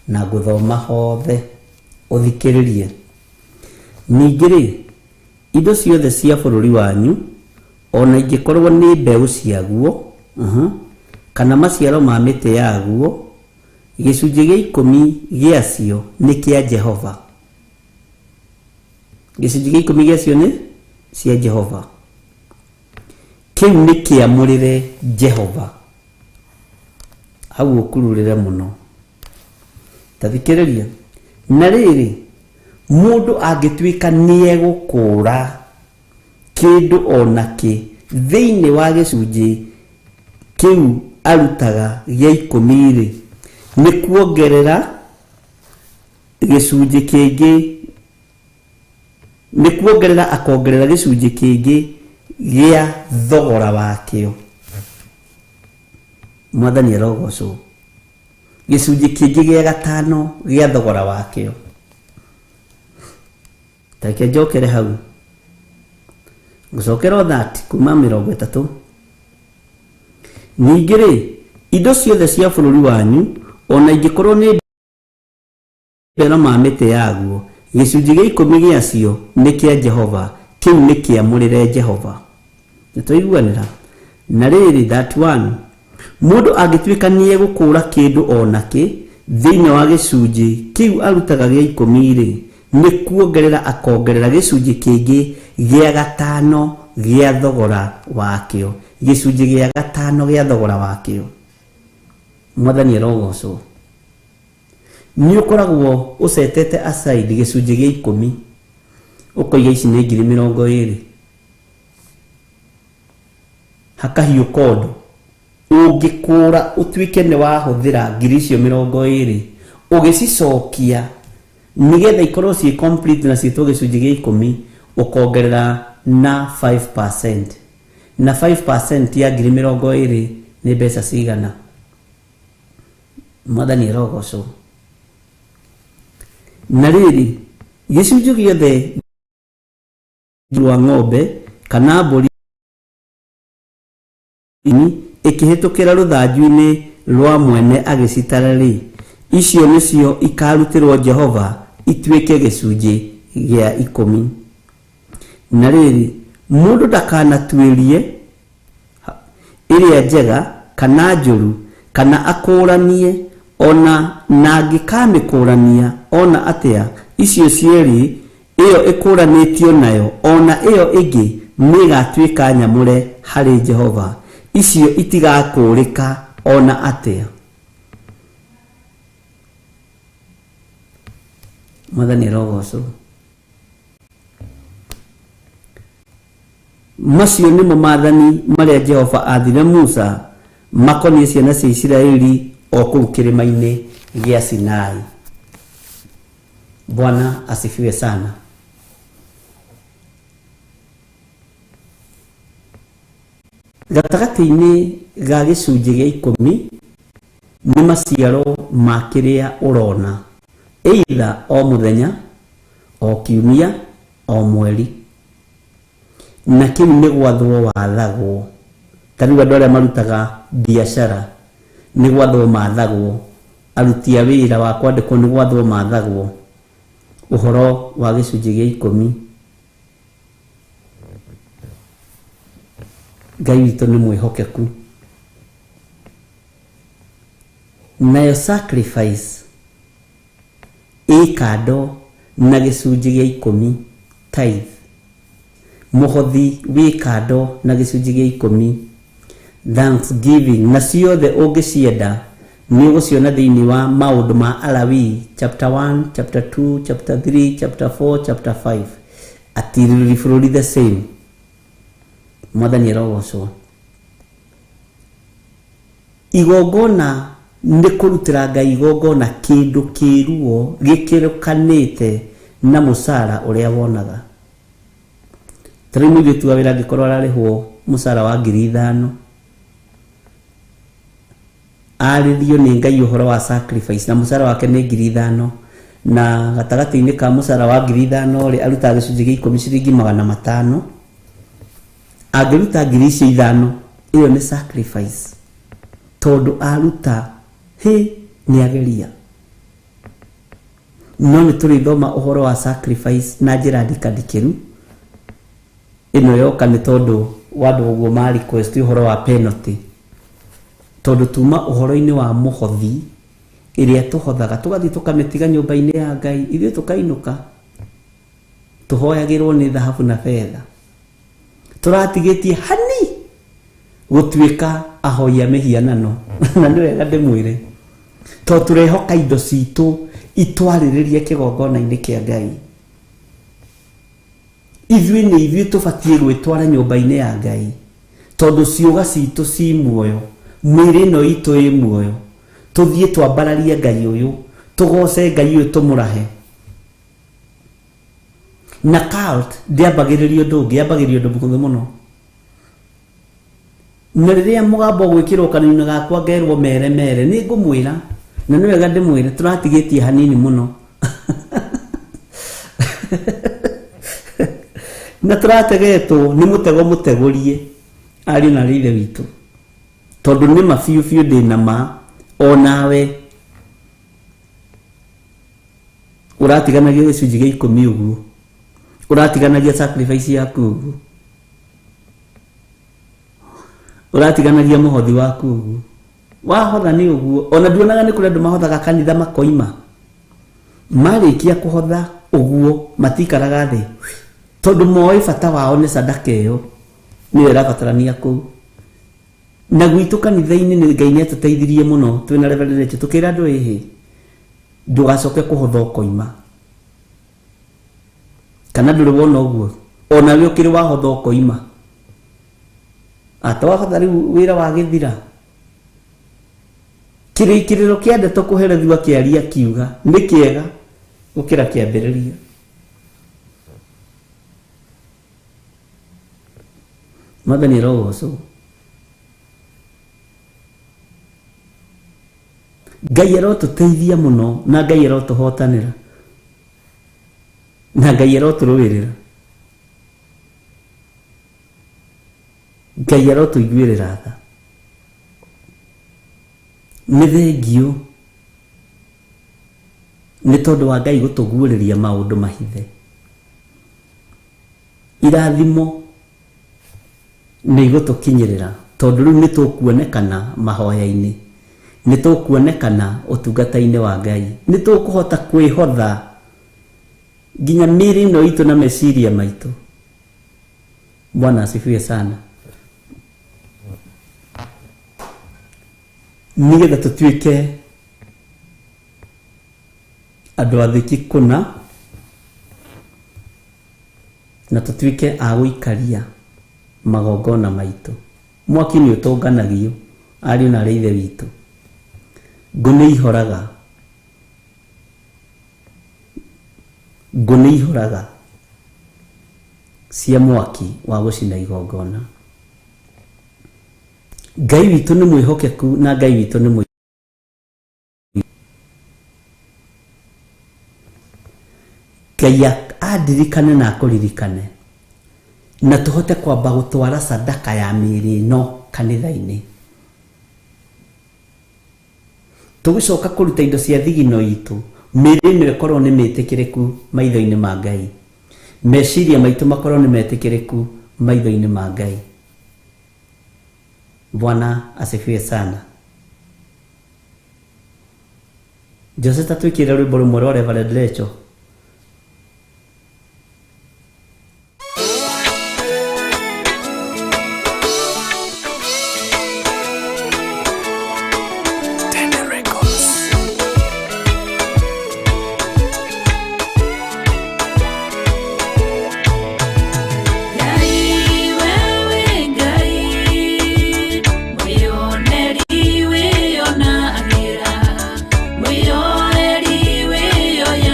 na ngũthoma hothe ũthikĩrĩrie. Ningĩ rĩ, indo ciothe cia bũrũri wanyu ona ingĩkorwo nĩ mbeũ ciaguo, kana maciaro ma mĩtĩ yaguo, gĩcunjĩ gĩa 10 gĩacio nĩ kĩa Jehova. Gĩcunjĩ gĩa 10 gĩacio nĩ cia Jehova. Kĩu nĩ kĩamũrĩre Jehova. Hau ũkururĩre mũno. Ta thikĩrĩria. Na rĩrĩ, mũndũ angĩtuĩka nĩegũkũũra kĩndũ ona kĩ thĩinĩ wa gĩcunjĩ kĩu arutaga gĩa 10 rĩ, nĩ kuongerera gĩcunjĩ kĩngĩ, nĩ kuongerera akongerera gĩcunjĩ kĩngĩ gĩa thogora wakĩo. Mwathani arogocwo. Gĩcunjĩ kĩngĩ gĩa 5 gĩa thogora wakĩo. Ta reke njokere hau. Ngũcokera 30 kuma 30. Ningĩ rĩ, indo ciothe cia bũrũri wanyu ona ingĩkorwo nĩ mbero ma mĩtĩ yaguo, gĩcunjĩ gĩa 10 gĩacio nĩ kĩa Jehova, kĩu nĩ kĩamũrĩre Jehova. Nĩtwaiguanĩra? Na rĩrĩ, 31, mũndũ angĩtuĩka nĩegũkũũra kĩndũ ona kĩ thĩinĩ wa gĩcunjĩ kĩu arutaga gĩa 10 rĩ, nĩ kuongerera akongerera gĩcunjĩ kĩngĩ gĩa 5 gĩa thogora wakĩo. Gĩcunjĩ gĩa 5 gĩa thogora wakĩo. Mwathani arogocwo. Nĩ ũkoragwo ũcetete aside gĩcunjĩ gĩa 10, ũkoiga ici nĩ ngiri 20, hakahiũka ũndũ ũngĩkũra ũtuĩke nĩ wahũthĩra ngiri icio 20 ũgĩcicokia nĩgetha ikorwo ciĩ complete na ciĩtwo gĩcunjĩ gĩa 10, ũkongerera na 5%. Na 5% ya ngiri 20 nĩ mbeca cigana? Mwathani arogocwo. Na rĩrĩ, gĩcunjĩ gĩothe rwa ng'ombe kana mbũri ĩkĩhĩtũkĩra rũthanju-inĩ rwa mwene agĩcitara rĩ, icio nĩcio ikarutĩrwo Jehova ituĩke gĩcunjĩ gĩa 10. Na rĩrĩ, mũndũ ndakanatuĩrie ĩrĩa njega kana njũru, kana akũranie ona na angĩkamĩkũrania ona atĩa, icio cierĩ, ĩyo ĩkũranĩtio nayo ona ĩyo ĩngĩ nĩĩgatuĩka nyamũre harĩ Jehova, icio itigakũrĩka ona atĩa. Mwathani arogocwo. Macio nĩmo maathani marĩa Jehova aathire Musa makoniĩ ciana cia Isiraeli o kũu kĩrĩma-inĩ gĩa Sinai. Bwana asifiwe sana. Gatagatĩ-inĩ ga gĩcunjĩ gĩa 10 nĩ maciaro ma kĩrĩa ũrona, either o mũthenya, o kiumia, o mweri. Na kĩu nĩ gwathwo wathagwo. Ta rĩu andũ arĩa marutaga biacara nĩ gwathwo mathagwo, aruti a wĩra wa kwandĩkwo nĩ gwathwo mathagwo ũhoro wa gĩcunjĩ gĩa 10. Ngai witũ nĩ mwĩhokeku. Nayo sacrifice ĩ kando na gĩcunjĩ gĩa 10, tithe. Mũhothi wĩ kando na gĩcunjĩ gĩa 10, thanksgiving, na ciothe ũngĩcienda nĩ ũgũciona thĩinĩ wa maũndũ ma Alawii chapter 1, chapter 2, chapter 3, chapter 4, chapter 5. Atirĩrĩri bũrũri the same. Mwathani arogocwo. Igongona nĩ kũrutĩra Ngai igongona kĩndũ kĩruo gĩkĩrũkanĩte na mũcara ũrĩa wonaga. Ta rĩu mũirĩtu wa wĩra angĩkorwo ararĩhwo mũcara wa ngiri 5, arĩrio nĩ Ngai ũhoro wa sacrifice na mũcara wake nĩ ngiri 5, Na gatagatĩ-inĩ ka mũcara wa 5,000 rĩ, arutaga gĩcunjĩ gĩa 10 ciringi 500. Angĩruta 5,000 ĩyo nĩ sacrifice, tondũ aruta hĩ nĩ ageria. No nĩ tũrĩthoma ũhoro wa sacrifice na njĩra ndikandikĩru. Ĩno yoka nĩ tondũ wa andũ ũguo ma request ũhoro wa penalty, tondũ tuma ũhoro-inĩ wa mũhothi ĩrĩa tũhothaga tũgathiĩ tũkamĩtiga nyũmba-inĩ ya Ngai, ithuĩ tũkainũka tũhoyagĩrwo nĩ thahabu na betha, tũratigĩtie hani gũtuĩka ahoi a mĩhianano. Na nĩ wega ndĩmwĩre, tondũ tũrehoka indo citũ itwarĩrĩrie kĩgongona-inĩ kĩa Ngai. Ithuĩ nĩ ithuĩ tũbatiĩ gwĩtwara nyũmba-inĩ ya Ngai, tondũ ciũga citũ ci muoyo, mĩĩrĩ ĩno itũ ĩ muoyo. Tũthiĩ twambararie Ngai ũyũ, tũgoce Ngai ũyũ, tũmũrahe. Na cult ndĩambagĩrĩria ũndũ ũngĩ, yambagĩrĩria ũndũ mũhũthũ mũno. Na rĩrĩa mũgambo ũgwĩkĩrwo kanua-inĩ gakwa ngerwo mere mere, nĩ ngũmwĩra, na nĩ wega ndĩmwĩre, tũratigĩtie hanini mũno. Na tũrategetwo nĩ mũtego mũtegũrie, ariũ na aarĩ a Ithe witũ, tondũ nĩ ma biũ biũ ndĩna ma, onawe ũratiganagia gĩcunjĩ gĩa 10 ũguo, ũratiganagia sacrifice yaku ũguo, ũratiganagia mũhothi waku ũguo, wahotha nĩ ũguo. Ona nduonaga nĩ kũrĩ andũ mahothaga kanitha makoima, marĩkia kũhotha ũguo matikaraga thĩ, tondũ moĩ bata wao nĩ sadaka ĩyo nĩyo ĩrabatarania kũu. Na gwitũ kanitha-inĩ nĩ Ngai nĩ atũteithirie mũno, twĩna Reverend Rachel tũkĩra andũ ĩhĩ, ndũgacoke kũhotha ũkoima, kana ndũrĩ wona ũguo, onawe ũkĩrĩ wahotha ũkoima, atawahotha rĩu wĩra wagĩthira. Kĩrĩkĩrĩro kĩa ndeto kũherethio akĩaria akiuga nĩ kĩega gũkĩra kĩambĩrĩria. Mwathani arogocwo. Ngai arotũteithia mũno, na Ngai arotũhotanĩra, na Ngai arotũrũĩrĩra, Ngai arotũiguĩrĩra tha. Nĩ thengiũ nĩ tondũ wa Ngai gũtũguũrĩria maũndũ mahithe. Irathimo nĩ igũtũkinyĩrĩra, tondũ rĩu nĩ tũkuonekana mahoya-inĩ, nĩ tũkuonekana ũtungata-inĩ wa Ngai, nĩ tũkũhota kwĩhotha nginya mĩĩrĩ ĩno itũ na meciria maitũ. Bwana asifiwe sana. Nĩgetha tũtuĩke andũ athĩki kũna, na tũtuĩke a gũikaria magongona maitũ. Mwaki nĩ ũtũnganagio, ariũ na aarĩ a Ithe witũ. Ngũ nĩ ihoraga, ngũ nĩ ihoraga cia mwaki wa gũcina igongona. Ngai witũ nĩ mwĩhokeku, na Ngai witũ nĩ Ngai andirikane na akũririkane, na tũhote kwamba gũtwara sadaka ya mĩĩrĩ ĩno kanitha-inĩ. Tũgĩcoka kũruta indo cia thigino itũ, mĩĩrĩ ĩno ĩkorwo nĩ mĩtĩkĩrĩku maitho-inĩ ma Ngai, meciria maitũ makorwo nĩ metĩkĩrĩku maitho-inĩ ma Ngai. Bwana asifiwe sana. Jose, tatwĩkĩre rwĩmbo rũmwe rwa Reverend Rachel. Ngai wewe Ngai, mwĩoneri wĩonagĩra, mwĩoeri wĩoya.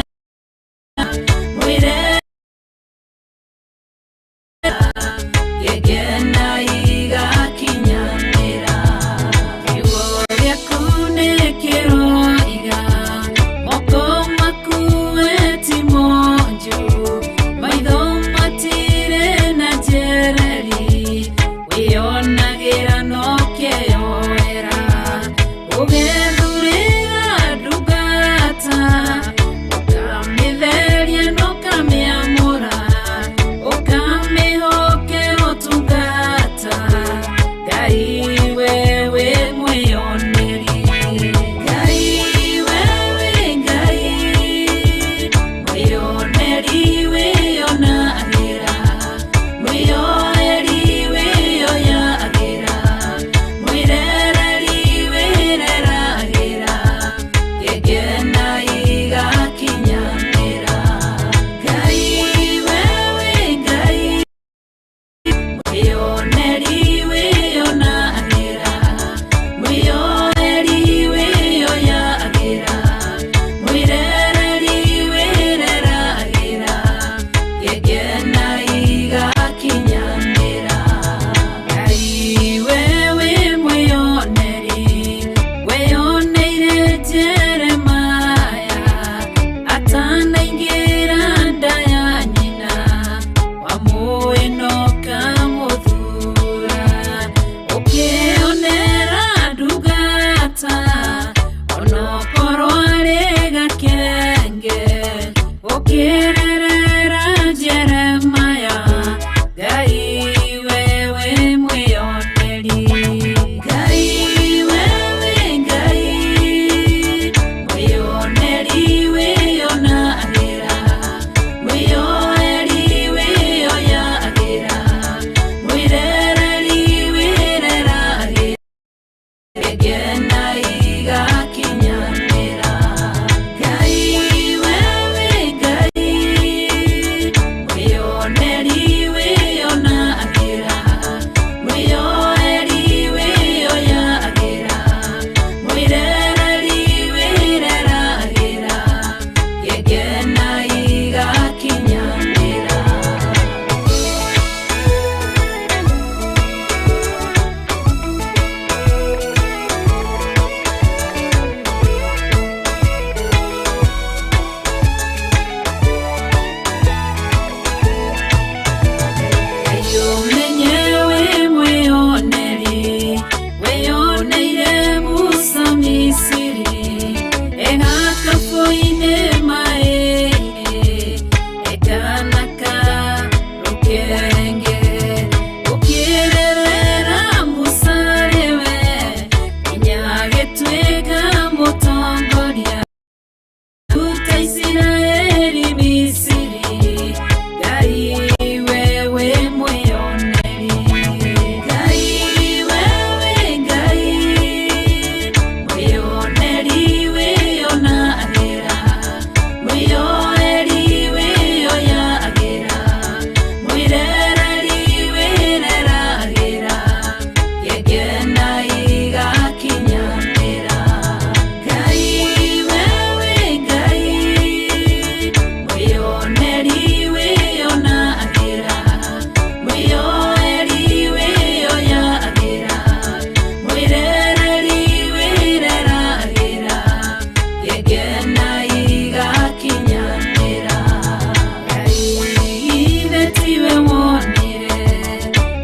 Tiwe wonire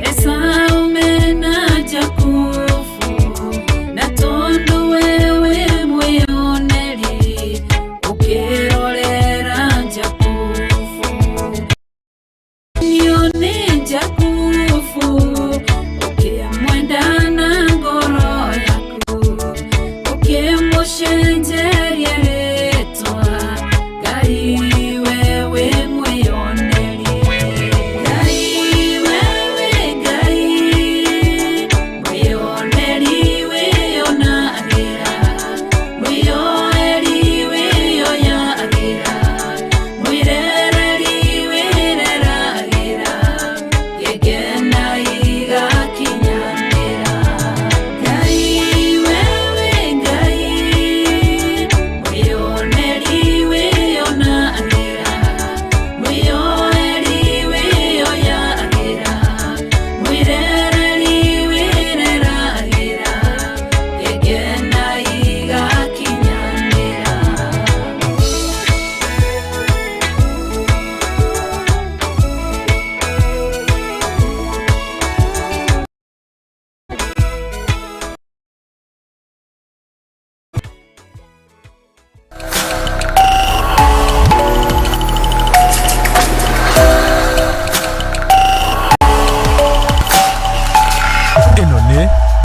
Esau mena Jakubu, na tondu wewe mwĩyoneri ũkĩrorera Jakubu. Nio nĩ Jakubu.